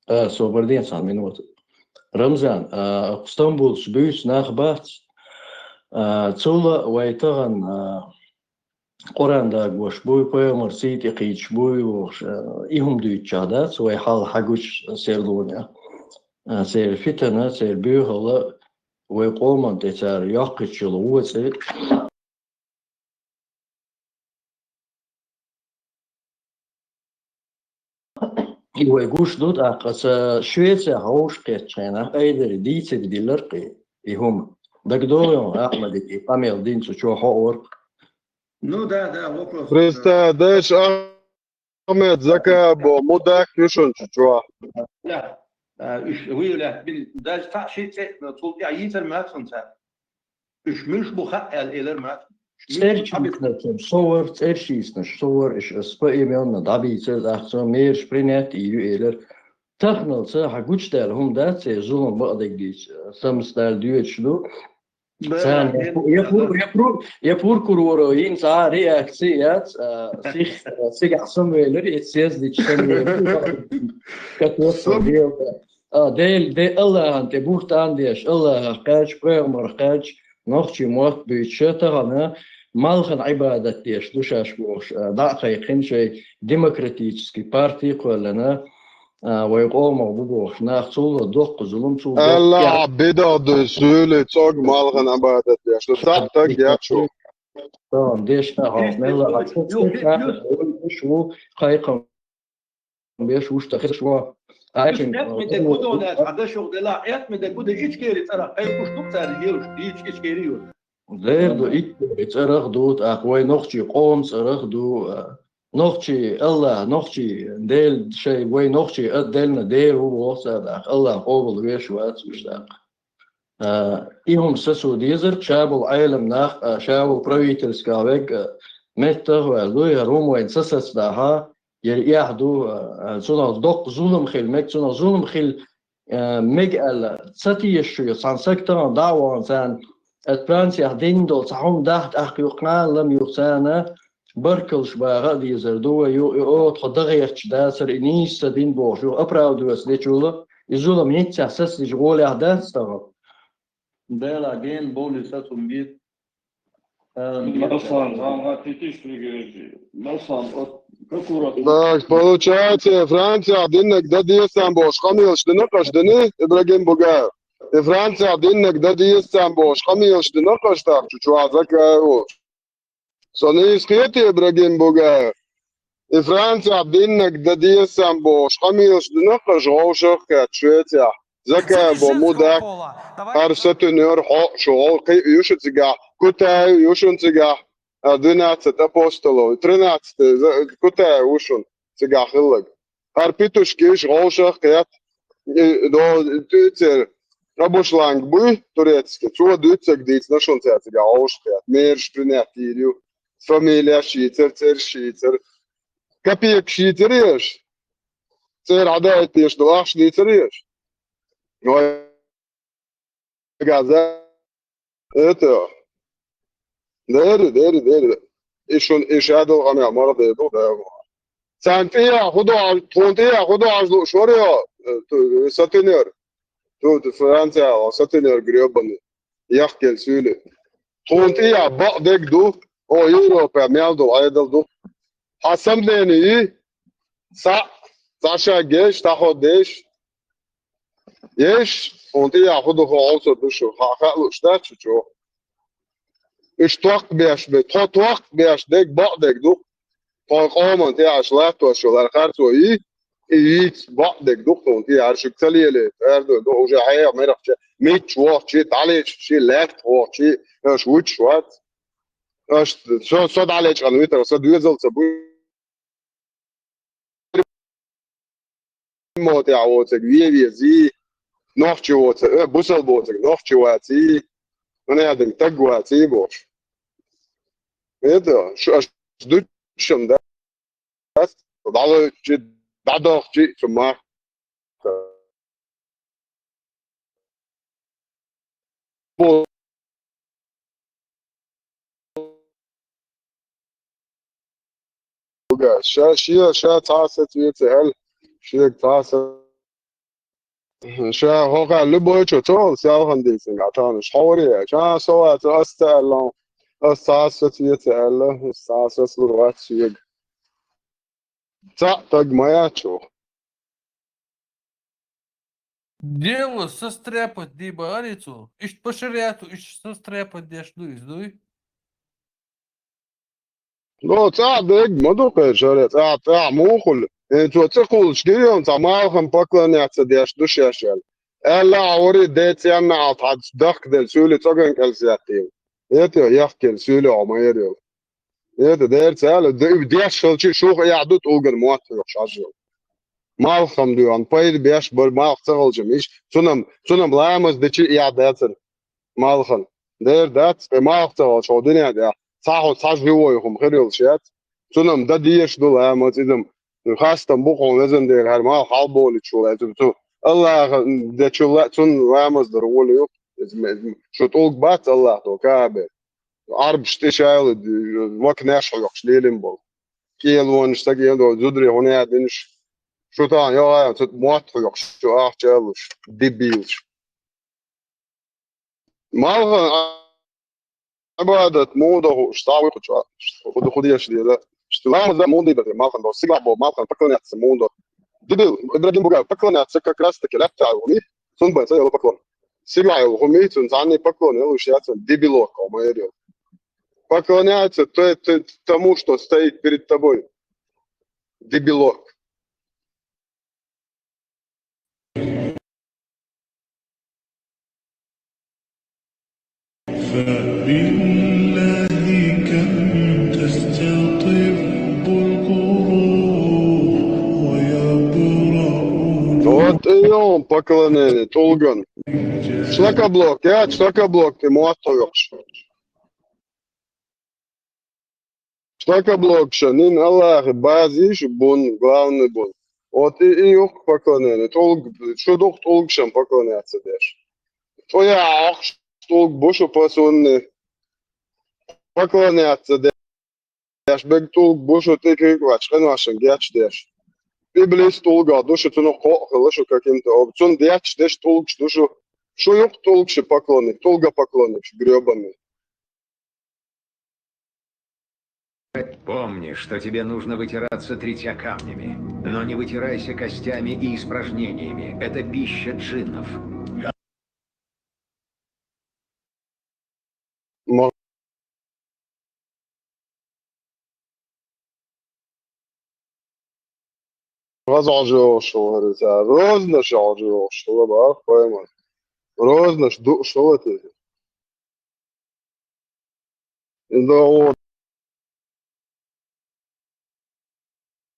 А, собарден сан минут. Рамзан, а, Стамбулс буйс нах бац. А, цула вайтаган, а, Къуран дагваш буй, пайгамбар сийти кийч буй, вош, а, и хум дуйча дац, вай хал хагуч серлуня. А, сер фитана, сер бюхала, вай къоман те цар яхкичила уци. И вай гуш ду тӀаккха ца Швеция хьовш кхетчхьена, айдари дийцари диллар кхи, и хӀума. Дагдойон Ахмадик и къамел дин цу чо хьо орх. Ну да, да, вопрос. Христа деш Ахмед Закабо, мудах юшун чучуа. Да. А, уж выявлять бин, даже та ши цӀе, цул тӀя йийцар мацун цар. Уж муьлш бу хаъ аьлла элар ма. ЦӀерчийснаш совар, цӀерчийснаш совар, иш ас поименно дӀабийцар, ахцо мерш принять и ю элар. Тахналца хьа гучдаьлла хӀума дац, цӀе зулам бакъдерг дийца, самсдал доьдуш ду. Царна я пур-, я пур-, я прокурора йин цхьа реакция яц, а, сих, а, сигахь самвелар, я съездить самвелар, как вот дело. А, Дел, де Аллахьан тӀе бух тӀан деш, Аллахьах кхаьч, пайхамарах кхаьч, нохчий мотт буьйцуша тахана, малхан Ӏибадат деш ду шаш бохуш, а, дӀа а кхайкхина шай демократический парти кхоьллана, а, вай къомах бу бохуш, нах цул доккха зулам, цул доккха Аллахь бедагӀ ду, суьйли цог малхан Ӏибадат деш ду. Цхьаъ таг яц шу. Тахана дешна хьо, мелла а цу цу цу цу ву кхайкхам беш вуш тахеш ву. Айчин. Этме де кудо да, ада шо де ла, этме де кудо ичкери цара, кай куш тук цара, елуш, ич-, ичкери ю. Дер ду ичкери царах ду, ах вай нохчий къом царах ду, а, нохчий Аллахь, нохчий Дел шай, вай нохчий а Делна дер ву вохса, ах Аллахь къобал веш вац уш дакъ. А, и хӀума сацо дезар, ша болу Ӏелам нах, а, ша болу правительскал вег, а, меттах а ваьлла ду, яр хӀума вайн ца сацдаха, яр эхь ду, а, а, цунах доккха зулам хила мег, цунах зулам хила, а, мег аьлла, ца теша шу, цхьана саг тахана дӀа а вахана царна, ат Францех дин долу цхьа хӀума даха тӀаккха юха кхана лам юха царна, баркаллаш баха а дезар ду вай, ю, и оха тхо дагӀерча дацара, и нийса ца дин бохуш, ю оправдываться дечула, и зулам хӀинццехь сацдича гӀолехь дац тахана. Дела ген боли сацун бит. Масан, гӀамгӀа тетиш пригережи. Масан, от, прокуратура. Так, получается, Францех диннаг дан деза царна бохуш къамелаш дина кхаш дини, Ибрагим Бугаев. И Францех диннаг дан деза царна бохуш къамелаш дина кхаш тахчу чуьхьа Закаев. Со нийса кхета, Ибрагим Бугаев. И Францехь диннаг дан деза сан бохуш, къамелаш дина кхаш гӀовшах а кхетта Швецехь. Закаев бо мудак, хӀара сатуьнера хьо, шу гӀов кхиъ ю шу цигахь, Кутаев ю шун цигахь, а, двенадцать апостолов, тринадцатый за-, Кутаев ву шун цигахь хиллаг. ХӀара Петушкиш гӀовшах кхетта, и, до, дуьйцур, Абушланг буй, турецкий, цо дуьйцург дийцина шуна цаьрца гӀовшах кхетта, мераш принять йийр ю, фамилеш йийцар, цӀераш йийцар, копейкаш йийцар еш, цӀера хьадаийтеш долу ахча дийцар еш. Нагахь за это, дери, дери, дери. И шун, и шадал къамел мара дерду, да. Цан тӀехь хӀу до, тхун тӀехь хӀу до аз луш вара, э, ту, сатинер. Ту, ту Франция, сатинер грёбаный. Яхкел суьли. Тхун тӀехь бакъ дег ду, о, Европа мел ду, Ӏедал ду. Хьан самдени и, цхьаъ, цхьа шаг геш, тахо деш. Еш, хӀун тӀехь хӀу ду хӀу Ӏовсур ду шу, хьан хаа лууш дац шу чу? Уьш тохк беш бе, тхо тохк беш дег бакъ дег ду. Тхо къоман тӀехь аша латтош йолу хӀара харцо йий? И виц бакъдерг ду хьуна, ти хӀара шуьга ца лелийта, аьрдой ду, уже хьеха мерах ча, мичча вохчи, дӀалеччи, лаьтта вохчи, аша вуьтуш вац. Аша со, со дӀалечкъана витар, со доьзал ца буй. Мо тӀехь воцург вен везий, нохчи воцург, э, бусалба воцург нохчи ваций, ван адам таг ваций бохуш. Это, ш-, аш дуччам да, дӀалойтучи, дӀадохчи, цу ма. Ша, ша, ша цхьа а саца веца аьлла, шега цхьа а са-, ша хӀокхара любой чо ца волу, селхан дийцинга Ӏа тахана, ша хьо варе аьлла. Ша со ваца, ас ца аьлла, ас цхьа а саца веца аьлла, ас цхьа а саца лур вац шега. Цхьаъ таг ма яц ву. Дело состряпать дийр бара цо. Иштта по шариату, иштта состряпать деш ду иза, дуй? Ну, цӀахь дерг ма ду кхерчара, цӀахь, цӀахь муха хуьлу? Э, цо цӀе кхуллуш гира йолу, цхьа малхана поклонение ца деш ду шаьш аьлла. Аьлла а вари, де цӀенна а тхьаьца дахкаделла суьйле цӀоган кӀел сеттийла. Эта, яхкелла суьйле хьо ма яра йолу. Эта, дера ца аьлла, де-, деш хилчи, шух а яхь ду, тӀулган мотт хьоьхуш хьажа йолу. Малхана дуьхьал пайда беш бара, малх ца хилча, миш, цунам, цунам ламаз дечи а яхь дацара. Малхан. Дера дац, тхе малх ца хилча, хьо дуьнен тӀехь цхьа хьо цхьа живой хӀума хир йолуш яц. Цунам дан дезаш ду ламаз, иза-м хастам бу хьуна, везан Дела, хӀара малх хьалаболуьйтуш ву, аьлла, цу Аллаха дечул а цунна ламаз дар гӀоле ю. Иза ме-, шу тӀулг бац Аллах до, Каабе. Ӏарбаш тӀе шайла, макнеш хьоькхуш лелина болу. КӀелонаш, ца кӀело, зударий хьуна яьдинаш. Шу тахана йогӀа, цу мотт хьоькхуш, шу ахча а луш, дебилаш. Малхан Ӏибадат муха до хууш, цхьа вуьйхучу худа худеш деза. Ламаз а муха дийр дара, малхан до. Сигахь бо, малхан поклоняться муха до. Дебил, Ибрагим Бугаев, поклоняться как раз таки лаьттахь йолу хӀума, цунна бен ца йолу поклон. Сигахь йолу хӀума, цунна цхьанна поклон йолуш яц, дебилок, хьо ма яра йолу. Поклоняться т-, т-, тому, что стоит перед тобой. Дебилок. فبالله كم تستطب القروح ويبرأ. Вот и он, поклонение, тӀулган. Шлакоблок, я шлакоблок, ты мотт хьоькхуш. Шлакоблокша, нин Аллахе база йиш бун, главный бун. Вот и, и юхк поклонение. ТӀулг, шу дух тӀулгшан поклоняться деш. Тхо яхь Ӏохкуш тӀулг бу шу посунни. Поклоняться деш бег тӀулг бу шу тӀе куьйг вач, къиношан геч деш. Иблис тӀулгах ду шу, цунах кхоъ хила шу каким-то об-, цунна детташ деш тӀулгаш ду шу. Шу юкъ тӀулгша поклонник, тӀулга поклонник, грёбаный. Помни, что тебе нужно вытираться третья камнями, но не вытирайся костями и испражнениями. Это пища джиннов. Ма-, хаза хьожа йогӀуш хӀара, цара рознаша хьожа йогӀуш хӀара бара, пойман. Рознаша дууш хӀара те.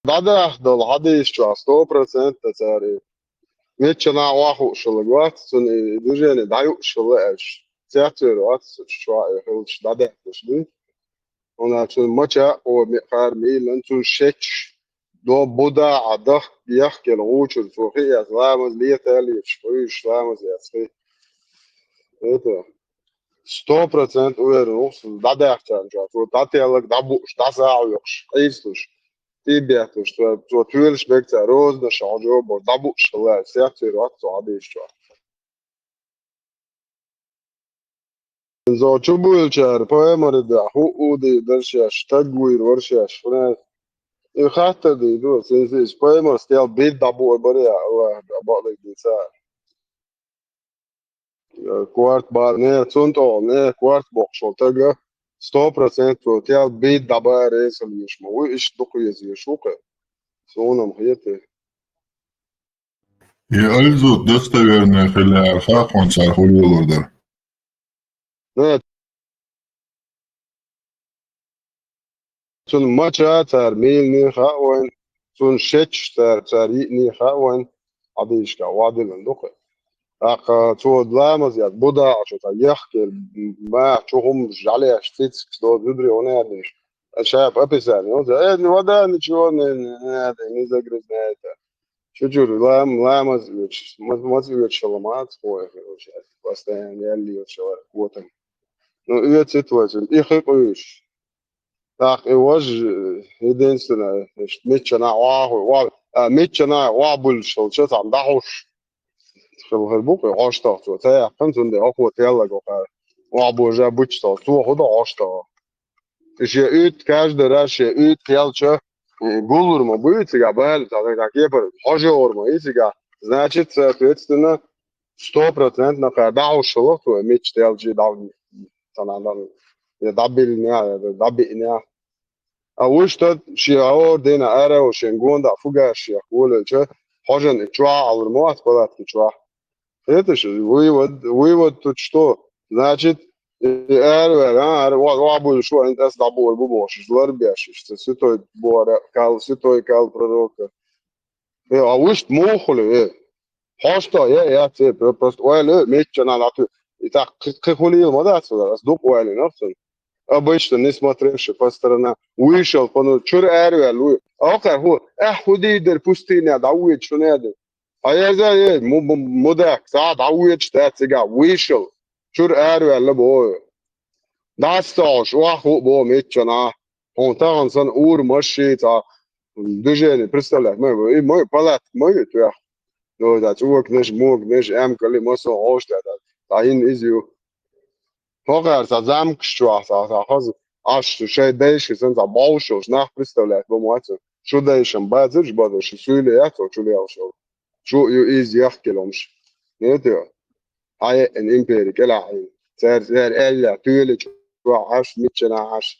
ДӀадаьхна долу хьадис чохь сто процентов цара и миччанхьа охьахуушалла вац, цунна и движение дӀаюушалла аьлча, цецвер вац, чохь и хилча дӀадаьхнаш ду. Хьуна цунна мача а кхо ме-, хара мийлан, цунна шечаш, до буда а даха, яхкелла гӀучур, цо хи эца, ламаз лета а леташ, къуьйсуш ламаз эца хи. Это, сто процентов уверен ву, дӀадаьхначарна чохь, цо дӀателларг дӀабууш, дӀасахьа йоккхуш, къийсалуш, тӀе а бетталуш, цо, цо тоьлуш берг цара рознаша хьожа боху, дӀабууш хилла, сецвер вац цо хьадийсчохь. Иза чубуьйлучара пайхамаре дахьа хӀуъу дийр дара шаьш, стаг вийр вара шаьш, хӀунда аьлча и хаттар дийр ду, иза, иза пайхамар стел бийр дӀабуар бара, я Аллах, бакъдерг дийца. Корта бара, не, цунна тӀехула, не, корта боккхуш волу тага, сто процентов цо тел бийд дӀабара эсала йиш ма вуй, иштта дукха еза йиш ву кхе. Суна-м хета. И Альзут достоверный хилар хьакъ ван цар хуьлуьйлур дара. Э, цун мача цар мийна хаьа вайн, цун шечаш цар, цар йиъна хаьа вайн, хьадийшка вадилан дукха. ТӀаккха цо ламаз яц, буда а шо цхьа яхкер, ма, чу хӀума жалеш, цицкас до зудрий гӀуна деш. Ша по описанию, он, э, ну, вода, ничего не, не надо, не загрязняет. Чу-чур, лам-, ламаз оьцуш, ма-, маца оьцуш ламаз, хой, короче, постоянно ялли оьцуш вара, котам. Ну, оьцит вай цун, и хи къуьйш. ТӀаккха и вож, э, единственное, значит, миччана охьа, охьа, а, миччана охьа буьллуш хилча, цхьа дӀахьуш. Хила хир бу, кхы хьоштагӀ цо, ца яьккхина, цундела хӀокхо теллаг вахара. Охьа божа бучтал, цо хӀу до хьоштагӀ. И шен уьйтта, каждый раз шен уьйтта кхелча, э, гуллур ма буй цигахь, бала, цхьа кепара хьожор ма ю цигахь. Значит, соответственно, сто процентов нахара дӀахьуш хилла цо, мичча телча дӀа-, цхьана дӀа-, я дӀабиллина, я дӀабиъна. А вуьшта шен гӀор дина ара а шен гонда фугаш шех волелча, хьожан и чохь а Ӏалур ма вац палатки чохь. Хеташ, вывод, вывод тут что? Значит, и ара вара, а, ара, ва, ва, буьллуш вара, ас дӀабур бу бохуш, лар беш, ца святой бора, кал, святой кал пророка. Э, а вуьшта муха хуьлу, э? ХьоштагӀ я, я, цепь, э, просто ойла, э, меччана лату. И так, кхы, кхы хуьлийла ма дац вара, ас дукха ойла нах цун. Обычно, не смотревши по сторонам, вышел, по, ну, чур ара ваьлла ву. А вакхар хӀу, э, хӀу дийр дара пустыня, дӀавоьдуш хӀу не а ду. А я за, э, му-, му-, мудак, цхьа дӀавоьдуш дац цигахь, вышел. Чур ара ваьлла боху. ДӀасса хьо, охьахуу боху меччана. Хьуна тахана санна ур маши цхьа движение представлять ма ю, и ма ю, палатка ма ю тӀехь. Ну, да, цӀоканаш, могнаш, эмкали, масо гӀош да, да. Цхьа хӀинна иза ю. ХӀокхара цхьа замкаш чохь, цхьа, цхьа хаза, аш шайн дайшка санна цхьа бовшалш, нах представлять бан моцу. Шу дайшам бацарш бада, шу суьйле яц, чу лелаш. Шу ю иза яхкеломаш. Нет, ю. Хьан импери кӀелахьийна. Цаьрца цара аьлла, туьле чохь Ӏаш, миччана Ӏаш.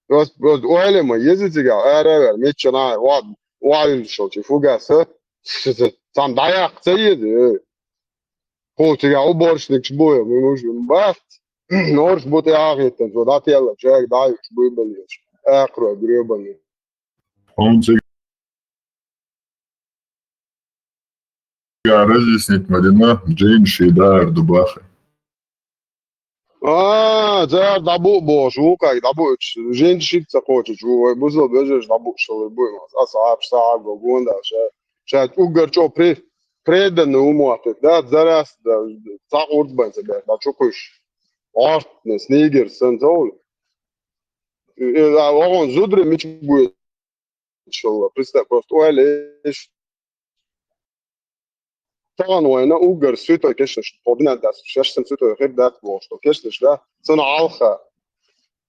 Просто, просто ойла ма еза цигахь, ара а вер, миччана Ӏаш, ва-, ваьлла шо, чи фугаса, цхьана дӀаяккха ца еза, э. Хьо цигахь уборщикаш бу, э, ну, ну, бахт. Норш бу тӀе ахиттан, цо дӀателла, чайга дӀаюкуш буй балеш. Акхарой гребаный. Хьуна цига разъяснить ма дина, джинши дар ду баха. А, цара дӀабу бохуш, вукхаьрга дӀабуьйтуш, джинши ца кхочуш ву, вай бусал бежаш дӀабуш хилар буй, аса Ӏапаш сахьаго гонда, ша, ша уггар чӀо при-, преданный ву моттиг, да, зарас, да, цхьа гӀурт бан ца беш, да, чукхуьш. Гӏортни снигер сан цовлу. Э, а вагон зудри мича буьйцуш хилла. Представь, просто ойла еш. Тахана вайна уггар святой кешнаш, по двенадцать, шаьш сан святой хир дац бохуш, то кешнаш, да? Сан алха.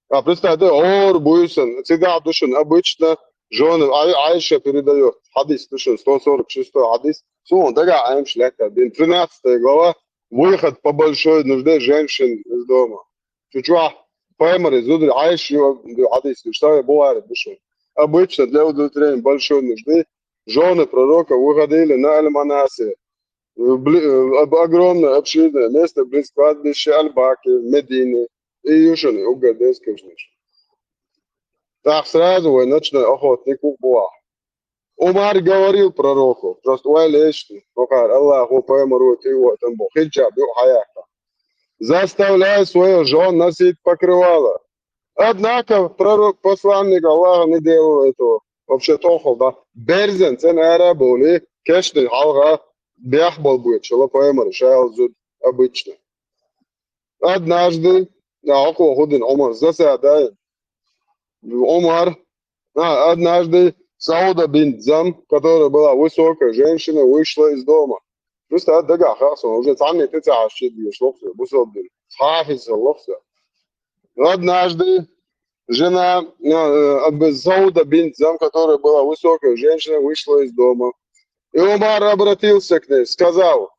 А представь, да, ор буьйсан, цигахь ду шуна обычно, жёны, Ай-, Айша передаёт, хадис ду шуна, сто сорок шестой хадис. Суна дагахь Ӏемаш лаьттар бин. Тринадцатая глава, выход по большой нужде женщин из дома. Чу чохь пайхамаре зударий Ӏайша ю, хьадис ду, что я бухари ду шуна. Обычно для удовлетворения большой нужды жены пророка выходили на Аль-Манасе. Бли-, э, об-, огромное общественное место близ кладбища Аль-Баки в Медине. И ю шуна уггар деза кешнаш. Так сразу вай ночной охотник ву боху. Умар говорил пророку, просто ойла еш, хӀокхара Аллахо пайхамаро тӀе а вотан бо, хиджаб юкъа хьаяккха. Заставляй своих жён носить покрывало. Однако пророк, посланник Аллаха, не делал этого. Вообще тохал, да. Берзан цӀена ара а бовлий, кешнаш хьалха бехбал бойтуш хилла пайхамар, шайла зуда обычно. Однажды, а, около худин Умар, засада, Умар, а, однажды Сауда бинт Зам, которая была высокая женщина, вышла из дома. Просто а дагахь хахсон, уже цхьанне тӀе ца хьаьжча дезаш лохсо, бусалба дин. Хьафиз лохсо. Однажды жена, э, э, Сауда бинт Зам, которая была высокая женщина, вышла из дома. И Умар обратился к ней, сказал,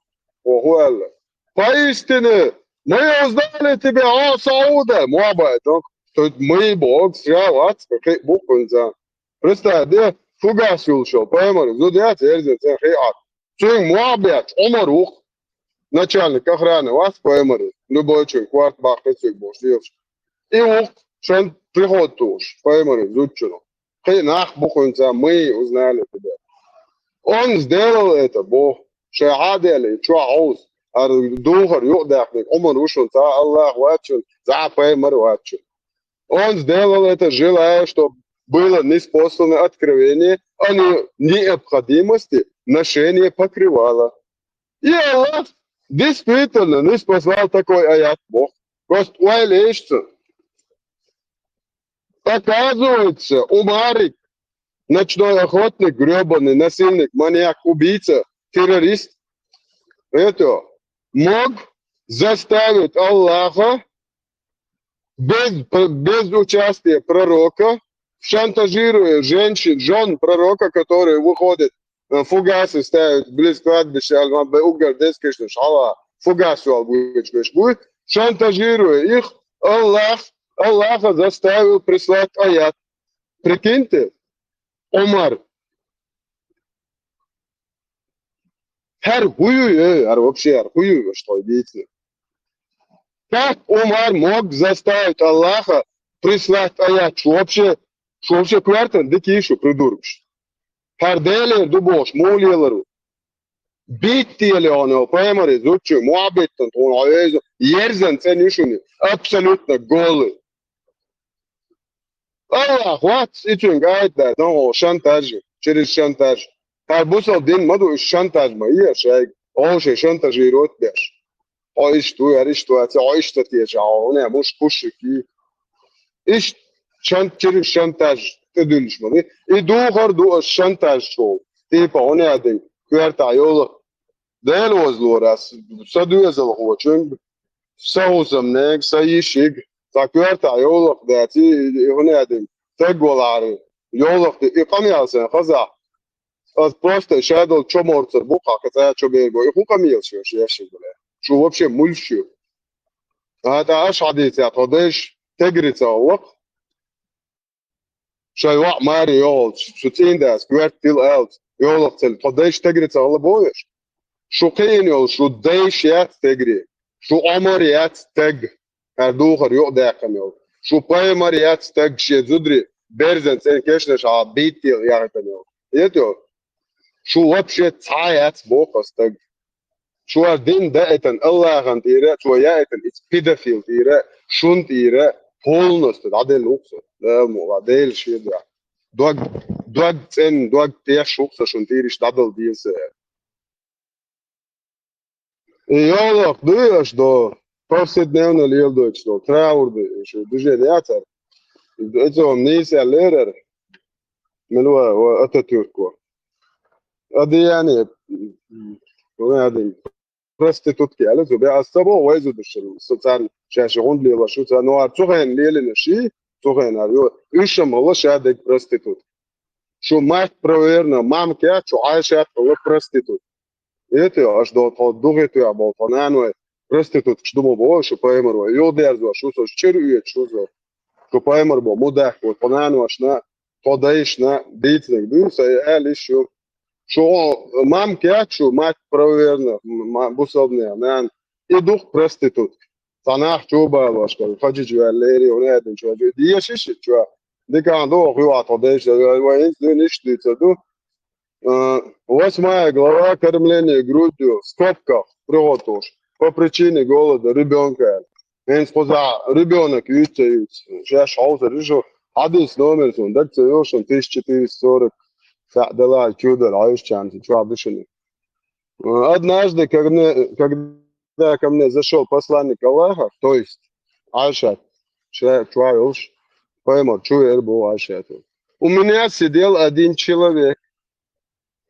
оху аьлла: «Поистине мы узнали тебя, о Сауда!» Муабайт, то есть мы Бог срал, а, кхин бу хӀунца. Представь, да, фугас йолуш йолу пайхамар зуда яц, ерзина цӀен хиъ Ӏад. Цуьнга мохь бетташ Ӏумар ву-кх, начальник охраны вац пайхамар, любой чуьнга корта баккхий цуьнга бохуш лелаш. И ву-кх шен приход тухуш пайхамар зудчунах. Кхин а нах бу кхуьнца, мы узнали тебя. Он сделал это, боху, шайн Ӏаделе чохь Ӏовса, ара духар юкъадаьккхинарг Ӏумар ву шуна, цхьа а Аллах вац шуна, цхьа а пайхамар вац шуна. Он сделал это, желая, чтобы было ниспослано откровение о не- необходимости ношения покрывала. И Аллах действительно ниспослал такой аят, боху. Просто ойла ешца. Оказывается, Умарик, ночной охотник, грёбаный насильник, маньяк, убийца, террорист, это, мог заставить Аллаха без, без участия пророка, шантажируя женщин, жён пророка, которые выходят, э, фугасы ставят близ кладбища, аль-Маббе угар дескешна шала, фугас вал будет, шантажируя их, Аллах, Аллаха заставил прислать аят. Прикиньте, Умар. ХӀара хӀун ю, э, хӀара вообще, хӀара хӀун ю, аш тхой дийцина? Как Умар мог заставить Аллаха прислать аят? Шу вообще, шу вообще коьртан дика ю шу, придуркаш? ХӀара Делера ду бохуш, муха лелар ву? Биттеле хьуна, пайхамаре зудчуьнга мохь биттина тхуна хьо веза, ерзан цӀен ю шуна, абсолютно голый. Аллах вац, и цуьнга айта дац, но шантаж, через шантаж. ХӀара бусал дин ма ду, уьш шантаж ма е шайга, оха шайн шантажировать деш. Хьо иштта ву, хӀара иштта вац, хьо иштта теша, хьо хӀуна муш кушики. Иштта шан-, через шантаж тӀедуьллуш ма ду. И духар ду аш шантаж чу. Типа, хӀуна а дин, коьртахь йолу. Дела вазлора ас, сан доьзалхочуьнга, сан хӀусамнега, сан йишига, цхьа коьртахь йовлакх дац, и, и хӀуна а дин, стаг валахьара, йовлакх ди, и къамел сайн хазахь. Ас просто шадолу чоморцар бу кхаъ, цӀа чо бер бу, и хӀун къамел шу, шу еш шу гуле? Шу вообще муьлш ю? А, тӀа аш хьадийцехь, тхо дайша тегри ца гӀуллакх. Шайн йоӀ маре йогӀалц, шу цӀийндас коьрта тила алц, йогӀалц цели, тхо дайша тегри ца гӀала бовеш? Шу кхиъна йолу, шу дайша яц тегри, шу Ӏомар яц тег, хӀара духар юкъадаьккхина йолу. Шу пайхамар яц тег, шен зудри, берзан цӀен кешнаш а биттийла яхийтина йолу. Эт йолу? Шу вообще цхьа а яц боху ас стаг. Шу ар дин даийтан Аллахана тӀера, цо яийтан иза педофил тӀера, шун тӀера, полностью дӀаделла ву-кх со. Дала мукъ лахь, Дела шен дуьхьа. Дог, дог цӀен, дог теш ву-кх со шун тӀера, иштта дӀадала деза со. И йолах дуй аш до, повседневно леладойтуш долу, траур ду, шу движение яцара. Эцо нийса лерара, мила ва, ва Ататюрко. Одеяние, м, м, проститутки аьлла, зубе, ас ца боху вай зудаш, со царна шаьш гӀунда лелаш ю, царна вара цу хенна лелина ши, цу хенара ю, уьш ма ла ша дерг проститутка. Шу мать правоверная, мамка яц, шу Ӏайшат а ла проститутка. Эти, аш до тхо духи туьхь болу тхо наной, проституткаш ду ма боху шу пайхамар вай, юхадерзош шу со, чир оьцуш шу со. Шу пайхамар бо, мудак бо, тхо наношна, тхо дайшна, дийцинарг дуй, сайн аьлла йиш ю. Шу мамка яц шу, мать правоверных, ма-, бусалбанех, нана, и ду-кх проститутка. Цхьа нах чу балош, кхин хаджиж ваьлла лерий, хӀун аьлла чу, дешиш чу. Диканах ду, охьа юха тхо дайша, вай хӀинца дуьйна иштта дуьйцур ду. А, восьмая глава, кормление грудью, в скобках, приготовишь, по причине голода ребёнка. ХӀинца кхузахь ребёнок юьйцу ца юьйцу. Шаьш хьовсур ю шу, хьадис номер суна даг ца йолу шуна, тысяча четыреста сорок, цхьаъ далахь, чудал Ӏайшачарна чохь ду шуна. А, однажды, когда, когда ко мне зашёл посланник Аллаха, то есть Ӏайшат, ша чохь йолуш, пайхамар чу веара боху Ӏайшата. У меня сидел один человек.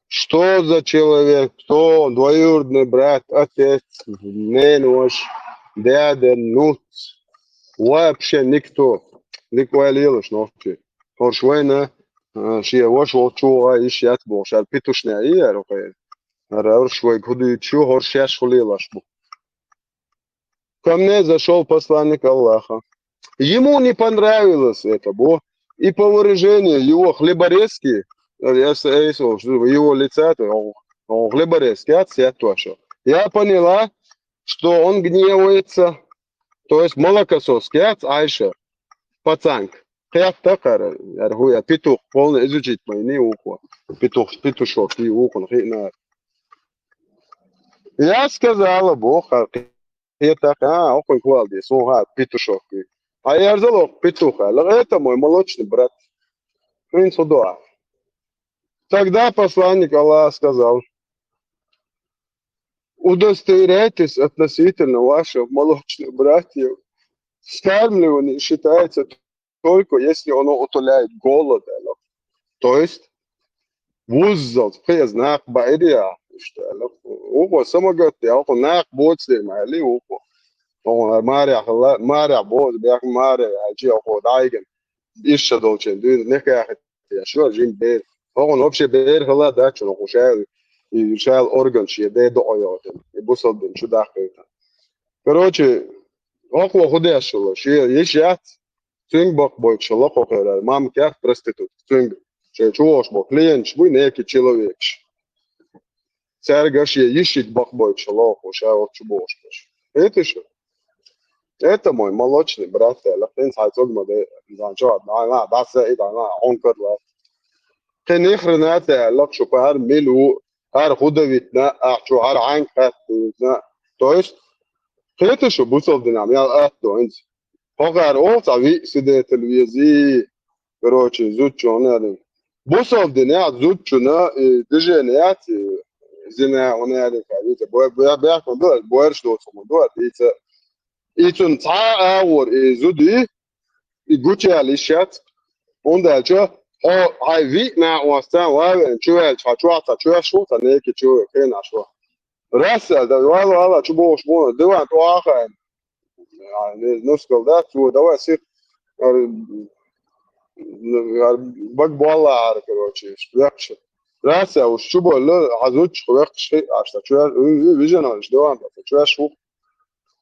Что за человек? Кто он? Двоюродный брат, отец, ненош, дядя, нуц? Вообще никто. Никвай лелаш нохчи. ХӀорш вайна, а, шен ваша волчу вогӀа йиш яц бохуш, ара петушняй яра кхайна. Ара уьш вайга хӀун дуьйцуш ю, хӀорш шаьш хӀун лелаш бу. Ко мне зашёл посланник Аллаха. Ему не понравилось это, бо. И по выражению его хлеборезки, Эс эйс волчу, его лица, то он хлеборез кяц сеттоша. Я поняла, что он гневается, то есть молокосос кяц, Айша, пацанка. Кхетта кхара, яра хӀу я петух, полный изучить майни ухо. Петух, петушок и ухо хиъна. Я сказала, бо хар кхетта, а, охуй квалди, сун ха петушок. А я взял петуха, это мой молочный брат. Ин судуа. Тогда посланник Аллаха сказал: удостоверяйтесь относительно ваших молочных братьев, скармливание считается только если оно утоляет голод. То есть, вуззал, пхеза нах баирия, что, ухо самогат, я ухо нах боцле, мали ухо. Он маря хла, маря боз, бяк маря, а чи ухо дайген. Ишша долчен, дуй, нехя хет, я шо, жим бер. Он вообще бер хла, да, чё, ухо шайл, и шайл орган, чи бер до ойотен. И бусал бен, чудах это. Короче, охо худяшула, чи, ишь яц, цуьнга бакъбойтуш лакхо херар, мама кех проститутка, цуьнга. Шен чувош бо клиентш буй, неки человекш. Цаьрга шен йишик бакъбойтуш лакхо, ша вот чу бошкаш. Это что? Это мой молочный брат, я лахтин сай цог ма де, дан чо, да, да, да, се, и да, да, он кадла. Кхин хрена те лакшу пар милу, ар худовитна, ах чу ар анг хатна. То есть, это что, бусал динам, я ат доинц. Хогар ол ца ви сиде телевизи. Короче, зудчуна, бусал дина зудчуна, и движение, и зина, он, я, бо, бо, бо, бо, бо, что, и ца, и цун ца, а, вор, и зуди, и гучали щас. Он дальше, о, ай, ви, на, у вас там, лавен, чуя, чуя, чуя, чуя, шо, та, неки, чуя, хрена, шо. Раса, да, вала, вала, чу бош, бона, диван, то, ахай. А, не, ну, сказал, да, цу, давай, сир. Ар, ар, бак буалла, ар, короче, векши. Раса, уж чу болла, азуч, векши, аш та, чу, ви, ви, вижен, аш, диван, та, чу, аш, у.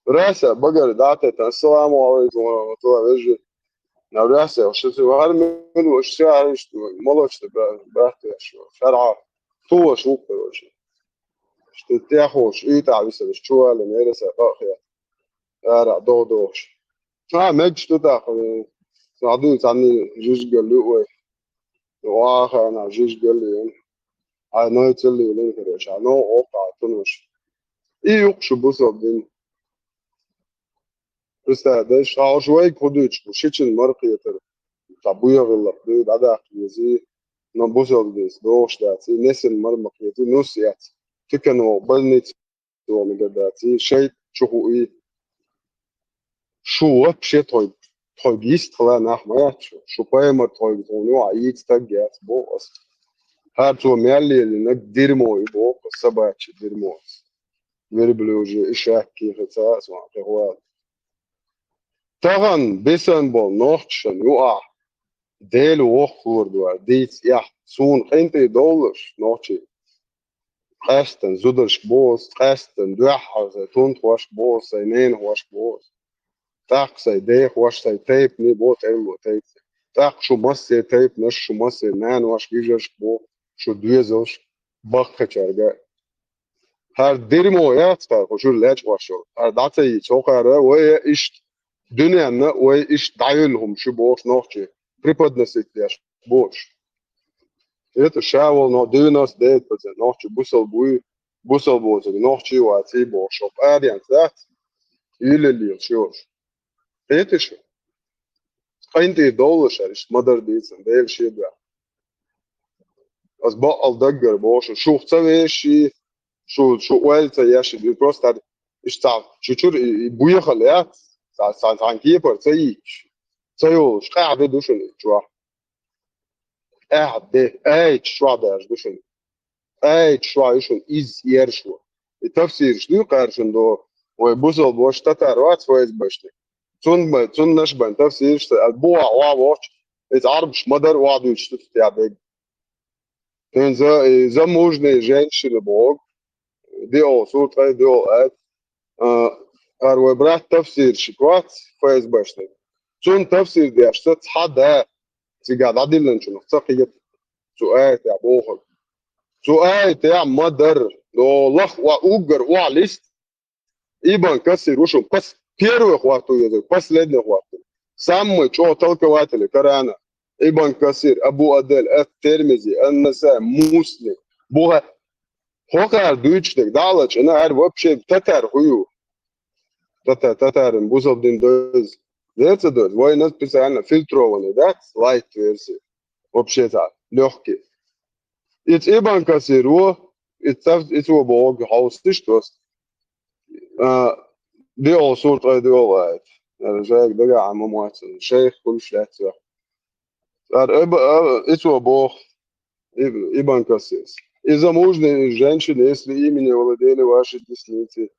Раса, багар, да, та, та, ассаламу алейкум ва рахматуллах, вежи. На, раса, уж, сир, ар, мин, уж, сир, ар, уж, молочный, бра-, брат, я, шу, шара. Ту, аш, у, короче. Что ты хочешь, и та, ви, сир, чу, али, не, раса, бахя. Ара, до, до. А, меч тут, а, э, саду, сани, жижгали, ой. Ва, ха, на, жижгали, э. А, ну, и целый, ну, короче, а, ну, опа, тунуш. И юкшу бусал дин. Представь, да, ша уж вай кудуч, шичин маркетер. Та буя вылла, да, да, да, ези. Но бусал дин, дош, да, и несен мармак, ези, ну, сияц. Тикано, больница. Дома гадац, и шайт чуху и. Шу вообще тхой, тхой гист хла нах ма яц шу. Шу паймар тхой гист, ну, а, иц таг яц, бо, ас. Хар цо мялли или наг дерьмо и бо, собачье дерьмо. Верблюжье, и шакки, хаца, ас, ма, пехват. Тахан, бесан бол, нохчан, ю, а. Дел вох хурдуар, диц, я, сун, хинти доллаш, нохчи. Къаьстан зударшка боху ас, къаьстан дуьххьара сайн тунтхошка боху ас, сайн ненахошка боху ас. ТӀаккха сайн дехошка, сайн тайпане боху, тӀелло тайпане. ТӀаккха шу массеран тайпанашка, шу массеран наношка, йижаршка боху, шу доьзалшка, баккхачаьрга. ХӀара дерьмо яц хӀара, хӀу шуьра лечкъош йолу. ХӀара дӀа ца йийца, хӀокхара вай иштта дуьненна, вай иштта дӀаюьллу хӀума шу бохуш нохчий преподносить деш бохуш. Это ша волу но девяносто девять процент нохчий бусалба буй, бусалба боцург нохчий ваций бохуш, хӀокху аренца дац, йиллаллехаш йолуш. Кхетий шу? КъинтӀера довлуш хӀара иштта ма-дарра дийцина, Дела шен дуьхьа. Ас бакъал даггара боху шу, шух ца веший, шу, шу ойла ца еш, и просто хӀара иштта цхьа чу-чура и, и буьйхал яц, цхьа, цхьа, цхьана кепара ца йийцаш, ца йолуш, къаьхьа де ду шуна и чохь. Къаьхьа де, айча чохь даьржа ду шуна. Айча чохь ю шуна иза ерш ву. И тафсираш дуй кхара шуна догӀу. Вай бусалба ваша татар вац ФСБшник. Цунна бан, цуннаш бан тафсираш ца аьлла, бохьа ван вохча, иза Ӏарбаш ма-дарра охьадуьйцуш ду цу тӀехь дерг. ХӀинца и замужняя женщина боху, диъол, сур ткъе диъол аьлла, а, хӀара вай брат тафсирщик вац ФСБшник. Цунна тафсир деш ца цхьа да, цигахь дӀадиллинчунах ца кхета. цу аятехь бохург. Цу аятехь ма-дарра, доху лаха уггар охьалиста, Ибн Касир ву шуна пас-, первый хӀотту езар, последний хӀотту. Самый чӀогӀа толкователи Корана. Ибн Касир, Абу Адель, Ат-Тирмизи, Ан-Насаи, Муслим. Буха-, хӀокхара дуьйцуш дерг дӀа а лачкъина, аьлла, вообще татар хӀу ю? Тата-, татарин бусалба дин доьза. Дера ца доьза? Вайназ специально фильтрованный, да? Лайт версия. Вообще цхьа лёгкий. Иза Ибн Касир ву, иза цав-, иза ву боху хьовсуш доста. А, диъолу сура ткъе диъолу аят. Ара жайга дагахь а ма моццу, шайх хуьлуш лаьцна. Ара Иб-, а, иза ву боху Иб-, Ибн Касирс. Из замужняя женщина, если ими не владели ваши десницы,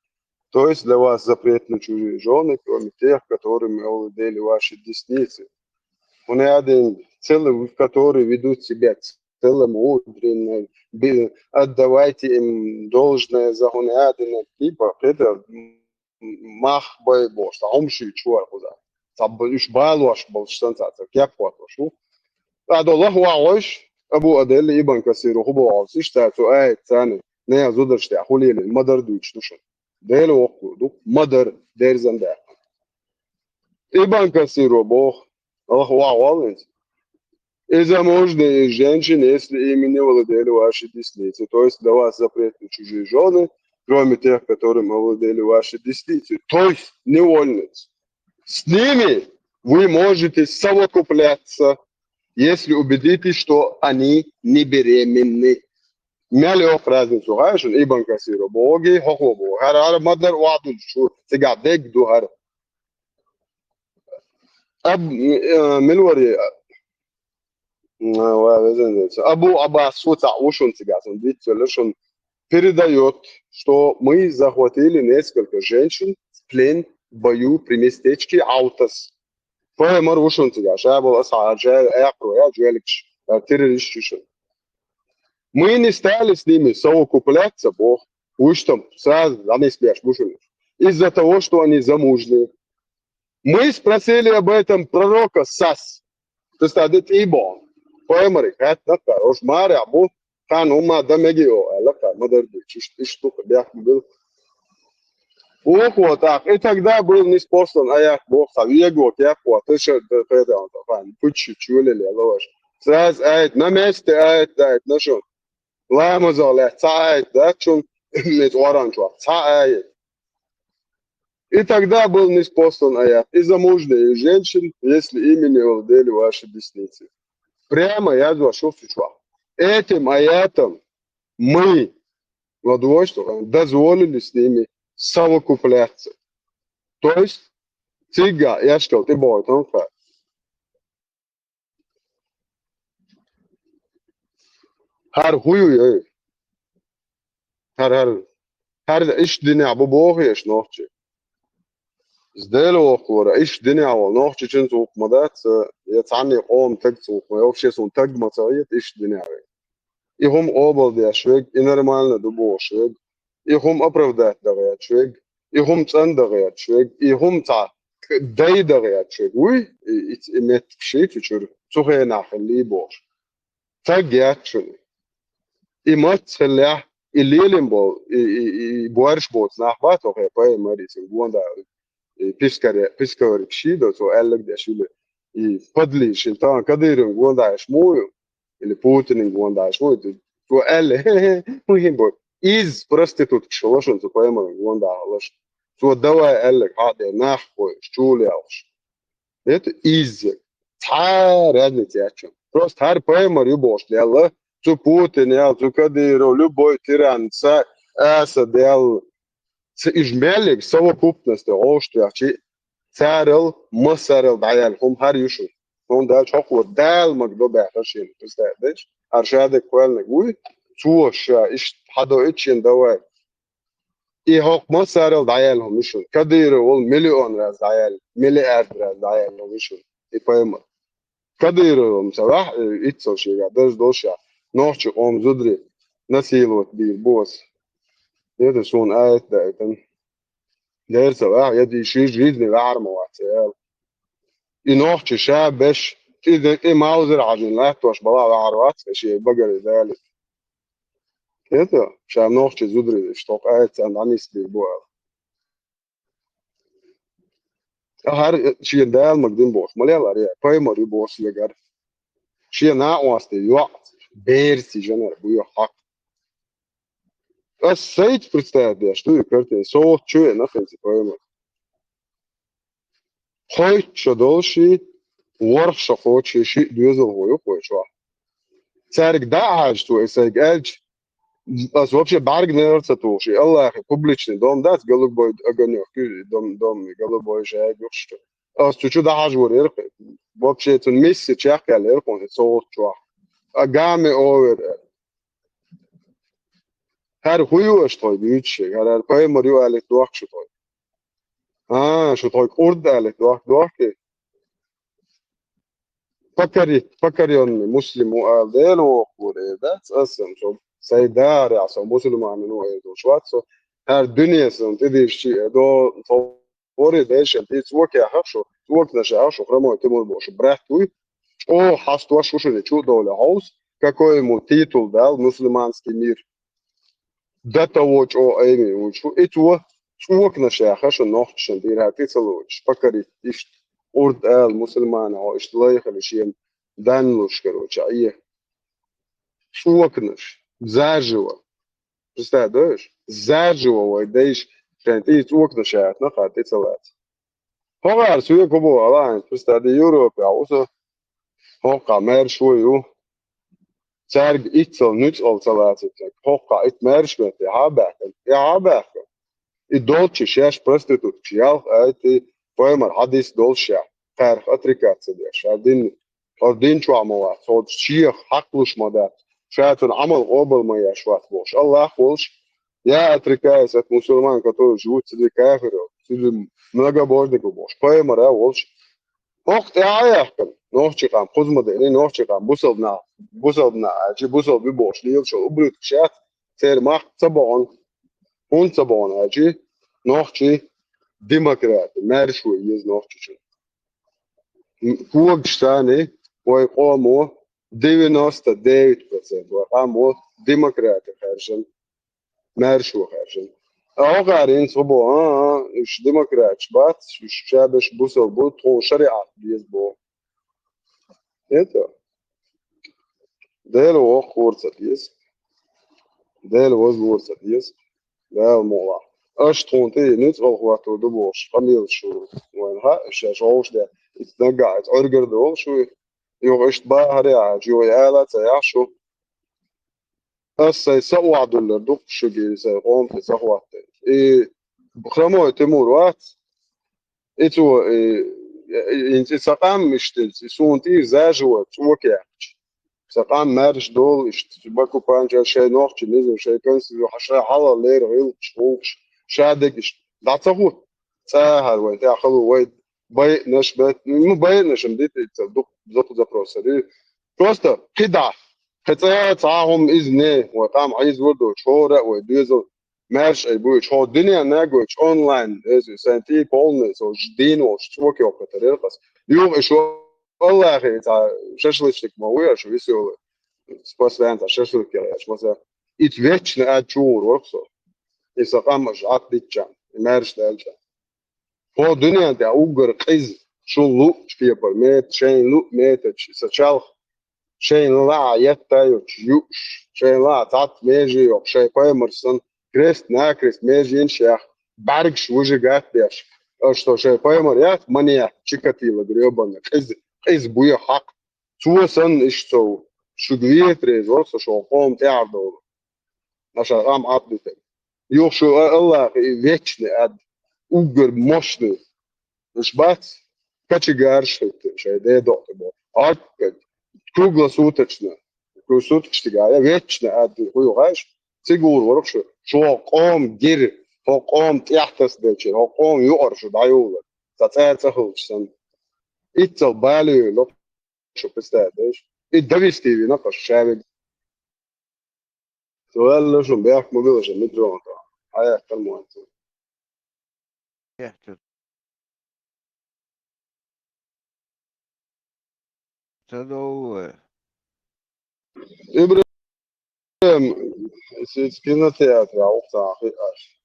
то есть для вас запретны чужие жены, кроме тех, которыми овладели ваши десницы. ХӀунда аьлла, целые, которые ведут себя целомудренно, бе-, отдавайте им должное за хӀунда аьлла, типа, это, м, мах бай бохуш, цхьа хӀума ши чу вара кхуза. Цхьа б-, уьш балош болуш санна цхьа, цхьа кеп хӀоттош ву. ТӀаккха лаха вагӀуш, Абу Аделла Ибн Касиру хӀу боху, иштта цу аят царна, нехан зударшна тӀехь хӀу лелийна, ма-дарра дуьйцуш ду шуна. Дела воккхур ду, ма-дарра, дерзан даьккхина. Ибн Касиро боху, Аллах вагӀу валлинца. Из замужняя женщина, если ими не владели ваши десницы, то есть для вас запретны чужие жены, кроме тех, которым овладели ваши десницы, то есть невольницы. С ними вы можете совокупляться, если убедитесь, что они не беременны. Мел йоккха разницу хаьа шуна Ибн Касиро бохуги, хӀокхо боху. ХӀара, хӀара ма-дарра охьадуьллуш шу, цигахь дерг ду хӀара. Аб-, э, мила вара, э, ва везан деза. Абу Аббас ву цхьаъ ву шуна цигахь, сан дицвелла шуна, передаёт, что мы захватили несколько женщин в плен в бою при местечке Аутас. Пайхамар ву шуна цигахь, ша болу асхьаб, ша аьккхаро яьлла, жоьлигаш, а, террористаш ю шуна. Мы не стали с ними совокупляться, боху, уьш там сразу дӀанисбеш бу шуна. Из-за того, что они замужние. Мы спросили об этом пророка сас. Представь, тӀе боху. Пайхамариг хаьттина кхара, уьш марехь бу, хан хӀумма дан мегий оха, аьлла кхара, ма-дарра дуьйцуш, иштта, иштта ду-кх, бехк ма билла. Оха тӀаккха, и тогда был ниспослан аят, боху, цхьа вего кеп хӀоттуш, ша, да, пайда ан, хан, пуччи чуьлел, аьлла ваша. Сразу аят, на месте аят, аят, на шо. Ламазах лаьцна цхьа аят дац шуна, иза Къуръан чохь, цхьа аят. И тогда был ниспослан аят. Из замужняя женщина, если ими не владели ваши десницы. Прямо яздеш ю цу чохь. Этим аятом мы, ладугӀуш, дозволили с ними совокупляться. То есть, цигахь эшкал тӀебохуьйту хӀара. ХӀара хӀу ю, эй? ХӀара, хӀара, хӀара иштта динехь бу боху аш нохчий? Иза Дела воккхура, иштта динехь волу нохчичун цу гӀуллакх ма дац, я цхьанне къоман таг цу гӀуллакх ма, я вообще суна таг ма ца хета иштта динехь верг. И хӀума къобалдеш верг, и нормально ду бохуш верг, и хӀума оправдать дан гӀерташ верг, и хӀума цӀандан гӀерташ верг, и хӀума цхьа дай дан гӀерташ верг вуй, и, и, и меттиг ши цу чуьра, цу хенахь хиллий бохуш. Таг яц шуна. И маца хиллехь, и лелийна болу, и, и, и, и боьрша боцу нах бац хьо хьайн пайхамар, и цуьнан гондахь, и пискаре-, писковарик ши до, цо аьлларг деш вили, и подлий шин тахана Кадыровн гондахь еш муха ю? Или Путинан гондахь еш муха ю? Цо аьлла, хӀун хӀун бо? Иза проституткаш хилла шуна цу пайхамаран гондахь хилла шуна. Цо давай аьлларг хьан де нах хойуш, чула ялхуш. Это изза. Цхьа разница яц шуна. Просто хӀара пайхамар ю бохуш лелла, цу Путин ял, цу Кадыров, любой тиран, са, Асад ял, ца уьш мел ерг совокупность гӀовшт вехчи, царал, массарал дӀаяьлла хӀума хӀара ю шуна. ХӀунда аьлча хӀокхо Дала мага до баьхира шена, представь, деш? ХӀара ша дерг кхоьллинарг вуй, цо ша иштта хьадоуьйту шена давай. И хӀокху массарал дӀаяьлла хӀума ю шуна. Кадыров волу миллион раз дӀаяьлла, миллиард раз дӀаяьлла хӀума ю шуна. И пайхамар. Кадыровн ца ваьхьа, э, иццал шегахь, дарж долуш а, нохчийн къоман зударий насиловать бийр бу аса. Это суна аят даийтина. Дера ца ваьхьа, я ди ши жизни ваьхьар ма вац, яла. И нохчи ша беш, и, и Маузер хьажин латтош бала вахьар вац, и ши багари дали. Это, ша нохчи зудри, что это, ан анис бир буал. Ахар ши дал магдин бос, малел ари, паймар ю бос ягар. Ши на уасти, ю, берси жанар, бу ю хак. Ас сайт представляешь, что и карте, соот чуе на хенси паймар. Хойт шо долши, ворх шо хочи, ши дуэзал хою хойчва. Царик да хьаж цу эсайг элч, ас вообще барг нервца тулши, Аллахи публичный дом дац, голубой огонёк, дом, дом, голубой жай гюхши. Ас чучу да хьаж вор эрхи. Вообще цун мисси чахкал эрхун, соот чуа. А гами овер. Хар хуюаш той бючи, хар, хар паймар ю алит дуахши той. А, шу той курд алит дуах, дуахки. Покори-, покорённый муслиму ал дел охуре, да, асам, со, сайдар, я, со, мусульманин, ну, э, до шват, со, хар дунья, со, ты дишь, э, до, со, ори, дальше, ты цвок, я, хорошо, цвок, наша, хорошо, хромой, ты мой боши, брат, ты, о, хаст, ваш, уши, чу, доля, хаус, какой ему титул дал, мусульманский мир. До того, что эми учу, и то, цвок наша, хорошо, нохчен, ты, ты, целуешь, покорить, ишь, урд, эл, мусульмана, о, ишь, лайхали, шием, данлуш, короче, а е. Цвок наш, заживо. Представляешь? Заживо, вай, да ишь, шен, ты, цвок наша, на, хати, целать. Хогар, суе, кубу, алан, представляешь, Европе, а, усо, хокка, мэр, шую, Царг иццал нуьцкъал ца лацийта, хӀокху итт маьрша метте хьа а баьхкина, и хьа а баьхкина. И долчча шаьш проституткаш ялх айти, пайхамар хьадис долуш ша, кхарах отрекаться деш, ша дин, хӀара дин чохь ма вац, хӀара шех хьакхалуш ма дац, ша цунна Ӏамал къобал ма еш вац бохуш. Аллах волуш, я отрекаюсь от мусульман, которые живут среди кафиров, среди многобожников бохуш. Пайхамара волуш, хӀокху тӀаьхьа а яьккхина, нохчийн къам кхуза ма деъний, нохчийн къам бусалба нах, бусалба нах аьлчи, бусалба ю бохуш лелаш йолу ублюдкаш яц, церан махка ца бахана. ХӀунда ца бахана аьлчи, нохчий демократи, маьрша ву еза нохчичун. Когаш санна, вай къомо девяносто девять процент вай къам ву демократи хаьржина. Маьрша ву хаьржина. А хӀокхара хӀинца хӀун боху, а, а, уьш демократаш бац, уьш шаберш бусалба бу, тхуна шариӀат беза боху. Это. Дела воккхура ца деза. Дела вазлура ца деза. Дала мукъалахь. Аша тхуна тӀе нуьцкъала хӀоттор ду бохуш, къамелаш шу вайна хаьа, шаьш вовшах де. Иза нагахь, иза Ӏуьргара долуш вуй. Юха иштта бахарехь, чу вай ала а ца яхьаш ву. Ас сайн са охьадуьллур ду шуьга и сайн къоман тӀе са хӀоттийна. И хромой Тимур вац. И цо, и, и, и, и сан къам иштта, и суна тӀера заживо цӀока яьккхича. Сан къам маьрша долу иштта, Баку панча шайн нохчи низам, шайн конституци, шайн хьалха леррина гӀиллакхаш, гӀуллакхаш, ша дерг иштта. ДӀа ца хӀутту? ЦӀа а хӀара вайн тӀехь хало вай байинарш бет-, ну, байинарш-м дитина ца дукха зап-, запрос ара. Просто кхидӀа, кхин цӀа а цхьа а хӀума иза не, вай къам хьийзавар доцуш, хӀора а вай доьзал маьрша ай буьйцу, хӀо дуьненна а гойтуш онлайн, эза сайн тӀе полный, со ж-, дийна волчу цӀока йоккхуьйтур яра ас. Юха и шу Аллахе цхьа шашлычник ма вуй аша весёлый, постоянно цхьа шашлык яхьаш, масала, и вечно ад чугӀур вара со. И сан къам аша Ӏад дитча, и маьрша даьлча. ХӀо дуьненна тӀехь уггар къиза, шун луъучу кепара мета, шайн луъу метачу, сан чалх, шайна лаахь етта йоцуш юуш, шайна лаахь цхьацца меже йоккхуш, шайн пайхамар санна, крест-накрест меженаш яхна, бӀаьргаш вужа гатдеш. Аша со шайн пайхамар яц, маньяк, Чикатило грёбаный, къиза, къиза буй хьакха. Цо санна иштта со ву, шуьга вехар веза вара со шуьга къоман тӀаьхьара довла. Аша къам Ӏад дитина. Юха шу а-, Аллахе и вечный ад, уггар мощный. Уьш бац, кочегараш хӀуьттина шайн дедо а тӀе бо. Ӏад, круглосуточно. Круглосуточно тига, я вечный ад, хуй хьаьжа, цига гӀур вара шу, шу хӀокху къоман гира, хӀокху къоман тӀаьхьа тасаделча, хӀокху къоман юкъара шу дӀайолалура. Сан цӀа а ца хилча санна. Иццал бала йойла. Шу представить деш. И довести вина кхаш шавиг. Цо аьлла шун бехк ма била шун микрофон тӀе. Хьаяьккхар ма вац. Эхь, чу. Ца довла вай. Ибрахим, сиц кинотеатра ухтахи аш.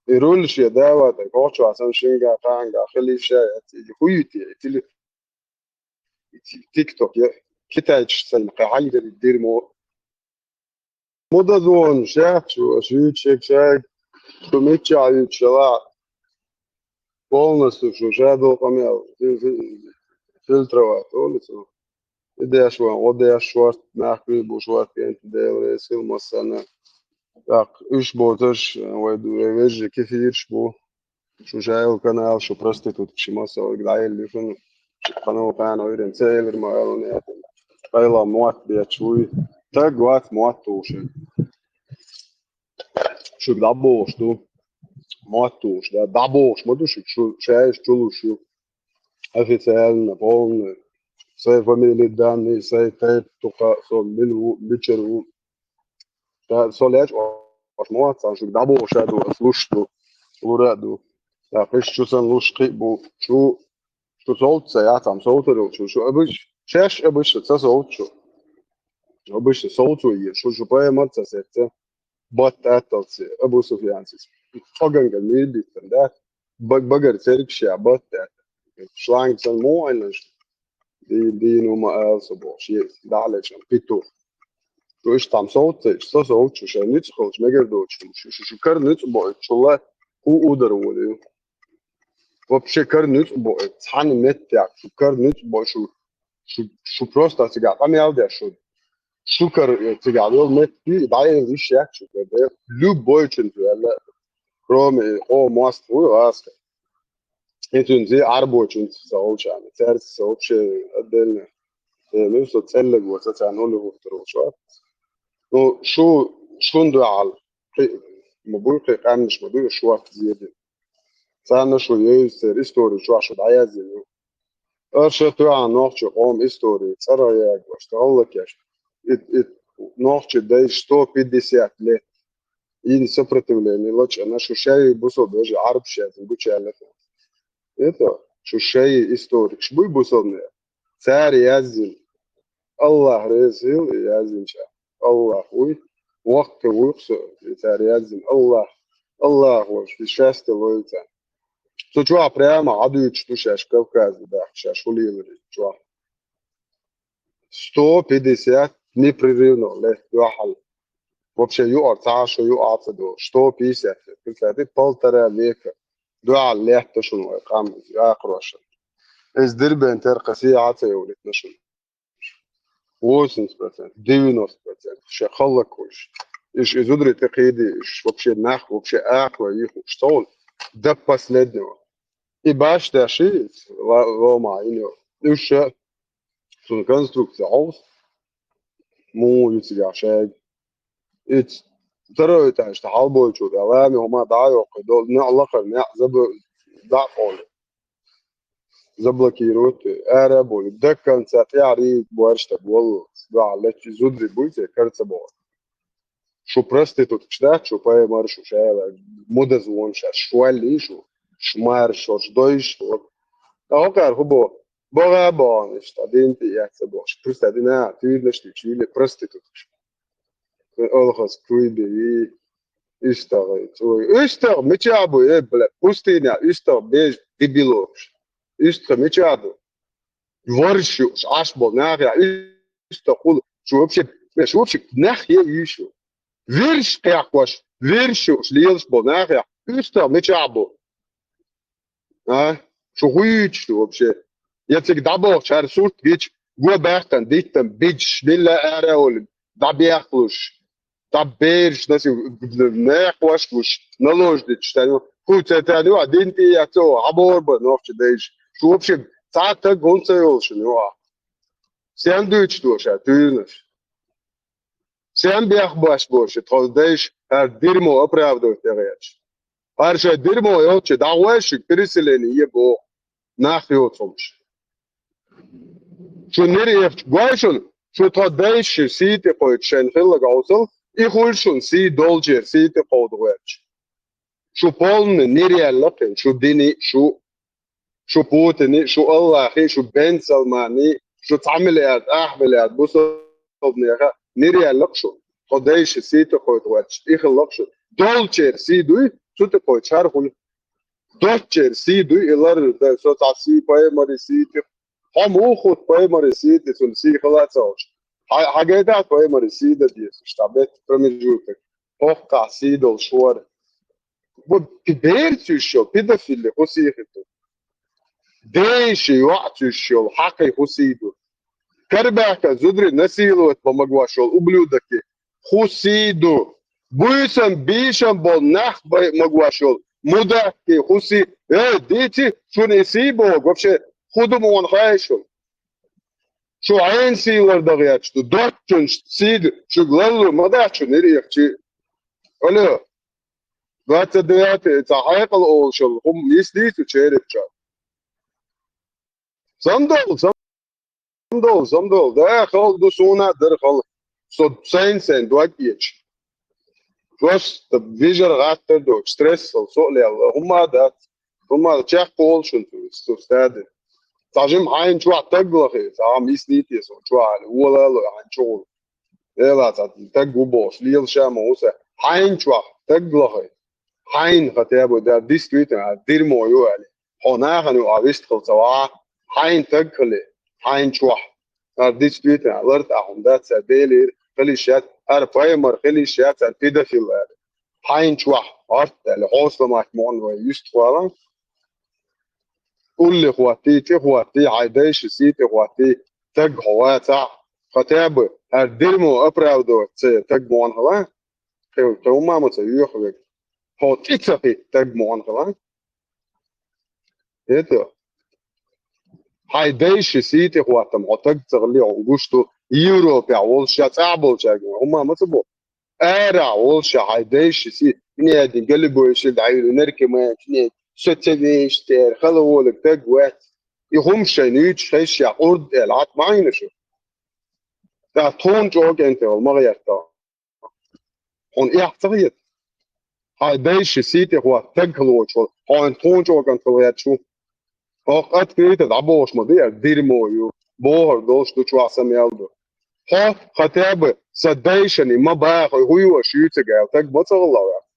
И руль ше давата, кочва сан шинга, канга, хилиша, хуйти, тили, тикток, я, китайч сан, хангали дерьмо. Мудазон, шахчу, шучек, шаг, шумича, шала. Полностью шу шадо камел, фильтровать, улицу. Идеш ван, одеш шорт, нахви бу шорт, кент дел, ресил, массана. Так, уж боташ, вай вежи кефирш бу. Шу жайл канал, шу проститутка, ши масса, ой, гдайл, лифун. Канал кан, ой, рен, цейлер, ма, эл, не, эл, муат, бечуй. Так, гуат, муат, туши. Шу да бош, ду. Муат, туш, да, да бош, ма, ду, шу, шу, шеш, чулу, шу. Официально, полный. Сай фамилии данные, сай тайп, тука, со, милу, мичеру. Та, со леч, ош, муат, сан, шу, да бош, да, ду, слушай, ду. Ура, ду. Та, пиш, шу, сан, луш, хи, бу, шу, шу, солт, са, я, там, солт, шу, шу, обыч, шеш, обыч, ца, солт, шу. Обычно солт, шу, е, шу, шу, поэма, ца, сетца. Бат, атталци, Абу Суфьянци. Фагангал мир биттан, да? Баг-, багар церкви ша бат, да? Шланг сан муайнаш. Ди-, дину ма эл со бош, е, далечам, питу. Шу иш там солт, иш со солт, шу ша ниц холч, мегер доч, шу, шу, шу кар ниц бой, чула, у удар волю. Вообще кар ниц бой, цан мет, так, шу кар ниц бой, шу, шу, шу просто цига, там ял, да, шу. Шу кар, э, цига, вел мет, пи, да, е, виш, я, шу кар, да, любой чин, да, кроме, о, мост, у, аска. Итун зи арбочин сообща, церц сообща отдельно. Э, ну, со целле го, со цянули во второго шват. Ну, шу, шун дуал. Хи, ма буй, хи, канниш, ма буй, шват зеди. Цяна шу ей сер историю, шу ашу да я зеди. Ар ша туа нохчи ком истории, цара я го, что Аллах я. Ит, ит, нохчи дай сто пятьдесят лет. Ин сопротивление лоч, она шу шаи бусо даже арб шаи гуча лет. Это, шу шаи историк, шбуй бусо не. Царь язин. Аллах резил язин ша. Аллах уй. Вахты уй, хсо, царь язин. Аллах. Аллах уж, счастье лойца. Со чуа прямо адуч, шу шаш Кавказ, да, шаш улилри, чуа. Сто пятьдесят непрерывно лет, дуахал. Вообще, ю ар цаша, ю аца до, сто пятьдесят лет. Представьте, полтора века. Дуахал лет, то шун, ой, кам, я, хорошо. Из Дербент тер каси аца, я, улит, нашун. Восемьдесят процентов, девяносто процентов, ше халлакуш. Иш из удри текиди, иш вообще нах, вообще ахва, их уж сон. До последнего. И баш даши, ла-, лома, и не. Иш ше, сун конструкция, аус. Му, ю цига шаг. Ит, второй этаж, та халбой чу, да, лами, ума, да, ё, кой, дол, не, Аллах, не, забы, да, он. Заблокировать, ара боли, до конца, я ри, борщ, так, вол, да, лечи, зудри, буйте, кажется, бо. Шу проститутка, да, шу паймар, шу шайла, мудаз вон ша, шуали, шу, шмар, шу, шдой, шу. А окар, хубо, бога, бон, ишта, дин ти, я, це, бо, шу, просто, дина, ты видно, что чили, проститутка. Олхос, куйби, и, ишта, ой, ишта, мечабу, э, бля, пустыня, ишта, беж, дебило. Ишта, мечабу. Варшу, аш бол, нахер, ишта, хул, шу вообще, э, шу вообще, нахер, ишу. Верш, как ваш, вершу, шлелш бол, нахер, ишта, мечабу. А? Шу хуйч, шу вообще. Я цик дабо, чар сурт, гич, го бахтан, диттан, бич, билла, ара, ол, дабяхлуш, даберш, наси, нехвашлуш, налождич, тани, хуй, це, тани, а дин ти, я, цо, абор, ба, нохчи, дейш. Шу вообще, ца, та, гон, ца, йол, шу, ну, а. Сэндвич, душа, тюрнаш. Сэм бях баш, бош, тхо, дейш, а, дерьмо, оправдывать, я, гаяч. Арша дерьмо, йолчи, да, гуайшик, переселение, ебо, нах, йоцомш. Шу нир ефч, гуайшун, шу тхо дейши, сити, кой, чен, хилла, гаусал, и хулшун, си, долчер, сити, код, гуайч. Шу полный, нереально, кен, шу дини, шу, шу Путини, шу Аллахи, шу Бен Салмани, шу цхьа миллиард, ах миллиард бусалбанеха, нир яьлла-кх шу. Тхо дайша сий тӀакхойтта гӀерташ, и хилла-кх шу. Долчеран сий дуй, цу тӀакхойтта шар хуьлу. Доцчеран сий дуй, и лар, да, со цхьа сий пайхамаран сий тӀе. Хьо муха хӀутту пайхамаран сий тӀе, цунна сий хила а ца хууш. Хьа-, хьагайтахь пайхамаран сий дан дезаш, цхьа беттан промежуток. ХӀокхахь сий долуш вара. Бу-, пи-, берца йиш йолу педофили хӀун сий хир ду? Дайша йоӀца йиш йолу хьакхий хӀун сий ду? Карабаьхка зударий насиловать бан магош йолу ублюдоки хӀун сий ду? Буьйсан бийшан болу нах бан магош йолу мудаки хӀун сий? Э, дийци, шуна и сий боху, вообще, хӀун ду муха хаьа шуна? Шу хьенан сий лардан гӀерташ ду? Доцчунна сий ду, шуьга ларлур ма дац шу нир ихчи. Алло. Двадцать девятый, цхьа хьекъал олуш йолу хӀума йист дийцу черепча. Самдовла, самдовла, самдовла. Да, хала ду суна а дара хала. Со сайн-сайн дог эча. Просто вижар гӀаттар доцу, стрессал со а лелла. ХӀумма а дац. ХӀумма а чекх олу шуна цу, цу стаде. Цхьа жима хьайна чохь таг лахе, цхьа хьама йиснийте со чохь али, вола а лой хьайна чу гӀур. Эла цхьа таг ву бохуш, лела ша ма ву сан. Хьайна чохь таг лахе. Хьайна хотя бы, да, действительно, дерьмо ю али. Хьо нахана юкъахь вистхила ца вахьа, хьайна таг хили, хьайна чохь. Ара действительно, лар тӀехь хӀума дац, цара Делера хила йиш яц, ара пайхамар хила йиш яц, ара педофил ара. Хьайна чохь, гӀорта аьлла, хьо сламахь муьлхха вай юьстахвала. Улле хӀоттий, тӀе хӀоттий, хьайн дайша сий тӀе хӀоттий, таг хьо вацахь, хотя бы, ара дерьмо оправдывать ца ян таг муьлхха хила. Кхин, кхин хӀумма ма ца йоьху вега. Хьо тӀе ца хӀитта таг муьлхха хила. Это. Хьайн дайша сий тӀе хӀоттам, хьо таг ца хилли, хьуна гуш ду, Европехь волуш ша цӀахь болчаьрга, хӀумма ма ца бо. Арахь волуш ша хьайн дайша сий, не один голубой шил дӀайуьлу, наркоман, не со ца вешаш церан, хала волаг таг вац. И хӀума шайн нуьйцуш хезча, къурд аьлла, хьат ма Ӏийна шу. ТӀаккха тхуна чӀогӀа кӀентий хила ма гӀерта. Хьуна эхь ца хета? Хьайн дайша сий тӀе хӀотта таг хилочух, хьуна тхуна чӀогӀа кӀант хила гӀерташ ву. Хьо открыто дӀабохуш ма ду, ара дерьмо ю, бохар долуш ду, чохь сан мел ду. Хьо хотя бы сан дайшана ма баха, хӀун йош ю ца гал, таг ма ца гӀалла ваьхна.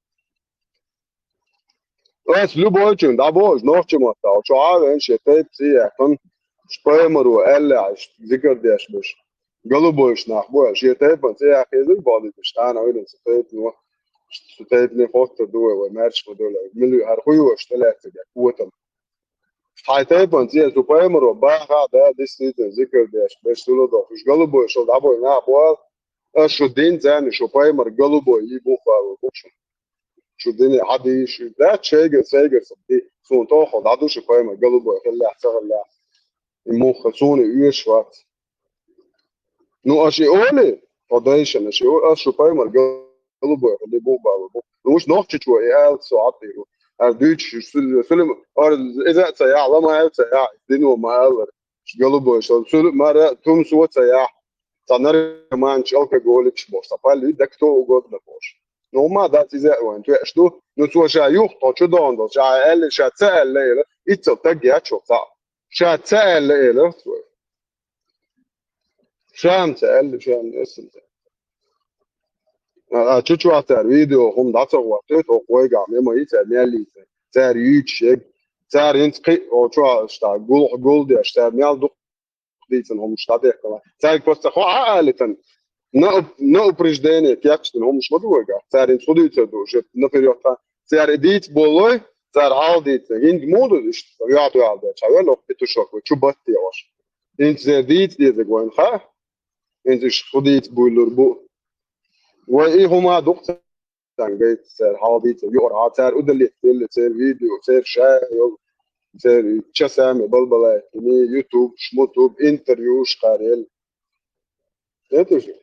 Ас любойчун дӀабохуш нохчийн маттахь, чу Ӏа а вен, шен тайпа цӀе яьккхина, пайхамаро аьлла, зикар деш берш. Голубойш нах бу аьлла, шен тайпана цӀе яккха хезира боху диташ, тхьана а вина цу тайпано, цу тайпане хоттур ду вай, вай маьрша ма ду вай, мила хӀара хӀун йош тӀелаьцнарг, котам. Хьайн тайпана цӀе цу пайхамаро баха а, да, действительно, зикар деш, берш суна а дохуш, голубойшал дӀабой нах бу аьлла, ас шу дин царна, шу пайхамар голубой йий бухбалур бу шуна. Шу дина хьадийша, дац шайгара, сайгара сан ди, суна тӀохула дӀаду шу пайхамар голубой хиллехь, ца хиллехь. И муха суна и оьшуш вац. Ну, аша и олий, хьо дайшана, аша и олий, ас шу пайхамар голубой хилли бухбалур бу. Ну, уьш нохчичо и ала со Ӏаттийра. Ара дуьйцуш, Сулим, ара иза а ца яхь, ламаев а ца яхь, дино ма аллара. Голубой шал, Сулим мара, тумсо а ца яхь. Цхьа наркоманча алкоголикаш бохуш, цхьа палли, да кто угодно бохуш. Ну, ма дац иза а вайн тоьаш ду. Ну, цо ша юхтахь чу догӀун долу, ша аьлла, ша ца аьлла эла, иццал таг яц шух цхьаъ. Ша ца аьлла эла, цо. Ша-м ца аьлла, ша-м эсса ца. А, а чу чохь цара видео хӀума дӀа ца гӀоттуьйту, хӀокху вайгахь ме ма йий цара мел йийца. Цара юьйцуш ерг. Цара хӀинца кхин а, о, чохь аш та гул-, гулдеш, цара мел дукха дийцина хӀумаш дӀадехкала. Цаьрга просто хьо Ӏа алитан, на уп-, на упреждение кечдина хӀумаш ма ду вайгахь. Цара хӀинца хӀун дийцар ду, уьш наперёд хан. Цара и дийца болой, цара хьал дийца. ХӀинца муха ду иштта, ваьхьа-ваьхьа деш, хьан вел окху петушок вай чу батте ош. ХӀинца цара дийца дезаг вайн хаа, хӀинца иштта хӀун дийца буйлур бу. Вай и хӀума дукха царна гайта, цара хьал дийца, юкъара хьал, цара удалить делла, церан видео, церан шай йолу, церан часами балбалайкхини, ютуб, шмутуб, интервьюш кхарел. Это же,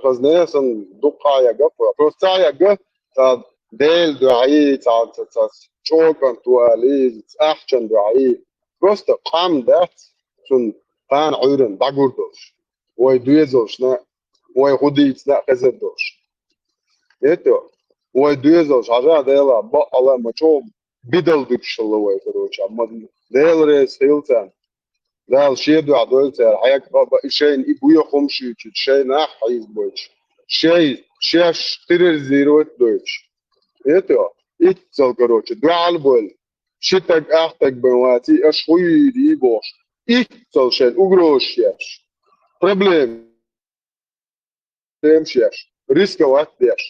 хазне сан дукха яга, просто ца яга, ца Дела дуьхьий, ца, ца, ца чӀокӀант вали, ца ахчан дуьхьий. Просто къам дац, цун кхана Ӏуьйран дӀагур долуш. Вай доьзалшна, вай хӀун дийцина а хезар долуш. Это, вай доьзалш хьажа Дела, бакъала ма чӀогӀа бидал дуьгуш хилла вай, короче, ма Дела реза хилла царна. Дала шен дуьхьа дойла цара хьегна, а, ба, и шайна и боьха хӀума шуьйчуьйту, шайнах хьийзабойтуш. Шай, шаьш терроризировать дойтуш. Это итцал, короче, дуьхьал бойла. Ши таг, ах таг бен ваций, аша хӀу йийр йий бохуш. Итцал шайна угрозаш еш. Проблема еш, рисковать деш,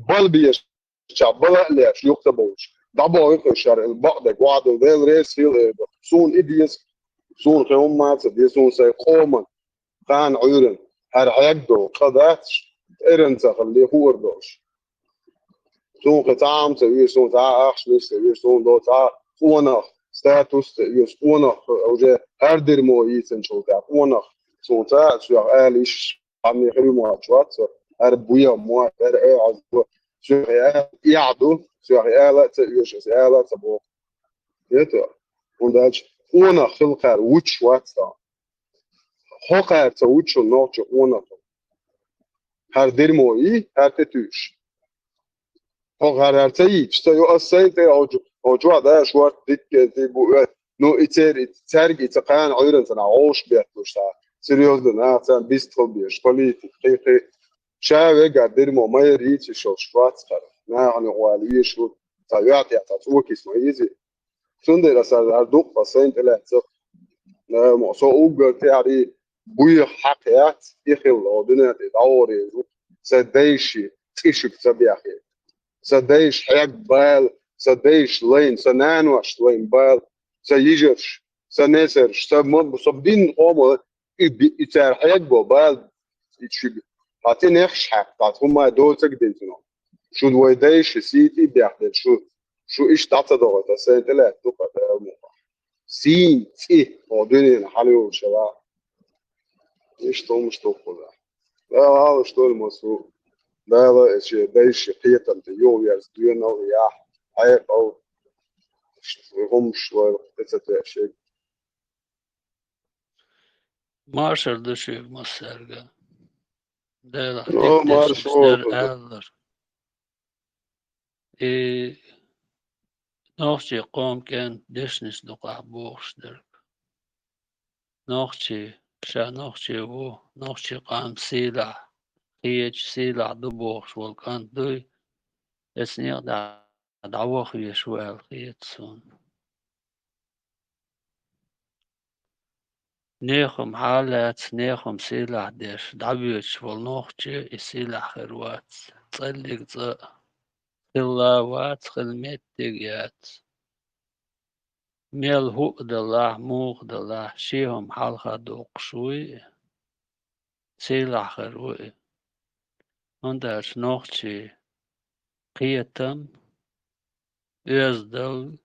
бала беш, ча бала а леш, юха ца бовлуш. ДӀабохийла шаьра, бакъдерг вахьадал, Дела реза хила, э, суна и деза, суна хин хӀумма ца деза, суна сайн къоман, кхана Ӏуьйран, хӀара хьегна долу къа дац, тӀеран ца хилла, хуур долуш. Суна кхин цхьа а хӀума ца оьшу, суна цхьа а ахча нис ца оьшу, суна до цхьа а къонах, статус ца оьшу, къонах, уже хӀара дермо йийцинчул тӀаьхьа къонах, суна цхьа а соьга ала йиш, хьанне хир ю моьттуш вац со, хӀара буьйхьа мо, хӀара оьгӀаз бу, соьга и ала, эхь ду, соьга и ала а ца оьшу, аса ала а ца боху. Это, хӀунда аьлча къонах хила кхара вуьтуш вац тхо. Хьо кхара ца вуьтуш хила нохчи къонах. ХӀара дермо йий, хӀара тӀетуьйсуш. Хьо хӀара, хӀара ца йийцуш, ца йо, ас сайн тӀе оцу, оцу чохь да шорта дитт кӀентий бу, э, ну, и цер-, и цаьрга и ца кхана Ӏуьйранна ца нах вовшах бетталуш ца. Серьёзно, нах царна бист хила беш, политик, кхин, кхин. Ша вегар дермо ма яр йийцуш йолуш вац хӀара. Нахана юкъа вала везаш ву, цхьа йоьхь тӀехь цхьа цӀокис ма йизи. Цундела аса хӀара дуккха сайн тӀе лаьцна, э, мо, со уггар тӀаьхьарий буьйха хьакха яц, и хилла, хӀо дуьнен тӀе дӀагӀорийла ву, сан дайши цӀи шуьга ца бехе. Сан дайша хьегна бала, сан дайша лайна, сан наноша лайна бала, сан йижарша, сан несарша, сан ма-, сан динна къомо, и би-, и цара хьегна бо бала, и шуьга. Хьан цӀе нехаш хьаькхна, хьан хӀумма доцург дина цунах. Шу вай дайша сий тӀе а бехделла, шу, шу иштта дӀа ца догӀуьйту, сайн тӀе лаьтта ду-кх Дала мукъ. Сийна цӀи, хӀо дуьненахь хьала йолуш яла. Иштта хӀумаш ду-кх кхузахь. Дала гӀалаш дойла массо а. Дала эшшо дайша кхетам тӀе юхаверза доьналла а яхь, хьекъал, хӀумаш лойла тӀе ца тоьаш ерг. Маршалла ду шуьга массаьрга. Делахь, ну, дика марша дешнаш дара вогӀу. Аллара. И нохчий къоман кӀентан дешнаш ду-кх ахь бохуш дерг. Нохчий, ша нохчий ву, нохчий къам сийлахь, кхечу сийлахь ду бохуш волу кӀант дуй, эцу некъа дӀаваха везаш ву аьлла хета суна. Нехан хьал а лаьцна, нехан сийлахь деш, дӀабоьдуш волу нохчи и сийлахь хир вац, цкъа а, цкъа а. Хилла вац, хила меттиг а яц. Мел хӀуъа далахь, муха далахь, шен хӀума хьалха доккхуш вуй и, сийлахь хир ву и. ХӀунда аьлча нохчий кхетам, оьздангалла,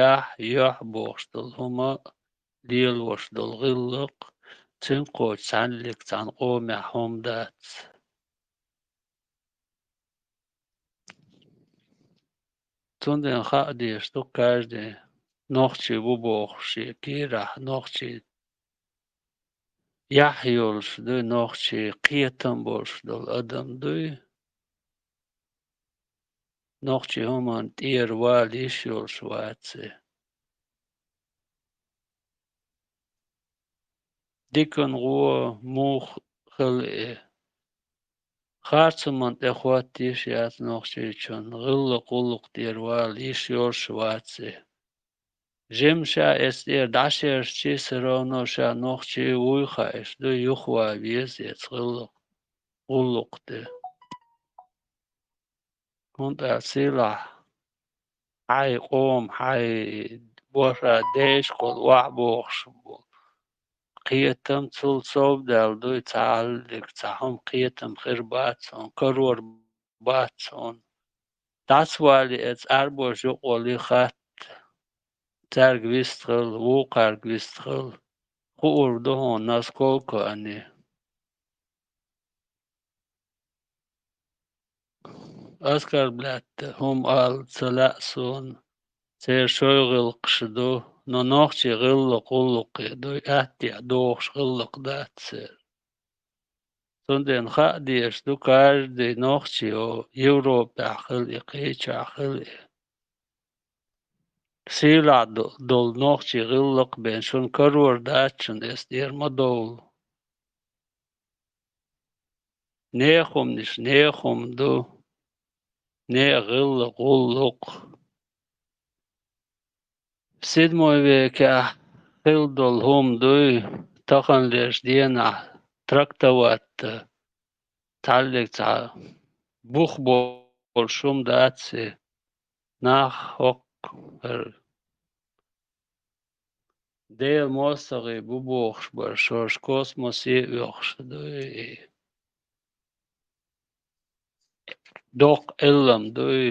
яхь, юьхь бохуш долу хӀума, лелош долу гӀиллакх, цуьнга кхочу цхьаьнниг цхьана къомехь хӀума дац. Цундела хаа дезаш ду каждый нохчий ву бохуш, шен кийрахь нохчий яхь йолуш дуй, нохчий кхетам болуш долу адам дуй. Нохчий хӀуманна тӀера вала йиш йолуш вац и. Диканхо муха хила и? Харцаман тӀе хӀотта йиш яц нохчийчун, гӀиллакх-гӀуллакх тӀера вала йиш йолуш вац и. Жимма ша эцу тӀера дӀашерчий, всё равно ша нохчий вуй хаийш ду, юхаван веза эцу гӀиллакх-гӀуллакх тӀе. ХӀунда аьлча сийлахь хьайн къоман, хьайн божарий, дайшкахула охьабохуш болу кхетам цул совдаьлла дуй, цхьа хьаллиг, цхьа хӀума кхетам хир бац хьуна, карор бац хьуна. ДӀасавалий, эцу Ӏаьрбоша юкъавалий хатта. Цаьрга вистхила, вукхаьрга вистхила. Хуур ду хьуна, насколько они. Оскорблять хӀума ала ца лаьа суна. Церан шайн гӀиллакхаш ду, но нохчийн гӀиллакх гӀуллакх дуй, аьттехьа дохуш гӀиллакх дац церан. Цундела хаа дезаш ду каждый нохчо, Европехь хила и, кхечахь хила и. Сийлахь до-, долу нохчийн гӀиллакх бен шуна карор дац шуна, эс тӀера ма довла. Нехан хӀуманаш нехан хӀума ду, нехан гӀиллакх гӀуллакх. Седьмой векехь хилла долу хӀума дуй, таханлерчу денахь трактовать дан цхьаьллиг цхьа бух болуш хӀума дац и, нах хӀокху хӀара Делан мостагӀий бу бохуш бара, шорш космосе а оьхуш дуй и. Доккха Ӏилма дуй,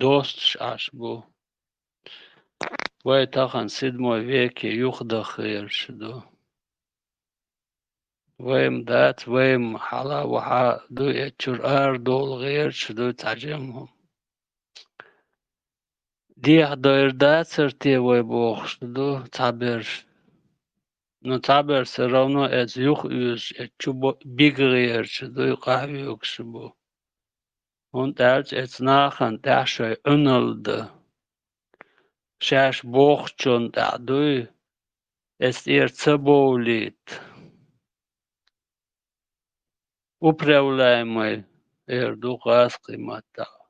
достуш Ӏаш бу. Вай тахана седьмой веке юхадаха гӀерташ ду. Вай-м дац, вай-м хьала вахьа дуй, эцчуьра арадовла гӀерташ дуй цхьа жимма. Дехьа дойр дацара те вай бохуш ду цхьаберш. Ну, цхьаберш всё равно эца юха уьйзуш, эца чу бо-, бига гӀерташ дуй, къахьоьгуш бу. ХӀунда аьлча эца нахана тӀехь шайн Ӏуналла дан. Шаьш бохучунна тӀехь дуй, эца тӀера ца бовлийта. Управляемый эр ду гӀазкхийн маттахь.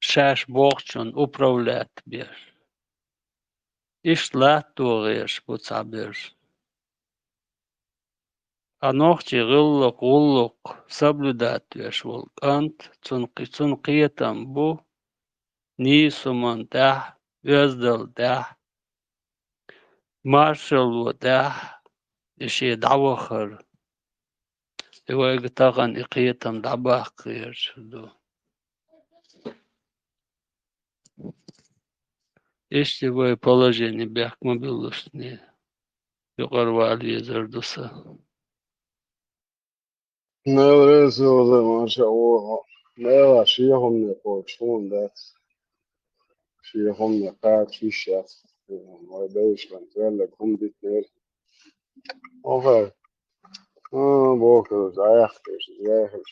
Шаьш бохучунна управлять беш. Иштта латто гӀерташ бу цхьаберш. Ткъа нохчийн гӀиллакх, гӀуллакх соблюдать веш волу кӀант, цунна кхе-, цунна кхетам бу нийсонан тӀехь, оьздалла тӀехь, маршалло тӀехь, и шен дӀавахар. И вайга тахана и кхетам дӀабаккха гӀерташ ду. Иштта вай положение бехк ма буьллушний, юкъара вала везар ду сан. Мел реза ву, маша Аллахь. Мела шен хӀумане кхочуш хӀума дац. Шен хӀумане кхача йиш яц. Вай дайшкан цӀерла хӀума дитинера. Охай. А, бохуш, дӀаяхкаш, дӀаяхкаш.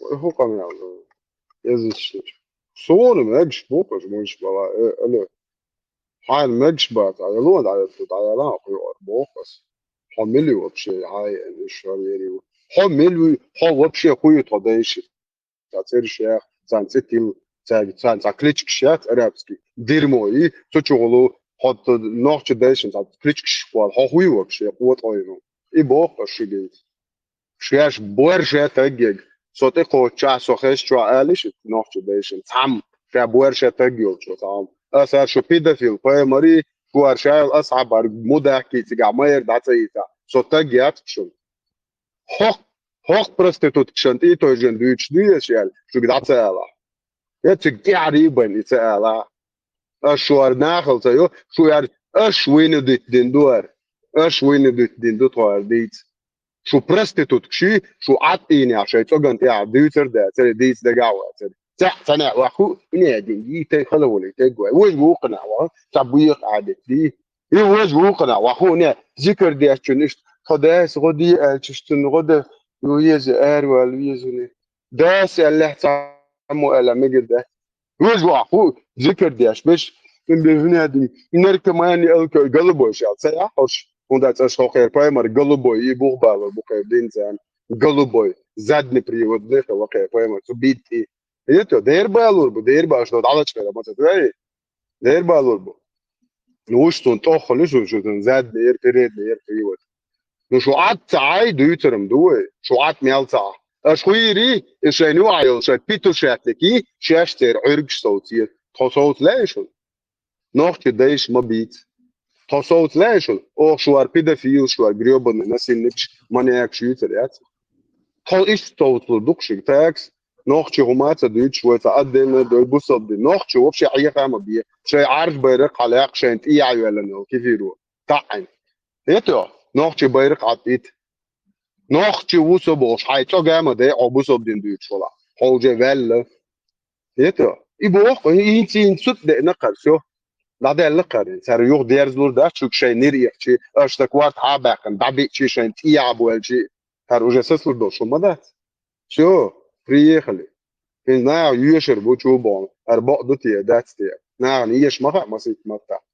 Вай хӀу къамел ду? Эзичнаш. Суна мегаш бу-кх уьш муьлш бала, э, алло. Хьайна мегаш бац, Ӏа ялон дӀа, дӀаяла хьо кхуьур боху ас. Хьо мила ю вообще, хьай, уьш хьо ери ву. Хьо мила вуй, хьо вообще хӀу ю тхо дайши? Цхьа цӀераш яха, царна цӀе тилла, цаьрга, царна цхьа кличкаш яц арабский. Дерьмо и, цу чухула хьо т-, нохча дайшина цхьа кличкаш кхолла. Хьо хӀу ю вообще, къотӀойну? И боху ас шуьга. Шаьш боьрша таг ега. Со тӀекхоччохь, со хезчохь ала шу нохча дайшина. Цхьамма, ша боьрша таг йолчо цхьамма. Аса аьлла, шу педофил, пайхамари, шу аьлла, ша йолу асхьаб, мудахкий цигахь ма яра дӀа ца йийцахь. Со таг яц шуна. ХӀокху, хӀокху проституткашна тӀе а тойжина дуьйцуш дуй аса аьлла, шуьга дӀа ца алахь. Я цига тӀаьхьарий бен и ца алахь. Аш шу ара нахала ца йо, шу яра, аш вуйна дуьту дина ду ара. Аш вуйна дуьту дина ду тхо ара дийца. Шу проституткаш, шу Ӏад Ӏийнехь шайн цӀоган тӀехь дуьйцар а дацара, дийца дагахь а вацара. Цхьаъ ца неӀ ваха хӀу, неӀ дина, йийтай хала волий, тегвай. Вожа вукханехь ваха, цхьа буьйха Ӏадат дий. И вожа вукханехь ваха хӀу, неӀ, зикар деччунна иштта, тхо дайса гӀо де аьлча, цунна гӀо дан, ю еза, аравала веза, не. Дас аьллехь цхьаммо аьлла мегар дац. Вуьш вахь хӀу, зикар деш, беш, хӀун бен хӀун яа дин, наркомани алкоголь, голубой шал, ца яхь хӀорш, хӀунда аьлча аш хӀокхеран пайхамар голубой, и бух балур бу кхеран дин царна, голубой, задний приводный хила кхеран пайхамар, цу битти. Ето, дер балур бу, дер баш до дӀалачкъера, ма ца дуьй? Дер балур бу. Ну, уж цунна тӀоххалуш, уж цунна задний, эр передний, эр привод. Ну, шу Ӏад ца Ӏай, дуьйцурам ду вай, шу Ӏад мел ца Ӏа. Аш хуйри, и шайн юкъахь йолу шайн петушатники, шаьш церан Ӏуьргаш совцийра. Тхо совца лаьий шуна? Нохча дайша ма бийца. Тхо совца лаьий шуна? Оха шу вара педофил, шу вара грёбаный насильникаш, маньякаш юьйцур яц. Тхо иштта совцалур ду-кх шуьга, тагас. Нохча хӀума а ца дуьйцуш, вай ца отдельно дой бусалба дин. Нохча вообще хьеха а ма бе. Шайн Ӏарш байракх хьалаяккха, шайн тӀехьа йоьллина йолу кефиро. ТаӀӀина. Ето, нохча байракх Ӏад ит. Нохча ву со бохуш, хьайн цӀоган ма дай, хьо бусалба дин дуьйцуш вала. Хьо уже ваьлла. Ето, и боху, и, и цӀийна цуьнан деана кхара, всё. ДӀадаьлла кхара. Цара юха дерзалур дац, шуьга шайн нир ихчи, аша сан корта хьа а баьккхина, дӀабиъчи, шайн тӀехьа а боьлчи, хӀара уже сацалур долуш хӀума ма дац. Всё, приехали. ХӀинца наха йоьшур бу чу боху, хӀара бакъ ду те, дац те. Нахана еша ма хаьа масийтта маттахь.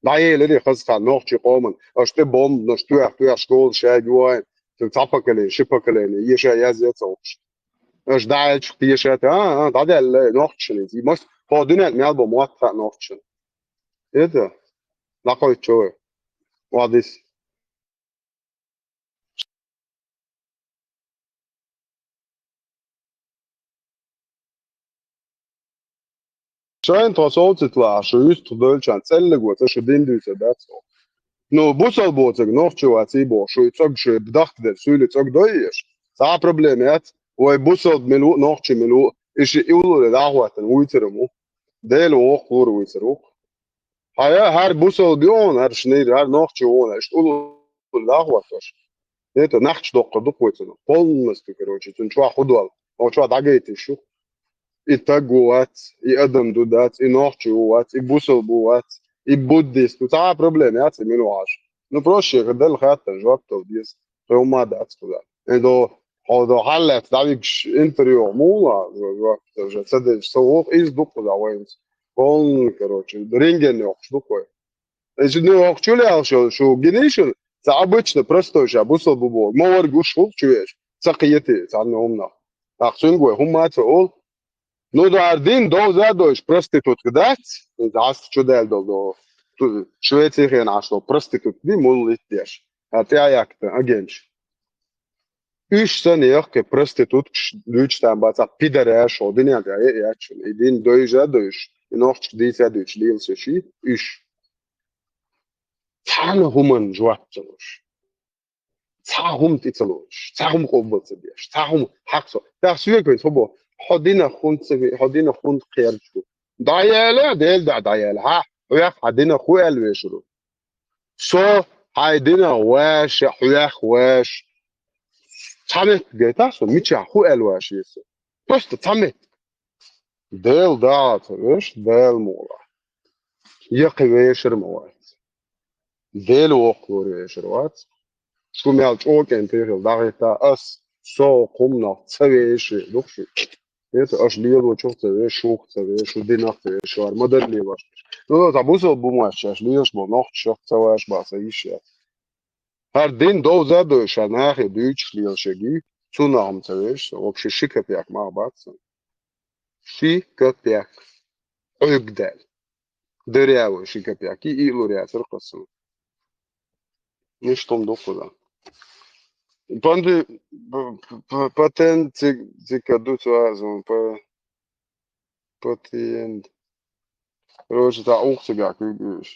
ДӀаелира хаза хан нохчийн къоман. Аша тӀе бомбанаш тоьхна, тоьхна школа шайга йоин. Цуьнан цхьа поколение, ши поколение, еша язъяц оцуш. Аша дӀааьлча тешат, а, а, дӀадаьлла нохчашна иза. И мас, хьо дуьнен мел бо мотт хаьа нохчашна. Это, дӀакхойчу вай. Вадис. Шайна тхо совцийта лаахь, шу юьстах девлчарна цӀеллиг вац, шу дин дуьйцур дац. Ну, бусалба боцург нохчо вац, и боху, шу и цӀог, шу и дахкаделла, суьйли цӀог дойъеш. Цхьа а проблема яц, вай бусалба мила ву, нохчо мила ву, и ши уллуре дӀахӀоттана вуьйцур ву. Дела воккхалур вуьйцур ву. Хьая, хӀара бусалба ю хьуна, хӀара шинира, хӀара нохчо ву хьуна, иштта уллуре дӀахӀоттош. Это нахча доккхур ду кхо цунах. Полностью, короче, цунна чохь хӀун дол. Оха чохь дӀагайта йиш ю. И таг ву вац, и адам ду дац, и нохчо ву вац, и бусалба ву вац, и буддист ву. Цхьа а проблема яц, и мила ву хьажа. Ну, просто шега делла хаттар жоп дала деза. Тхо хӀумма дац кхуза. Э, до, хьо до хьаллаьцна дӀавигаш интервью мула, жоп, жоп, ца деза, со воху, иза ду кхуза вайнца. Полный, короче, рентген йоккхуш ду кхой. Значит, ну, охьа чу лелаш йолу шу гинийша, ца обычно простой ша бусалба бу боху. Ма варг уьш хӀума чу веш, ца кхетий цхьанна хӀуманах. ТӀаккха цуьнга вай хӀумма а ца олу. Ну, дара дин довза а дойуш проститутка дац, иза Ӏаста чу даьлла долу до. Ту-, Швеци хенахь аш долу проститутка ди, мулла итт деш. А тӀе а яккхийтина агенча. Уьш санна яхкхи проституткаш дуьйцуш там бацахь, пидораш, хьо дуьнен тӀехь е а яц шуна. И дин дойжа а дойуш, и нохчашка дийца а дуьйцуш, лелаш еш и уьш. Цхьана хӀуманна жоп ца луш. Цхьа хӀума тӀе ца луш. Цхьа хӀума къобал ца деш. Цхьа хӀума хьакъ со. ТӀаккха соьга вайн хӀун бо? Хьо динах хӀунда ца ве-, хьо динах хӀунда кхерча ду? ДӀаяла, Дела да дӀаяла. Хьа, хьоьх хьан динах хӀун аьлла вешар ву? Со хьайн динах ваша, хьоьх ваша. Цхьа меттиг гайтахь со, мичахь хӀун аьлла ваша еза со? Просто цхьа меттиг. Дела дагӀа ца веш, Дела мукъалахь. Я кхин вешар ма вац. Дела воккхалур вешар вац. Шу мел чӀокӀен тӀехила дӀахӀитта ас, со хӀуманах ца веший, дукха шу. Это аша лелочух ца веш, шух ца веш, шу динах ца веш, шу ар ма дарра лелош. Ну, цхьа бусалба бу моьттуш, аша лелаш бо, нохчашах ца ваш баха сан йиш яц. ХӀара дин довза а дойуш, ша нахе дуьйцуш лелаш егий, цунах-м ца веш со, вообще ши копеек мах бац сан. Ши копеек. Ӏуьрг даьлла. Дерряа вай ши копеек. И, и лур яцара кхо суна. Иштта хӀума ду кхуза. Панди-, п-, п-, п-, патент ци-, цигахь ду цу азун, п-, патент. Короче, цхьа укх цигахь куьйга уьш.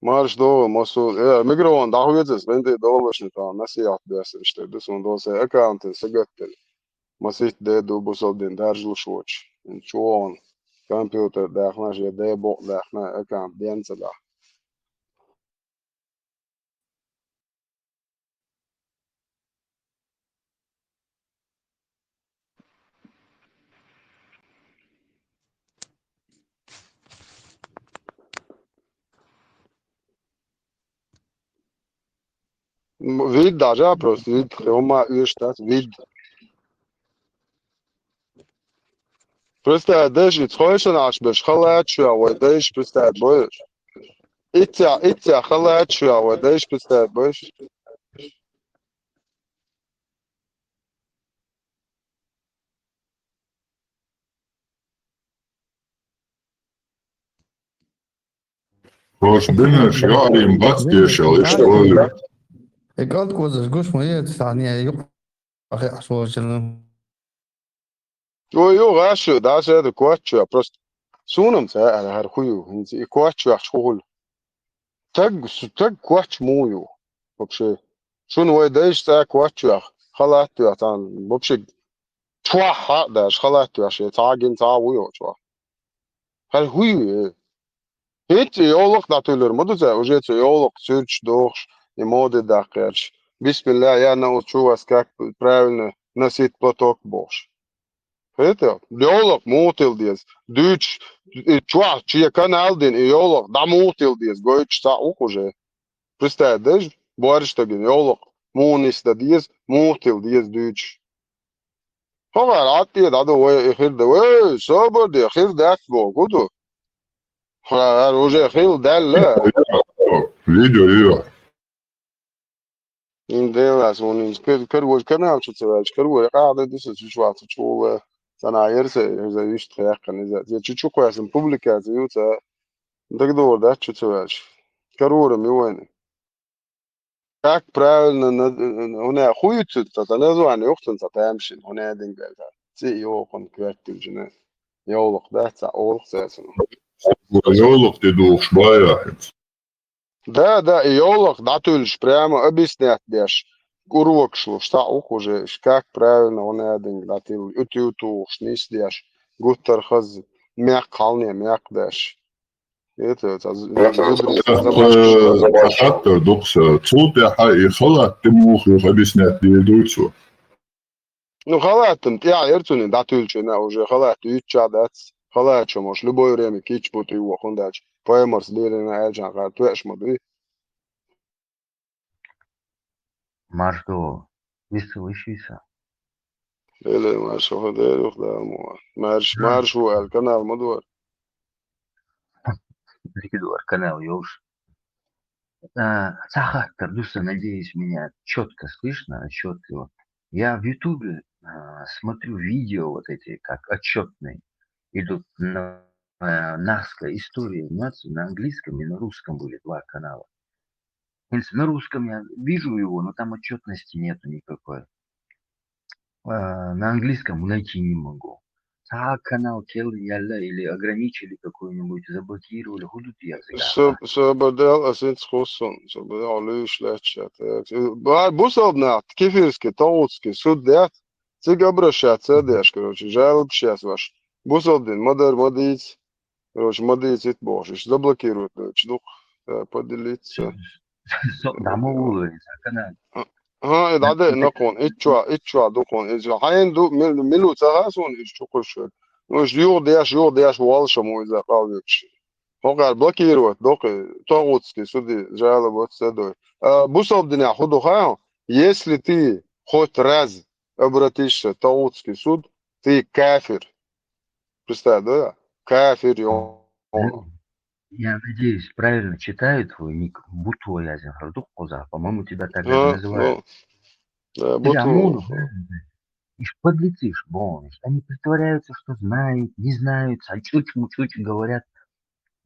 Марш догӀу, масул. Э, микрофон дӀахоьцу ас, бен тӀе доллушна тахана насихьат бессина иштта ду, суна долу сайн аккаунтан сагатделла. Масийтта де ду бусалба дин даржалуш воцуш. Чу вогӀун компьютер даьхна, я де букъ даьхна, аккаунт бен ца дахь. М, вид даже, а, просто вид, хӀумма оьшуш дац, вид. Представь, дайша, и цхьойшина Ӏаш берш халаьтташ вай дайша, представь, бойуш. Итця, итця халаьтташ вай дайша, представь, бойуш. Прошу бинаш, я арим бац тешал, иштта олу. Э, кӀант козаш гуш ма яц, цхьа не юкъа хи Ӏаш волчун. Ой, ю, гӀаш ю, дӀа седа коч ю, просто сунам ца аьлла, хӀара хӀу ю, хӀинца и коч ю ахча хӀу хуьлу. Таг, су-, таг коч муха ю? Вообще. Шуна вай дайша цӀа коч ю, халат ю, цхьаьна, вообще, чохь хьа а даьш, халат ю, шен цхьа гин цхьа ву йо чохь. ХӀара хӀу ю, э? ХӀинца и йовлакх дӀатуьллур ма ду цара, уже цу йовлакх суьрташ дохуш, и моде даккхарш. Бисмилла, я научу вас, как правильно носить платок бохуш. ХӀета, йовлакх муха тилла деза? Дуьйцуш, и чохь, чен канал дина, и йовлакх дӀа муха тилла деза? Гойтуш цхьаъ ву-кх уже. Представь, дайша, боьрша стагана йовлакх муха нисдан деза, муха тилла деза дуьйцуш. ХӀокхара Ӏад тӀе дӀаду вай и хир ду. Вай, собар де, хир дац боху, хӀу ду? Ара уже хил даьлла. Видео, видео. Ин делас вон ин кар кар вож канал чу ца вач кар вож къагъда дис чу чуа ца чула. Сана ерсе за вишт хаяхкан иза. Я чу чу къоясан публикация ю ца. Дагдор да чу ца вач. Кар вора ми войны. Как правильно, у неа хуйцут, та название ухтун ца тамшин, у неа дингал. Ци йохан квертил жина. Йолох да ца олох ца ца. Йолох ти духш бая. Да, да, и йолох датулш прямо объяснять деш. Урвокшлу, что ух уже, как правильно у неа динг датил, юту юту шнис деш. Гуттар хаз, мяк халне, мяк деш. Это, это, Забашаттар дукса. Цул тяха и халат ты мух объяснять не идут. Ну, халат там тя ерцуни датулчина уже халат ютча дац. Халат чё можешь любое время кич бут и вохун дач. Поэморс дерина эльчан хар туэш моды. Марш до висылышиса. Эле марш ходер ух да му. Марш марш у эл канал модор. Ликидор канал ёш. Сахаттар дуса, надеюсь, меня четко слышно, отчетливо. Я в Ютубе а, смотрю видео вот эти, как отчетные, идут на а, нахская история нации на английском и на русском были два канала. Если на русском я вижу его, но там отчетности нету никакой. А, на английском найти не могу. Та канал кел яла или ограничили какой-нибудь, заблокировали, худут язык. Сободел асинц хусон, сободел лиш лечат. Бусалбна кефирский, таутский суд дят. Циг обращаться деш, короче, жалоб сейчас ваш. Бусалдин, мадар мадиц. Короче, мадиц ит бошиш, заблокируют, короче, дух поделиться. Дамо улы, канал. Ха, да да након, ит чуа, ит чуа дукон, ит чуа. Хайн ду милу ца хасон ит чу кушвет. Ну, иш юг деш, юг деш валша му иза калвекш. Хокар блокировать докы, тогутский суды жалобы отсадой. Бусалдина худуха, если ты хоть раз обратишься в тогутский суд, ты кафир. Представь, да? Кафир, Я надеюсь, правильно читаю твой ник. Бутуа я зин хардук коза. По-моему, тебя так даже называют. Да, бутуа. Иш подлецы, иш бон. Они притворяются, что знают, не знают, сачуч-мучуч говорят.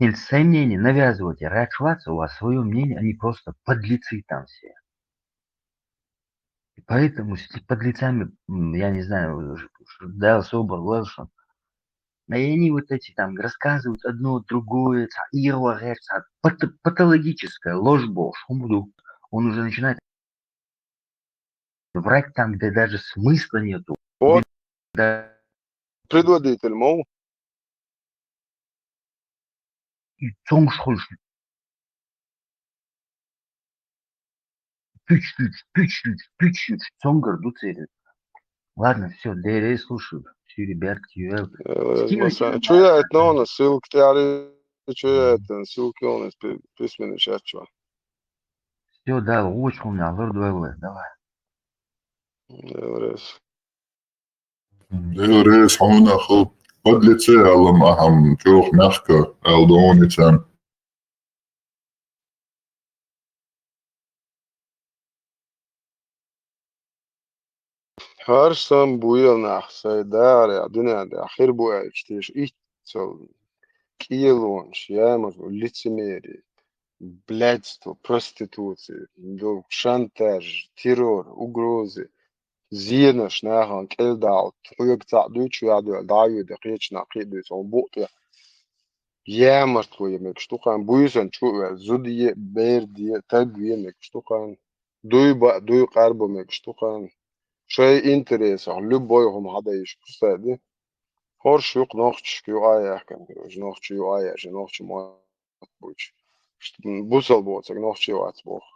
Или сомнения навязывать, рачваться, у вас свое мнение, они просто подлецы там все. И поэтому с подлецами, я не знаю, да, особо главное, и они вот эти там рассказывают одно другое, патологическая ложь, бо шумду. Он уже начинает врать там, где даже смысла нету. Вот. Да. Предводитель, мол. И цонгш хулш. Пич, пич, пич, пич, пич, пич, цонгар дуцери. Ладно, все, дерей слушаю. Все, ребятки, Чё я это, но ссылка тяри, чё я это, ссылки он из письменный чат, чё. Все, да, очень у меня, лорд Вэллы, давай. Раз. Дел рейс хьуна хыл подлеце алам ахам чох мягко алдоницан. Хьарсан буйла нах сай даря динада хир буайчтеш иццал киелонш ямар лицемерие, блядство, проституция, шантаж, террор, угрозы, зенаш нахан кӀелдалт, хьоьга цхьаъ дуьйцу, яхь дуьйла, дӀа а йоьду, кхечу нах кхиъ дуьйцу, хьуна букъ тӀе. Ямартло е мегаш ду-кх хьан, буьйсанна чу а ваьлла, зуда е, бер де, таг ве мегаш ду-кх хьан, дуй баа, дуй къарбо мегаш ду-кх хьан. Шайн интересах, любой хӀума хьадайиш, кху стади. ХӀорш юкъ нохчашка юкъа а яхкан, короче, нохча юкъа а яьжа, нохча мо буьйцу. Бусал боцаг нохчий вац боху.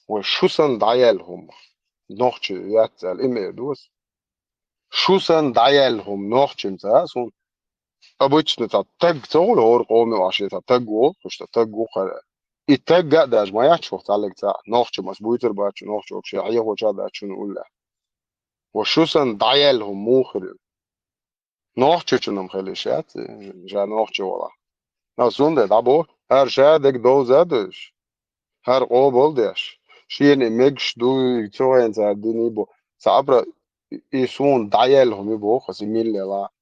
Вай шу санна дӀаяьлла хӀума. Нохчий яц аьлла, и ма эр ду ас. Шу санна дӀаяьлла хӀума нохчим ца а суна. Обычно цхьа таг ца хуьлу хӀора къоме ваьш, цхьа таг ву, потому что таг ву кхара. И таг а даже ма яц хӀокху цхьаллиг цхьаъ. Нохчим ас буьйцур бац, нохчо вообще хьехоча а дац шуна уллехь. Ва шу санна дӀаяьлла хӀума муха хир ю? Нохчочунна-м хила йиш яц, жа нохчо вала. Ас цундела дӀабо, хӀара ша дерг довза а деш, хӀара къобал а деш, шена и мегаш ду, и цу хенахь цара дина бу. Цхьа а про-, и суна дӀаяьлла хӀума ю боху аса, и милла елахь.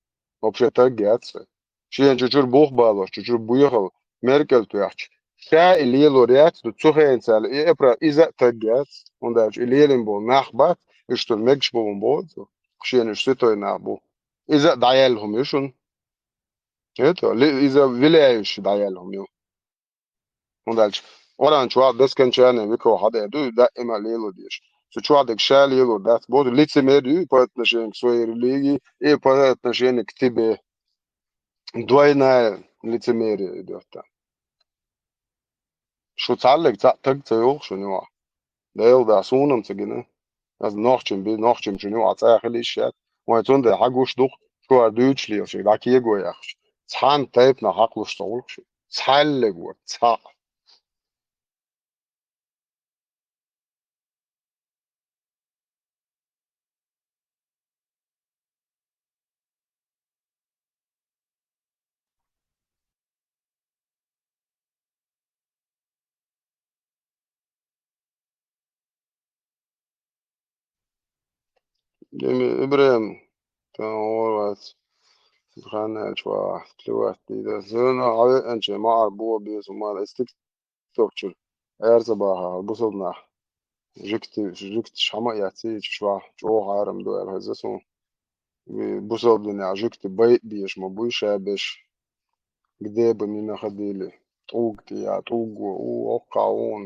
Вообще таг яц аса. Шена чу-чура бух балош, чу-чура боьхалла, меркӀал тоьхча, ша и лелор яц ду, цу хенахь цара и а про-, иза а таг яц, хӀунда аьлча и лелийна болу нах бац, уьш цунна мегаш бу хӀума боху цо, шена уьш ситой нах бу. Иза а дӀаяьлла хӀума ю шуна. Это, ли-, иза виляющий дӀаяьлла хӀума ю. ХӀунда аьлча Къуръан чохь до скончания веков хьадаьр ду, даима лело дезаш. Цу чохь дерг ша лелор дац. Боху, лицемер ю по отношению к своей религии и по отношению к тебе. Двойная лицемерие идёт там. Шу цхьаллиг цхьаъ таг ца йогӀу шуна юкъахь. Дела да, суна-м ца гина. Аса нохчим би, нохчим чун юкъахь цӀа хила йиш яц. Вайн цундела хьан гуш ду-кх, шу хӀара дуьйцуш лела шайга дӀакего яхаш. Цхьана тайпанах хьакхалуш ца хуьлу-кх шу. Цхьаллиг вара, цхьаъ. Деми ИбрахӀим, тан гӀо вац. Хан аьлча ваха, плевать дийр дац. Зуна хьан веанча, ма Ӏар бо беза, ма эцтиг токчуьра. Ара ца бахахь, бусалба нах. Жуьгти-, жуьгташ хьама а яц, чуьш ваха, чӀогӀа хьарам ду аьлла хеза суна. И бусалба динехь жуьгти байа безаш ма буй ша беш. Где бы ни находили. ТӀулга тӀе я, тӀулго, у, оккха, вон.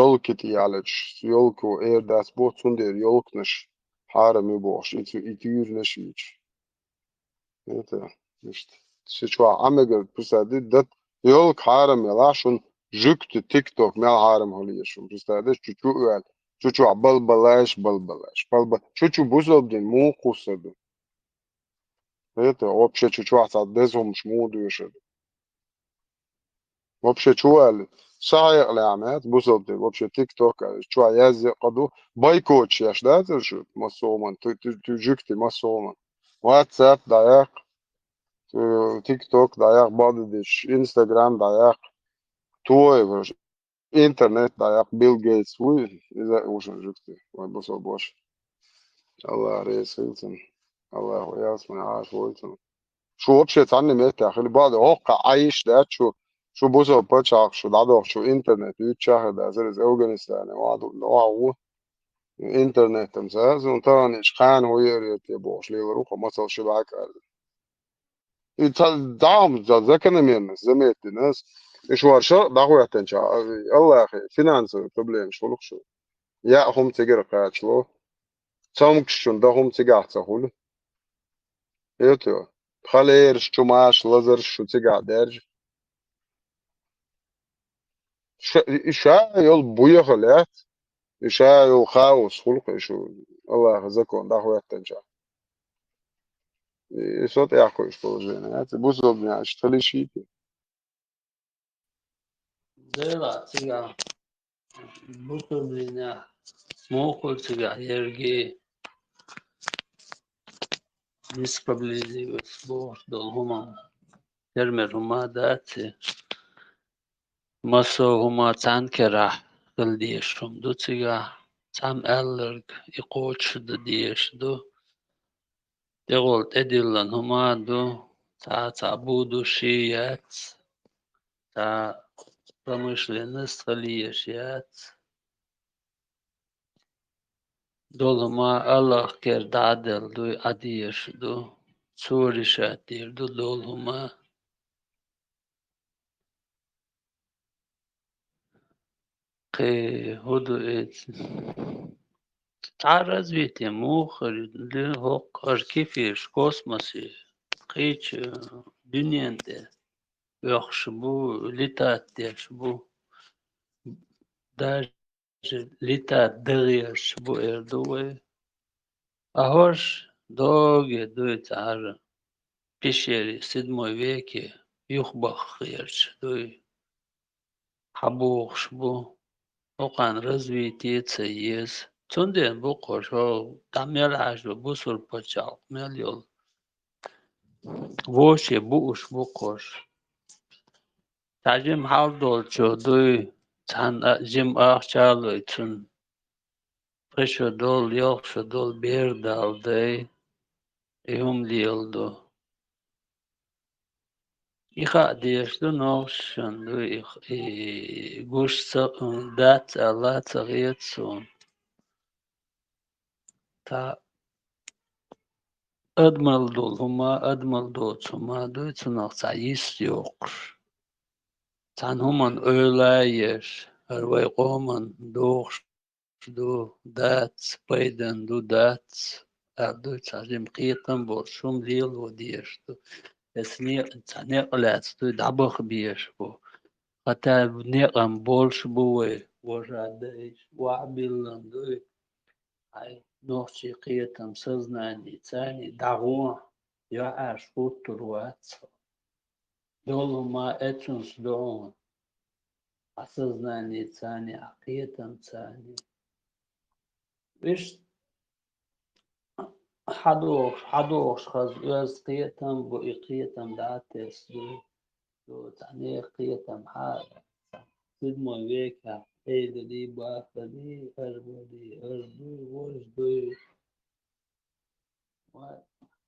Ёлки тӀе ялачу, ёлко эр дац боху, цундела ёлканаш хьарам ю бохуш, и цу, и туьйранаш а йича. Это, иштта. Шу чохь Ӏамегар писади дат, ёлка хьарам ялахь шуна, жуьгти, тикток мел хьарам хила еза шуна. Писади чу-чу а ваьлла, чу-чохь балбалаш, балбалаш, балба-, чу-чу бусалба дин муха кхуссар ду? Это, вообще чу-чохь цхьа деза хӀумаш муха доьшур ду? Вообще чу ваьлла, сан хьекъалехь ма яц, бусалба дерг, вообще тикток, чохь язъе а къа ду, бойкоташ еш дацара шу, массо а хӀуманна, ту, ту, ту жуьгти массо а хӀуманна. WhatsApp дӀаяккха, э, тикток дӀаяккха, бакъдерг дийцича, Instagram дӀаяккха, той, короче, интернет дӀаяккха, Билл Гейтс вуй, иза а ву шуна жуьгти, вайн бусалба ваша. Аллах реза хила цунна. Аллах ялсамани Ӏаша войла цунна. Шу вообще цхьанна меттехь хила бакъ ду, хӀокху Ӏайш дац шу, шу бусалба пачхьалкх шу дӀадохчу интернет юьйцучохь а хир дацара иза Афганистане, охьа ду-, охьа ву. Интернетом ца, зун тахана иштта кхана хӀун яр те бохуш лелар ву, кху мацалла ши бӀаьрг аьлла. И ца, дӀа хӀума, за-, закономерность заметь дина ас. И шу хӀара шаркъ дӀахӀоьттинчохь, Аллахе, финансовый проблемаш хуьлу-кх шу. Яа хӀума цигара кхачало. Цомгушчун дан хӀума цигахь ца хуьлу. Это, халераш, чумаш, лазарш шу цигахь даьржа. Ша, и ша йолу буьйхал яц, и ша йолу хаос хуьлу-кх и шу Аллахан закон дӀахӀоьттинчохь. И со тӀехь кхуьуш положение яц, и бусалба динехь иштта хила йиш йий те? Делахь цигахь бусалба динехь муха хуьлу цигахь ерриге несправедливость бохуш долу хӀума, термер хӀума дац и. Массо а хӀума цхьана керахь хила дезаш хӀума ду цигахь, цхьамма аьлларг и кхочушдан дезаш ду. ТӀехула тӀедиллина хӀума а ду, цхьа а цхьа бу ду, шен яц, цхьа промышленность хила езаш яц. Долу хӀума Аллах кера дӀа а делла дуй, Ӏа дезаш ду, цо решать дийр ду долу хӀума. Кхин хӀун ду эца? Цхьа развитие муха хир ю, хӀокху хӀара кефирш, космосе, кхечу дуьнен тӀе оьхуш бу, летать деш бу. Даже летать дан гӀерташ бу эр ду вай. А хӀорш доге дуй цхьа хӀара пещере седьмой веке юхабахха гӀерташ дуй. Хьабохуш бу, хӀокхарна развитие а ца еза. Цундела бу кхуьш, хьо дӀа мел Ӏаш ду, бусалба пачхьалкх мел йолу. Вовше бууш бу кхуьш. Цхьа жима хьал долчо дуй, цхьанна а жима ахча а лой цунна. Пхи шо долу, ялх шо долу бер далла дай, и хӀума леладо. И хаа дезаш ду нохчашна, дуй, и х-, и гуш ца, дац аьлла ца хета суна. Та адамал долу хӀума, адамал доцу хӀума дуй, цунах цхьа йист йоккхуш. Цхьана хӀуманна ойла а еш, хӀара вай къоман дохуш ду, дац, пайдан ду, дац, аьлла дуй, цхьа жима кхетам болуш хӀума лело дезаш ду. Эс некъ-, цхьа некъ лаьцна дуй, дӀабаха безаш бу. Хатта некъам болуш бу вай, вожа дайш, охьабиллан дуй. Хьайн нохчийн кхетам, сознание царний дӀагӀо, йоӀ аьлла гӀуттур вац. Долу хӀума эцунца ду хьуна, хьан сознание царний, хьан кхетам царний. Иштта хьадохуш, хьадохуш хаза оьзда кхетам бу, и кхетам дӀа а тесна дуй. Ду, цхьаннех кхетам хьа а, седьмой векахь, Эдели, Бахали, хӀара вали, хӀара дуй, важа дуй.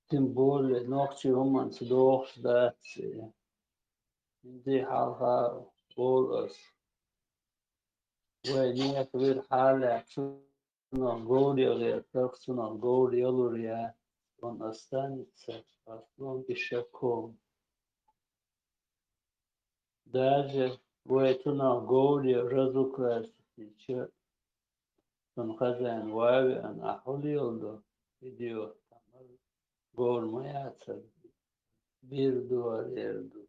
Тем более, нохчийн хӀуманца дохуш дац. ХӀинца хьалха олу ас. Вай нехан вира хьалаьцна, цунах говр ян гӀертарх, цунах говр ялур яц, он останется в основном ишаком. Даже вай цунах говр ян разукрасить йича, цуьнан хозяин ван а веана, ахь хӀун леладо, идиот, там говр ма яцара, бир ду, ара эр ду.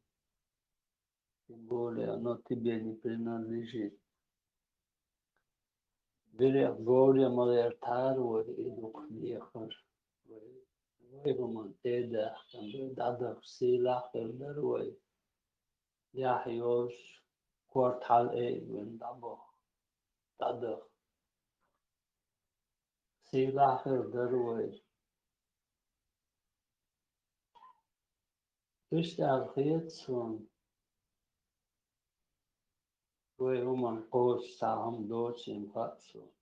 Тем более, оно тебе не принадлежит. Вирех говр ян ма гӀертара вай, и дукха дехар. Вай, вай хӀуманна тӀе а даьхкина, вай дӀадаха сийлахь хир дара вай. Яхь йолуш, корта хьалаайина дӀабаха, дӀадаха. Сийлахь хир дара вай. Иштта аьлла хета суна, вай хӀуманна кхочуш цхьа хӀума доцийла хаьа суна.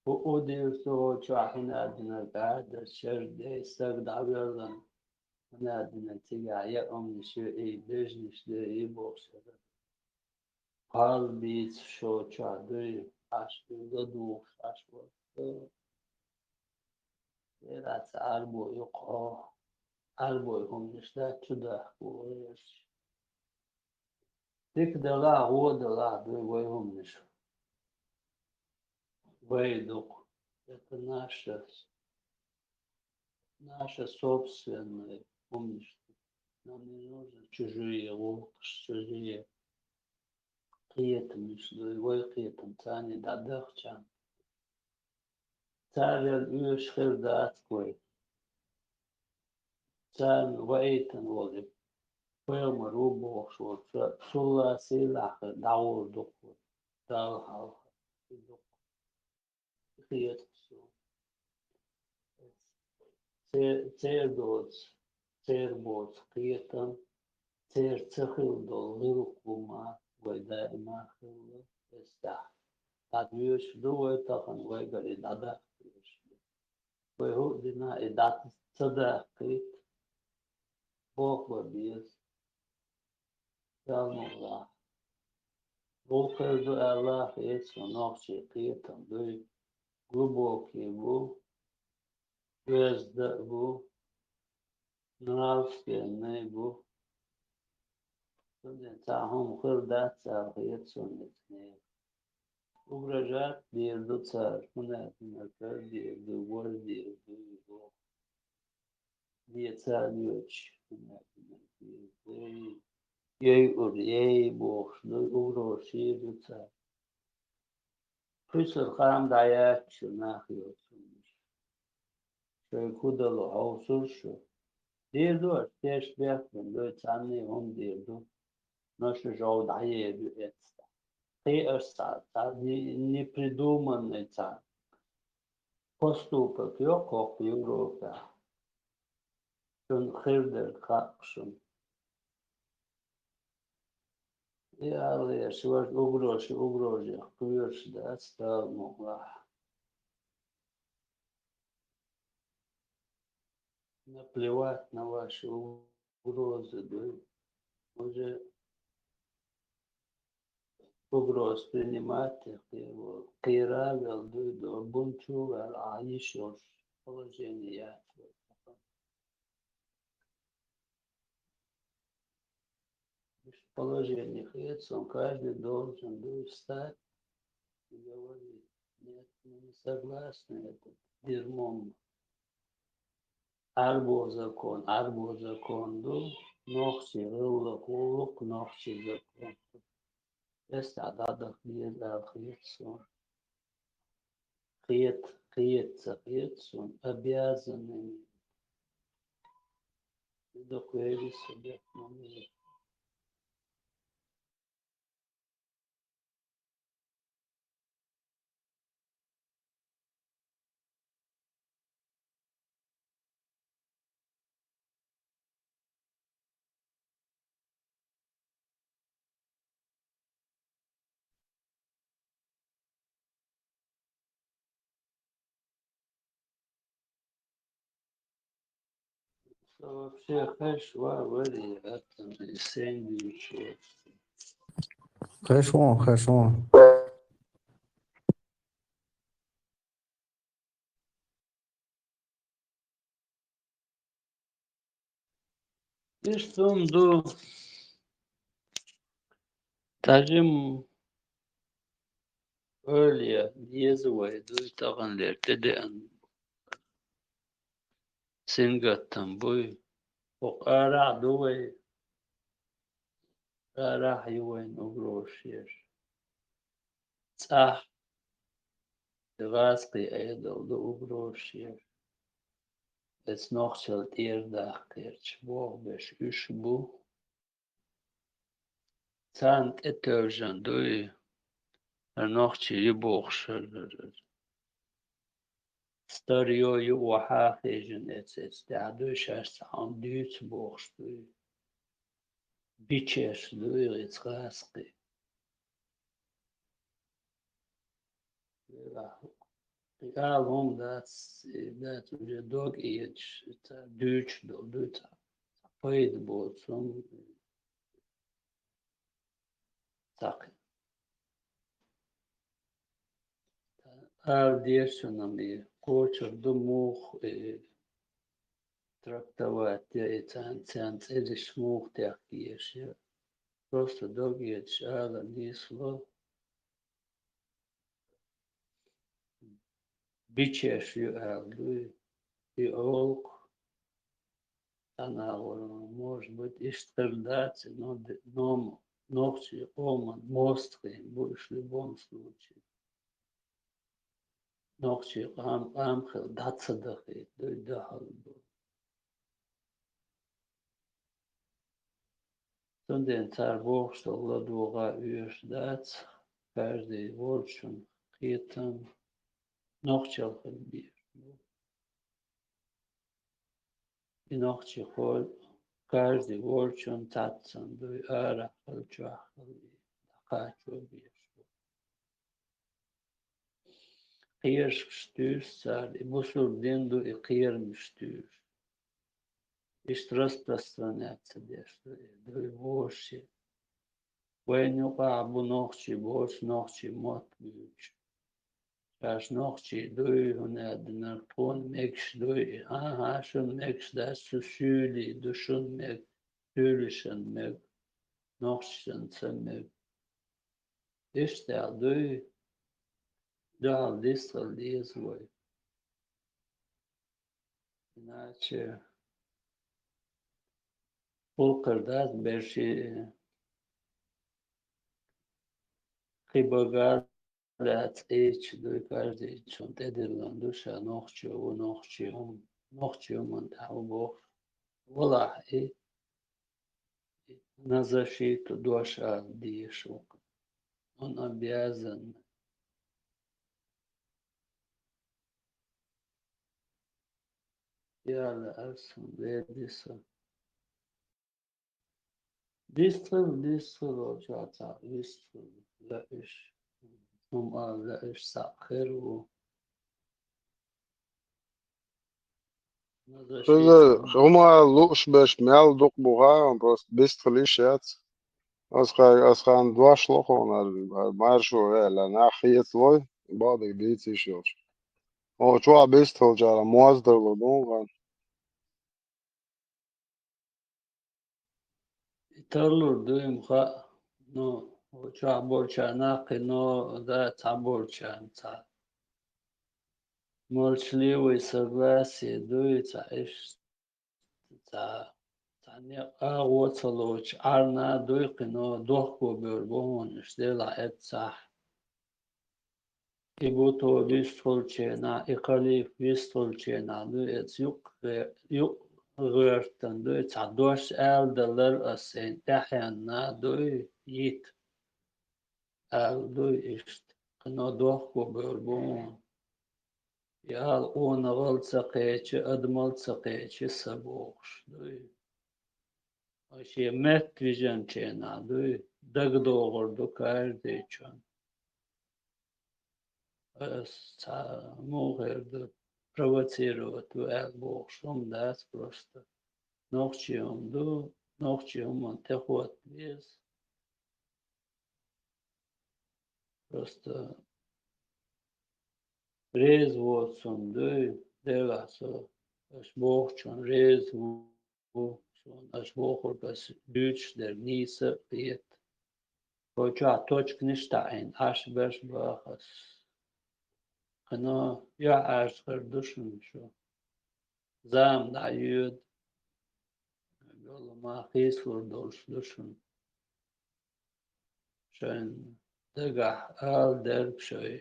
ХӀуъу дийр цу чохь хӀун аьллинарг, гӀаьрдаш, шердей, стаг дӀавоьллина, хӀун аьллинарг, цигахь яа хӀуманаш ю, и бежнаш ду, и бохуш яра. Пал бийца шо чохь дуй, Ӏаш ду, ладугӀуш Ӏаш вара. Церан цхьа Ӏарбой ю кхо, Ӏарбой хӀуманаш дац чу дахка вуьйш. Дика далахь, вон далахь дуй вай хӀуманаш. Вай дукха. Это наше, наше собственное хӀуманаш. Нам не нужно чужие, вокхуш чужие кхетамаш дуй, вай кхетам царний дӀадахча. Царел оьшуш хир дац вай. Царна ваийтина волу и пайхамар ву бохуш волчо, цул а сийлахь хир дӀагӀур ду-кх вай, Далла хьалха. И ду-кх. И хета-кх суна. Цер-, церан доцу, церан боцу кхетам, церан ца хилла долу гӀиллакх бу ма вай даима хилла эццахь. ДӀадоьшуш ду вай тахана, вайгара и дӀадаккха дезаш ду. Вай хӀуъа дина и дӀа ца даккхийта, боху бан беза. Далла мукъ лахь. Вукхуьра ду аьлла, хета суна, нохчийн кхетам дуй, глубокий бу, оьзда а бу, нравственный бу. Цундела цхьа хӀума хир дац аьлла хета суна иза нехан. Угрожать дийр ду цара, хӀунда аьлча кара дийр ду, вара дийр ду, и боху. Ден ца а доьдуш, хӀунда аьлча дийр ду, яй ур, яй бохуш ду, угрожать дийр ду цара. Кхуьйсур хаам дӀаяьлча нах йоцурш. Шайга хӀун дало хьовсур шу. Дийр ду аша, тешнабехк бина ду, царний хӀума дийр ду. Но шу жов дӀаер ю эцна. Кхин аша цхьа, цхьа не-, непридуманный цхьа поступок йоккху Европехь. Шуна хир дерг хаьа шуна. И ала еш варг угроза, угроза кхоьруш дац Дала мукъалахь. Наплевать на ваши угрозы, да. Уже угроза принимать, кхера а вел дуй, да, бунчу вел, а ещё положение яц. Уж положение хет, он каждый должен был встать и говорить: «Нет, мы не согласны это дерьмом». Арбо закон, арбо закон ду, нохчий гӀуллакх, гӀуллакх, нохчий закон. Эс а дӀадахка деза аьлла хет суна. Хет, хет ца хет суна, обязанными. Дукха веза со бехк ма беза. Со вообще хеш ван вари, аттан и сэндвич. Хеш ван, хеш ван. Иштта хӀума ду, тӀажим ойла е деза вай, дуй таханлера тӀедеана. Сингаттам буй, хӀокху арахь ду вай, арахь ю вайна угрозаш еш. ЦӀахь, и гӀазкхийн Ӏедал ду угрозаш еш. Эцу нохчалла тӀера даккхарчу боху берш уьш бу. Царна тӀетевжина дуй, хӀара нохчий ю бохуш, хӀара, хӀара, хӀара. Старье ю охьа а хьежина эцу, эцу тӀехь дуй, шаьш цхьа хӀума дуьйцу бохуш дуй. Бичеш дуй иза гӀазкхийн. И ала хӀума дац, и дац уже дог эцаш, цара дуьйцуш долу дуьйцу, пайда боцу хӀума. ТӀаккха ала деза шуна, и кхочур ду муха, и трактовать я, и царна, царна цӀераш муха техка еза. Просто дог эцаш ала нисло. Бичеш ю аьлла дуй, и олу-кх, цхьана агӀор, может быть, иштта хир дац, но д-, но нохчийн къоман мостагӀийн бу уьш в любом случае. Нохчийн къам, къам хила дӀа ца дахийта дуй, дуьхьал бу. Цундела цара бохуш долу ладогӀа оьшуш дац, каждый волчун кхетам нохчалла хила безаш бу. И нохчий кхо-, каждый волчун цхьаццанна дуй, арахь хила, чохь хила, дӀакхачо безаш бу. Кхераш туьйсу цара, и бусург дин ду, и кхерамаш туьйсу. Иштта распространяться деш ду, и дуй вовшашка. Вайна юкъахь бу нохчий боцу, нохчийн мотт буьйцуш. Шаьш нохчий дуй, хӀунда аьлла тхуна мегаш дуй, и, хӀан-хӀа, шуна мегаш дац, шу суьйлий ду, шуна мега, суьйлашна мега, нохчашна ца мега. Иштта аьлла дуй, дуьхьал дистхила деза вай. Иначе гӀуллакх хир дац берш, кхин багара лаьцна эцча дуй, каждыйчун тӀедиллина ду ша нохчо ву, нохчий хӀума, нохчийн хӀуманна тӀехь ву бохуш. Валахь и на защиту дош ала дезаш ву-кх. Он обязан. Яла ас ледиса. Вистхила, вистхила, чохь цхьа вистхила лаьуш. ХӀума ала лаьуш цхьаъ хир ву. Иза хӀума ала лууш берш мел дукха бу хаьа, просто бистхила йиш яц. Ас хай-, ас ханна дош ло хьуна, маршо веана, нах хецалой, бакъдерг дийца йиш йолуш. О, чохь бистхилчара моз тарло ду хьуна. И тарлур ду, и ма хаьа. Ну, чохь болчарна кхин, ну, да, цхьаболчарна цхьа. Молчаливое согласие дуй, цхьа иш, цхьа, цхьа некъ агӀо ца лоцуш, Ӏарна дуй кхин, ну, дохко бевр бу хьуна, иш делахь эццахь. И бутто вистхулченахь, и калиф вистхулченахь ду, эца юкъ-, юкъ гӀоьртан ду, цхьа дош аьлла далар ас сайна тӀаьхьенна дуй, йита. Аьлла дуй иштта, кхино дохко бевр бу хьуна. И ала къонахалла ца кхечи, адамалла ца кхечи са бохуш дуй. Шен метта вижанченахь дуй, дагадогӀур ду каждыйчун. Ас цхьа муха хир ду, провоцировать ву аьлла бохуш хӀума дац просто. Нохчийн хӀума ду, нохчийн хӀуманна тӀехӀотта беза. Просто реза воцун дуй, делахь со аш бохучун реза ву. Суна аша бохург ас дуьйцуш дерг нийса а хета. Кху чохь точканаш таӀийна, Ӏаш берш баха ас. Кхино юьхьӀаьржа хир ду шуна шу. Зама дӀайоьду. Йолу ма хийцалур долуш ду шуна. Шайн дагахь ала дерг шай.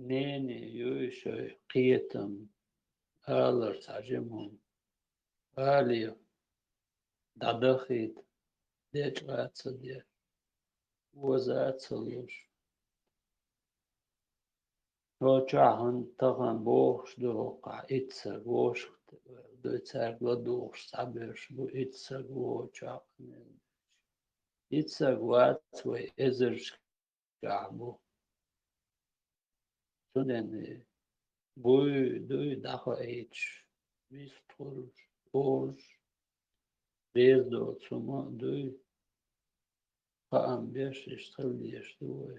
Нене юй шай кхетам, алар цхьа жимма хӀума. Алий, дӀадахийта, дечкъа а ца де, оза а ца луш. Хьо чохь хӀун тахана бохуш ду хӀокхахь итт саг вовшах, дуй цаьрга ладугӀуш цхьаберш бу итт саг вочохь. Итт саг вац вай эзаршкахь бу. Цундела буй, дуй дӀахоуьйтуш, вистхуьлуш, олуш, реза доцу хӀума а дуй, хаам беш, иштта хила дезаш ду вай.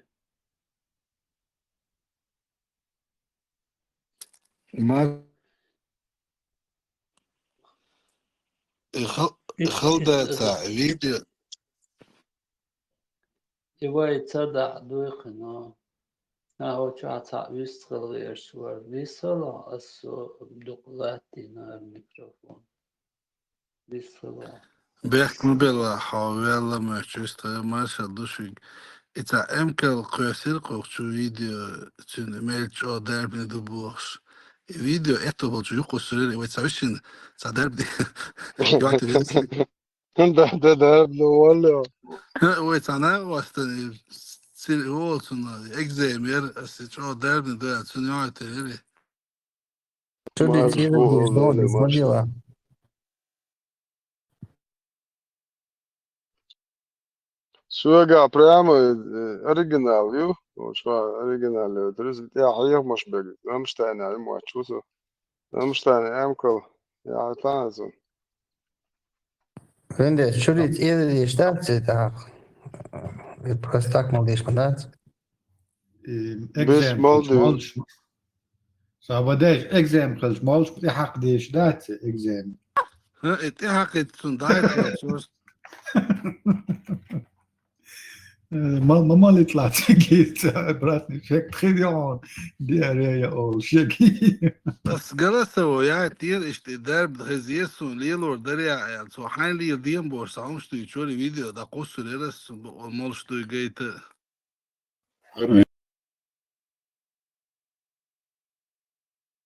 Ма-, и хал-, и халда ца, видео. И вай ца дахь дуй кхино. Нахочохь цхьаъ вистхила гӀерташ вара. Висала, ас со дукха латтийнара микрофон. Бехк ма белла, хьо ваьлла моьттуш вистхила, маршалла ду шуьга. И цхьа эмкал кхоьссира кху чу видео, цуьнан мел чӀогӀа дарбане ду бохуш. И видео аьтто болчу юккъе суьрера, и вай цхьа висина цхьа дарбане. Да, да, да, ну, валло. Вай цхьа накъостан, цуьнан волу цунна экзамен яра, аса чӀогӀа дарбане ду, цуьнан йоӀ тера. Что здесь Марш, Ира здесь, Вова, дома, Лёля, без Марш. Вадила? Соьга прямо, э, оригинал ю. Вот что оригинал ю. Друзья, я ехал, может, бегать. Рамштайн, а, ему отчусу. Рамштайн, эмкал. Я, это, Венде, чуьра иза эр дийш дац, и тӀаккха? Э, просто так мел дийш ма дац? Э, бес экзамен мел хилча ду. Молуш. Саба деш, экзамен хилча молуш тӀе хьакха дийш дац, экзамен. ХӀа, и тӀе хьакхийта цунна дӀахӀоьттина. Э, ма, ма, ма литлац гица, братный, шек тхин йогӀун, диарея олу шеги. Ас Галасово яйтира, иштта и дарба хезира суна, лелор дарий аьлла, цо хьайн лела дема бохуш, цхьа хӀумаш дуьйцура, и видео дӀакхуссур яра ас, молуш дуй гайта.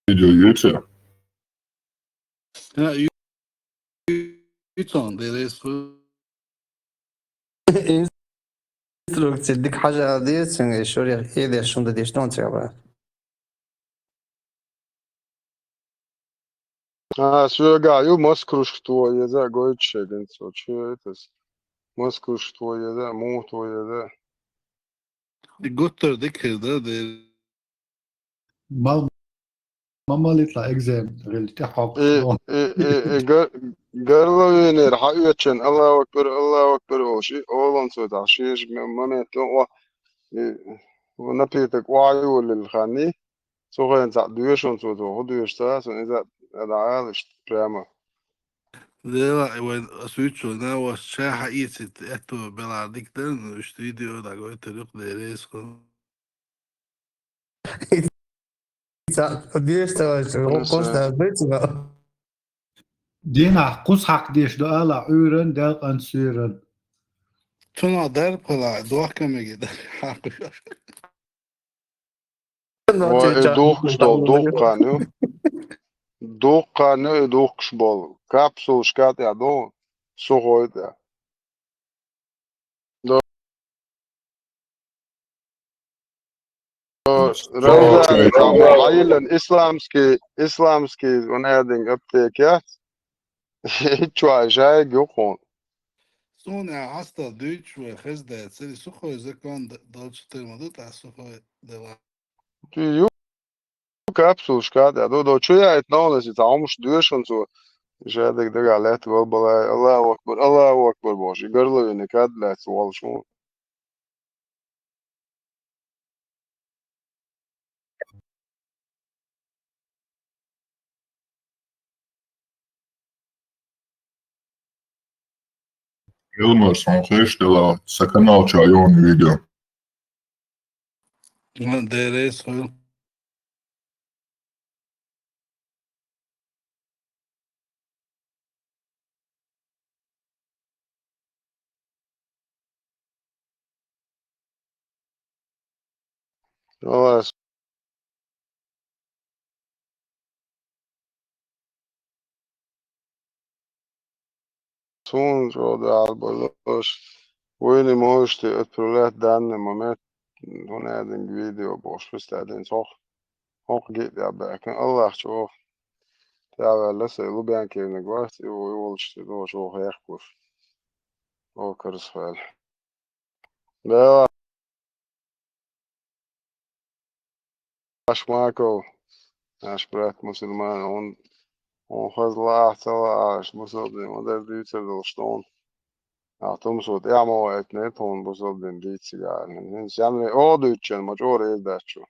Видео ю цу? Я, ю-, ю цу, деррис хӀу. Инструкция дика хьажа деза, цуьнга шуьра хӀедеш шун дан деш дон ца яла. А, соьгахь ю маскрушка тхо еза а гойтуш шеган цо. Чу ю тас? Маскрушка тхо еза а, муха тхо еза а. И гуттар дика хир ду, дера. Мал, ма малийтла экзамен гӀилла тӀехьокхуш И, ду. и, и, и гар-, гарлавийнера хьаоьцучун Аллаху акбар, Аллаху акбар олуш, и оланца вай тахь шеша ме-, момент лун, о, и, напиток охьайоллина ханний, цу хенахь цхьаъ доьшуш цо, цо хӀун доьшу ца, сан иза а дӀаала иштта прямо. Дела, вайн ас вуьйцу, на вас ша хьаэцийта, аьтто белахь дика дара, ну, иштта видео дӀагойтур юкъа, дера, эсхо. Ца, деш ца вац, Аса. Кхуза деш ду ала, Ӏуьйран, делкъан суьйран. Цунах дар пхала, дохка меги дар. Ой, э, духкуш долу, дуккха ю. Дуккха ю, и духкуш болу. Капсулашка тӀехь ду, сухой тӀехь. До-, до-, Рамзан, там хьайиллан исламский, исламский, вон аьдинг аптека яц. Иччо жайга ю хьуна. Суна хьаста дуьйцуш вай хеза дай, цари сухой закон д-, долчу тера ма ду, тӀаккха сухой дела. Ю капсулашка тӀехь ду, до чу яйта новнас, и цхьа хӀумаш доьшуш цо, ша дага дагахь лаьтта гал балай, Аллаху акбар, Аллаху акбар бохуш, и гарлавина кад лаьцна волуш ву. Илмар, сан хеш дела, сан канал чохь йолу видео. Ма деррис хуьлу. Давай. Суна чӀогӀа далбаллаш. Вы не можете отправлять данный момент, ну, на один видео бохуш, представь, один цох. ХӀокху гиъ тӀехь баьхкина. Аллах чӀогӀа тӀехь ваьлла, сайн Лубянкинаг вац, и ву-, и волчу тӀе догӀуш воху яхкуш. О, карзахваьлла. Да. Аш Маков, аш брат мусульман, он, он хаза лаахь, ца лаахь, аш мусулдин, он дар дуьйцур долуш тхуна. Ахь тумсо тӀехь ма ваийтинера тхуна мусулдин дийцигахь. ХӀинца янре оха дуьйцучун ма чӀогӀа реза дац шу.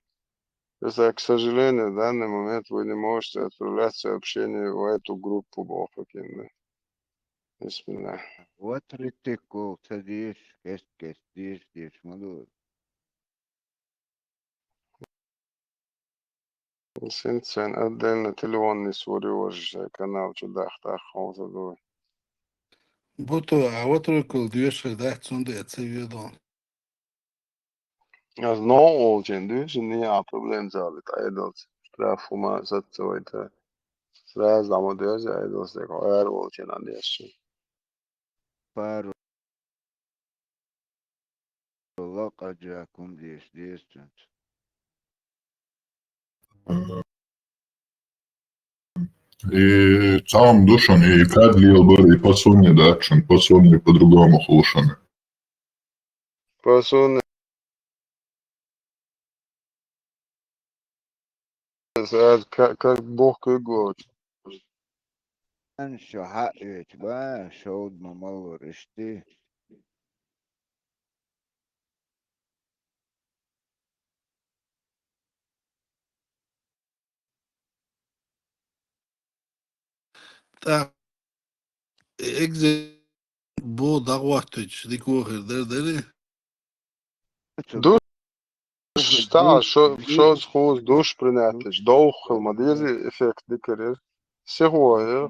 Просто, к сожалению, в данный момент вы не можете отправлять сообщение в эту группу, боху кхин. Бисмилла. Вот ретикул, ца деш, кест-кест деш, деш ма ду. Синцен отдельно телефон нисвур ю важа шайн канал чу дахтахь хьовса ду. Буту, а ватрукул доьшур дац, цунда а ца ведал. Аз новкъа волчун дуьйцу, не а проблема царна, тӀе айдалц. Штраф хӀума саццавайта. Сразу дӀа ма доьрзу айдалц, дерг хьо ара волчун а деш шу. Пару лакъаджа кум деш деза цуьнца. И цхьа хӀума ду шуна, и кад лелабар, и пособие дац шуна, пособие по-другому хуьлу шуна. Пособие. Ка-, как Бог куьг лоцу. Ан шо хьаоьцу ба, шовда ма маллур иштта. ТӀаккха экзамен бу дӀахӀоттуьйтуш дика вахар дара, дарий? Душ, та, шо-, шозза хӀуза душ принятеш, довха хила ма деза эффект дикарера. Сихо, э.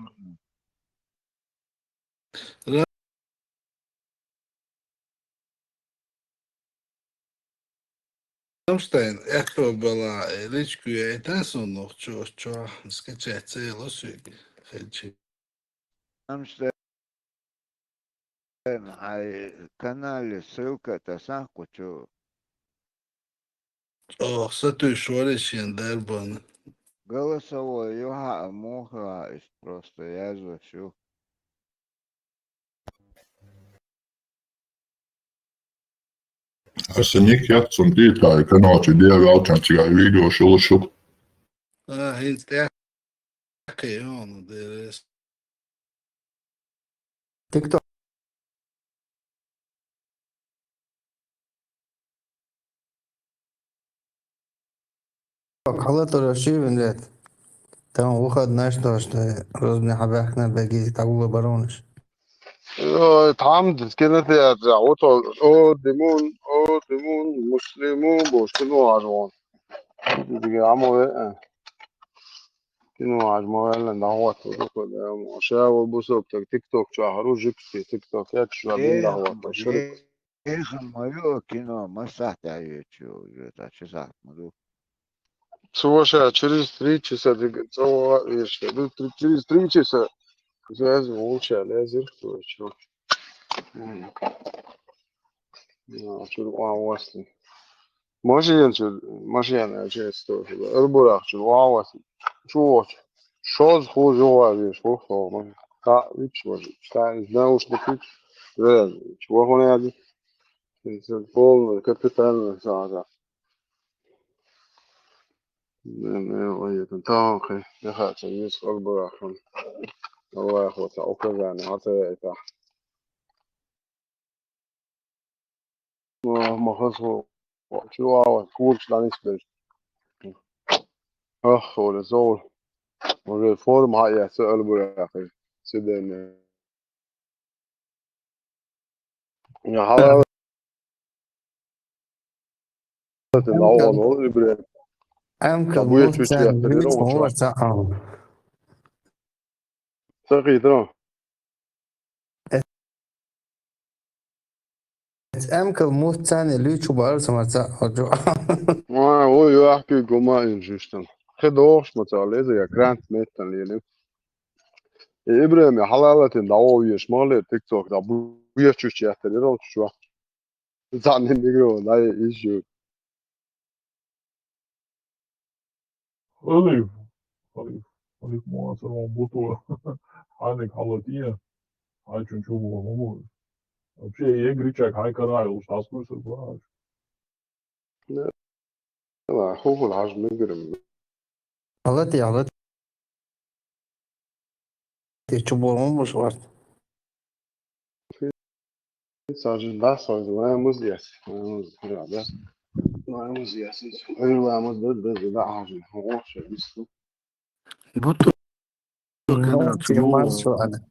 Рамштайн, аьтто бала, э, личку яйта суна нохчо, чо, скачать ца ело суьйга, хелчи. Рамштайн, хьай канале ссылка тасахь кху чу. Оха сатуьйсуш вара шен дарбан. Голосовой ю хьа, муха, иштта просто язвеш ю. Аса ник яц цунна дийта, канал чу дегӀ ваьлча цигахь видео шула шу. А, хӀинца тӀе кхе, ну, деррес. ТикТок. Халатара шивин лет. Там выходной, что, что розни хабахна беги, так было барониш. Ой, там кинотеатр, вот, о, Димон, о, Димон, Муслимон, бош кино ажвон. Диге амове, э. Кино ажмове, лен, да, вот, вот, вот, э, мо, ша, вот, бусоп, так, ТикТок, чу, ахару, жипси, ТикТок, я, чу, один, да, вот, ширик. Эхо моё кино, ма сахьт я, ю, чу, уже, так, чу сахьт, ма ду. Слушай, а через три часа ты г-, целого, ещё, ну, три, через три часа. Связь лучше, а лезер, то чё? М. Ну, а чё, а, у вас не? Может, я чё, может, я на чё, что, что, Эрбурах, чё, а у вас? Чё, вот? Что за хуй, чё, а, видишь, вот, вот, вот. Та, видишь, может, та, из наушников, э, чего он я, это полный, капитальный, да, да. Не, не, ой, это так, э, я хочу, есть Эрбурах, он. Аллах, вот, указание, вот это. Ма, ма хазо, чу ава, курс ланиш беш. Ах, ола зол. Ола форма хьаяьлча, Эльбурахи. Сидене. Я хьала. Ма, ола, ола, ибре. Ам, кабуя чуть-чуть, я перейду, ма, чё. Сахи, да. Эцкъамкал муц царна луьйчу бара ца марца оджу. Ой, ой, ой, ахки гума инжиштан. Хе дохш ма ца лезе, я грант меттан лели. И Ибрахим, я хьалалатин дӀавоьдуш ма хиллера, ТикТок, дӀа буьйцуш четтар, ирал чу. Цхьанна микрофон, ай, ишшу. Халиф, халиф, халиф, ма ацара ван буту. Хьаниг хьалатия. Хьай чун чу бу, хӀума. Вообще, егричак хьай карай, уж хьаскуй сар бааш. Не. Ла, хӀухула хьажа мегар-м. Хьалати, хьалати. Те чу бу хӀума бу шварт. Сажен да, сажен, ламаз яс. Ламаз, да, да. Ламаз яс. Ой, ламаз да, да, да, да, хьажа. Хо, ше, бисту. Буту. Нохчий маршо ада.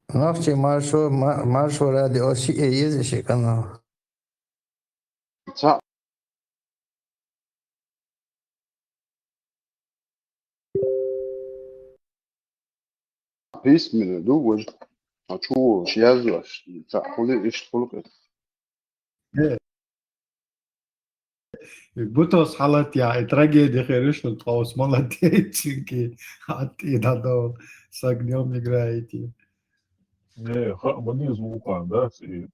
Нохчий маршо, ма-, маршо радио ши э еза ши канал. Ца. Письменно ду вож. А чу вож, я зваш. Ца, хули иш хулк. Э. Бутос хьалат я, и трагедия хериш, но тхаус молодец, чики. Ат и надо с огнём играете. Не, ха, мне звука, да, и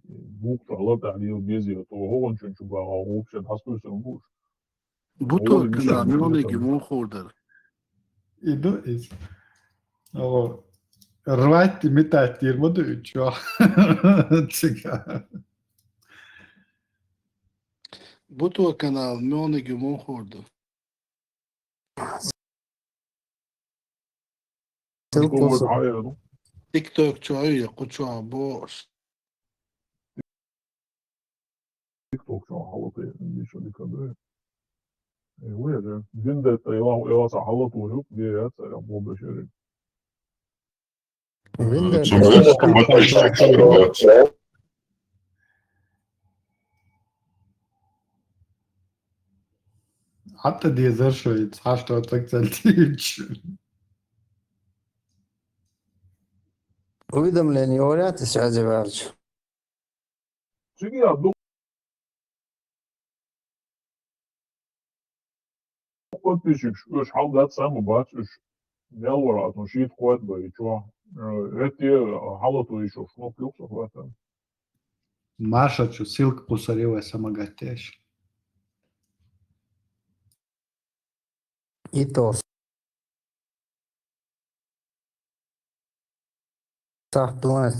звук хьалат, а не без её, то он чун чу бага, вообще, нас то есть он буш. Буту кина, мёнеги мон хурдар. И ду из. Алло. Рвать и метать, дерьмо ду, чё? Цыган. Буту канал, мёнеги мон хурдар. Ссылка. ТикТок чу ай, я кучу а бош. ТикТок чу хьалат, я ничего не кадре. Э, вы, да. Виндетта, я, я вас хьалат, я, я, я, я, я, я, я, я, я, Виндетта. Хьатта дезар шо, хьашт вацак цалчич. Уведомление, говорят, связи варч. Цига я ду. Подписчик, уж хьал дац, сам бац, уж мел вара, а то шийтта кхойтта бара, чё? Э, это, э, хьалат ещё, шнур плюс охватывает. Маша, чё, ссылка кусаревая сама гаттеш. И то сахьтуна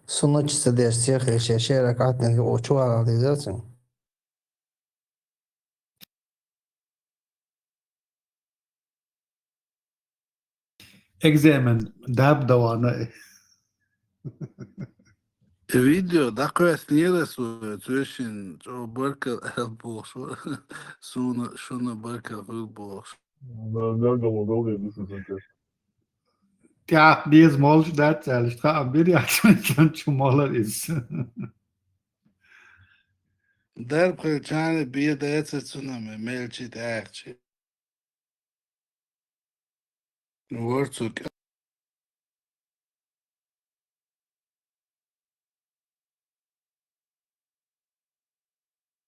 суннат чу ца деш, церхе шен шера катнин о чувала дезацин. Экзамен даб давана. Видео дӀакхоьссинера со, цуьшин чӀо баркал аьлла бохуш вара. Суна, шуна баркал хуьлу бохуш. Да, да, гало, гало, я душу закрыл. ТӀаккха беза молуш дац аьлла, хаам бира яц, чу молар иза. Дарба хилча бен дацара цунна, мелчи тӀаьхьарчи. Вара цу кӀа-,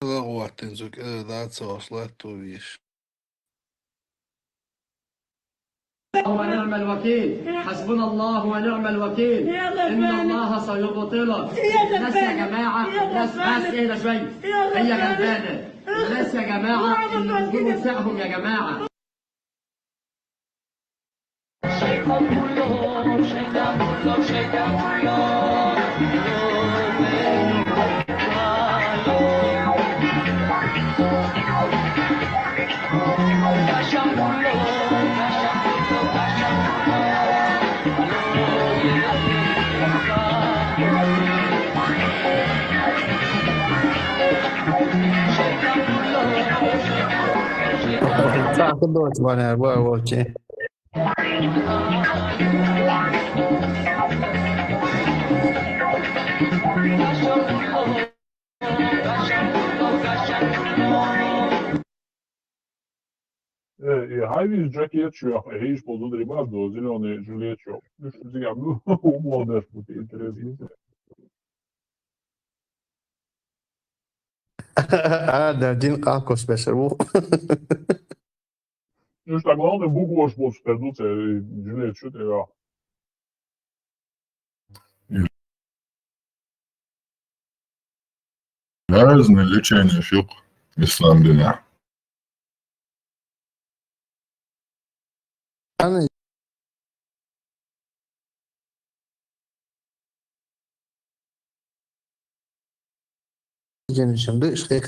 лагӀваттина цу кӀа-, дӀа ца вахаш латто веш. ونعم الوكيل. حسبنا الله ونعم الوكيل. إن الله سيبطله. الناس يا جماعة، الناس، بس اهدى شوية. هي غلبانة. الناس يا جماعة، اللي يظلموا نسائهم يا جماعة. Цхьа хӀун доцу ванер бу а волчи? Э, и хьайвиза жакет чу йоккху, хьийзаш болу зударий бац, зеленый жилет чу. Уьш зигам ду, умло деш бу, интересно. А, да, дин къахкош бешар ву. Уьш так главное букваш болчу тера ду церан жилет чу тӀе йоккху. Разные лечения шух ислам дина. Ана Cenişim de işte.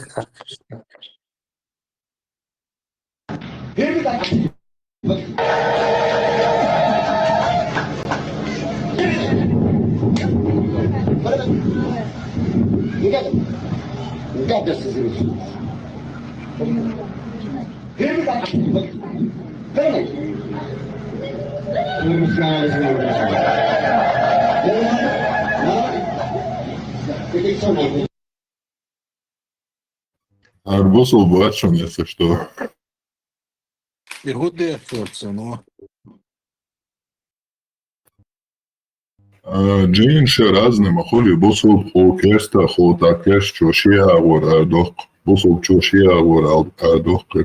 Арбосо баччун, если что. И хӀун дехкоца, ну? А, джинша разный ма хуьлу, бусулба хӀу, керста хӀу, так керста чо ши агӀор арадоккху, бусулба чо ши агӀор ал-, арадоккху.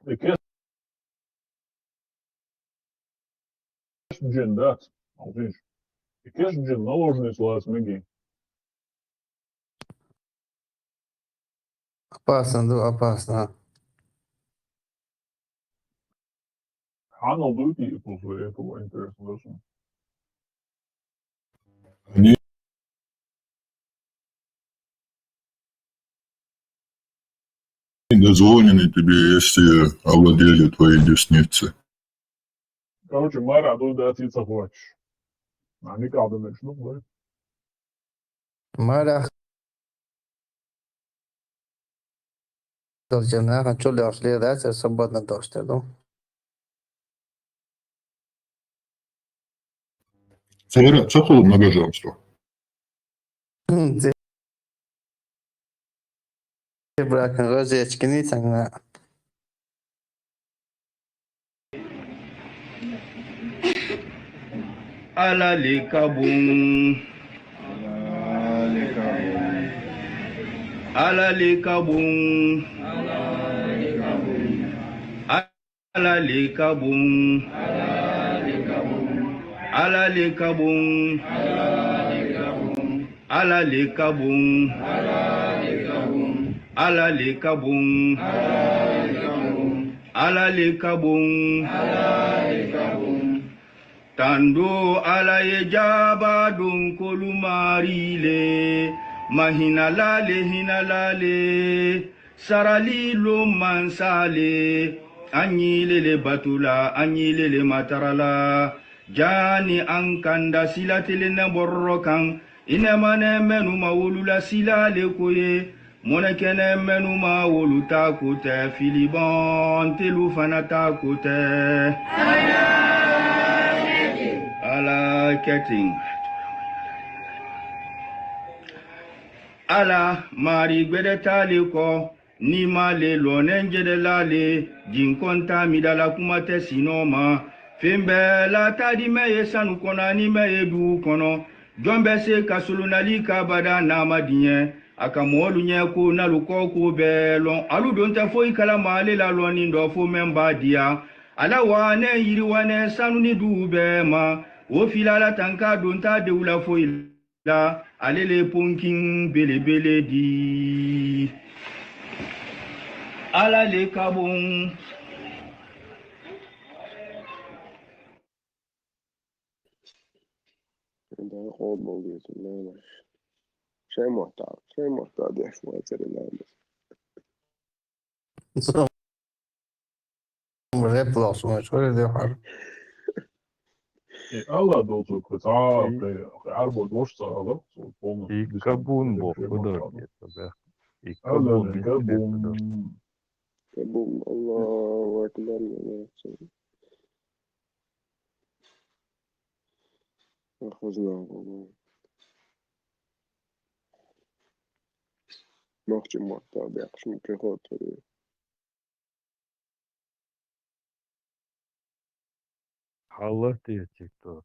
И керста джин дац, алжинаш. И керста джин наложница лаца мегий. Опасно, да, опасно. Хьанал дуй ти после этого, интересно, да, сам? Они дозвонены тебе, если овладели твои десницы. Короче, мара дуй дац и ца хӀотташ. Ани калдан меш, ну, бой. Мара. Долча нахана чу леш ледац, свободно долуш тера ду. Церан ца хуьлу многоженство. Церан бракан гӀазечкиний цхьаьна. Алаликабун. Алаликабун. Алаликабун. Alali kabun. Alali kabun. Alali kabun. Alali kabun. Ala le ka bon. Ala le ka bon. Tando Ala ye jaba don kolu mari le. Mahinala le hinala le. Sarali lo mansa le. An y'i lele batula, an y'i lele matarala. Jani an kanda sila tele na bɔrɔ kan. I nɛma nɛ mɛnu ma wolu la sila le ko ye. Mɔnɛ kɛnɛ mɛnu ma wolu ta ko tɛ, filibɔn telu fana ta ko tɛ. Ala kɛ ten. Ala mari gbɛdɛ t'ale kɔ, ni ma le lɔnɛ jɛdɛ la le, jinkɔn ta midala kuma tɛ sinɔ ma. Fɛn bɛɛ la ta di mɛ ye sanu kɔnɔ, ni mɛ ye dugu kɔnɔ. Jɔn bɛ se ka solonali ka bada n'a ma diɲɛ? A ka mɔlu ɲɛ ko nalu kɔ ko bɛɛ lɔn. Alu don tɛ foyi kalama ale la lɔnni dɔ fo mɛn b'a diya. Ala wa ne yiriwa ne sanu ni dugu bɛɛ ma. O filala tan ka don ta de la foyi la. Ale le ponkin belebele di. Ala le ka bon. Shame on, shame on, shame on. It's Red Loss, man. What is it? Hey, Allah does it, 'cause I, I, I would watch the Allah, so, и кабун бо худорки, да. И кабун, кабун. Кабун, Аллаху Акбар. Ахвазна, Аллах. Нохчи мохта, бяхшни пехота. Хьалла те TikTok.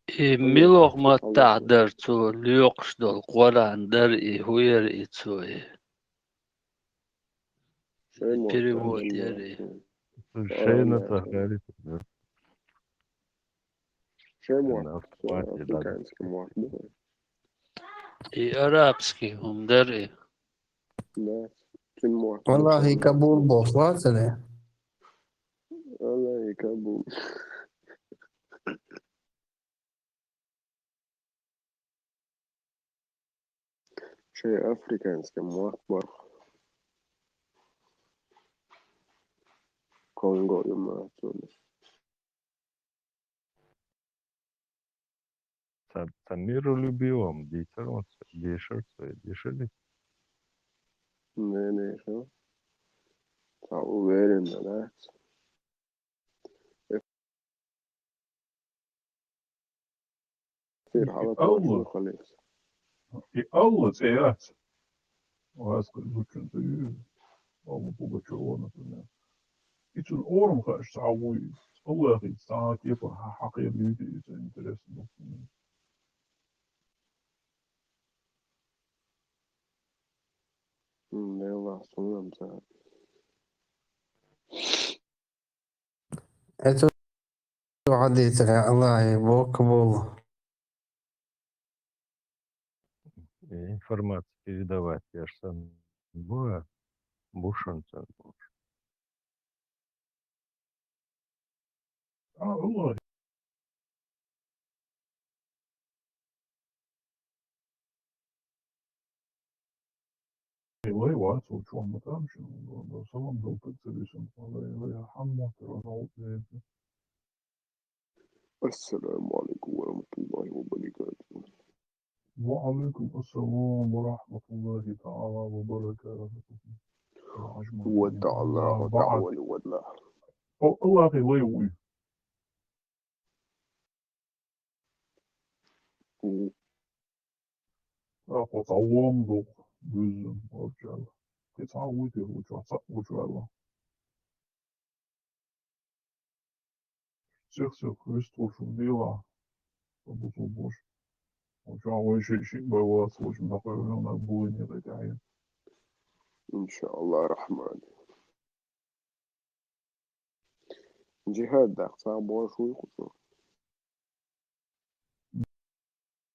И милох маттахь дара цо лоькхуш долу Къуръан дара и, хӀун яра и цо и? Перевод яра и. Шайна тахари. Шайна африканский мотт ду. И арабский хӀума дара и. Да, цуьнан мотт. Валлахи, кабул боху, вацаре. Валлахи, кабул. Шайн африканский мотт бара. Конго юма цунах. Ца, ца миролюбивом дийцар ван, дешар цо, дешали? Не, не, шо? Ца уверенно, да? Эфир хьала тохуш ду, халец. И Алла цӀе яц. Васкар зудчун цӀе ю. Алла Пугачёва, например. И цуьнан орам хууш цхьа вуй. Аллахица цхьа а кепара хьан хьакхера луьйти иза, интересно ду. М, Делла, суна ца. Эцу хьадийцаре Аллахье боккха болу. Информация передавать еш сан бу, бу шуна сан бу. А, Аллахь. Вай вац, ву чуьра ма там шуна, салам дала таг ца висина, вай, вай, хьан мотт ра, вай, вай. Ассаламу алейкум ва рахматуллахи ва баракатуху. Ва алейкум ассалам ва рахматуллахи та'ала ва баракатуху. Ва та'ала ва та'ала ва та'ала. О, Аллахь вай вуй. Мгм. Ахьа цхьа вон ду, буьззина, вообще. Кхин цхьа а вуй те, ву чохь цхьаъ ву чохь аьлла. Всех-всех приветствую, шун дела. Побуцу бош. Ву чохь вай ши-, шиъ бай вац, ву чохь нахуй вина, нах буйне дайтахье. Иншааллах Рахман. Джихад дахь цхьа бош вуй кху чу?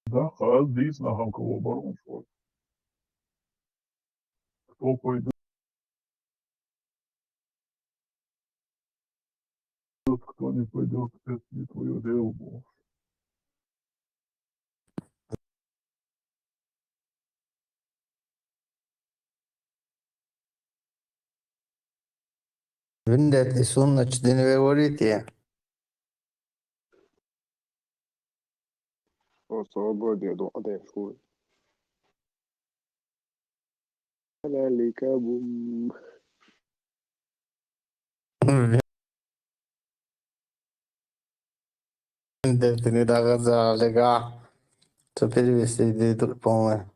Дахь, аз дийца нахана кхо бара хӀума чу. кто пойдет, кто не пойдет, это не твое дело, Бог. Винде ти сунна чдин ве ворити. Особо де до де шуй. Лика бум. Винде ти не дага за лега. То перевести де помале.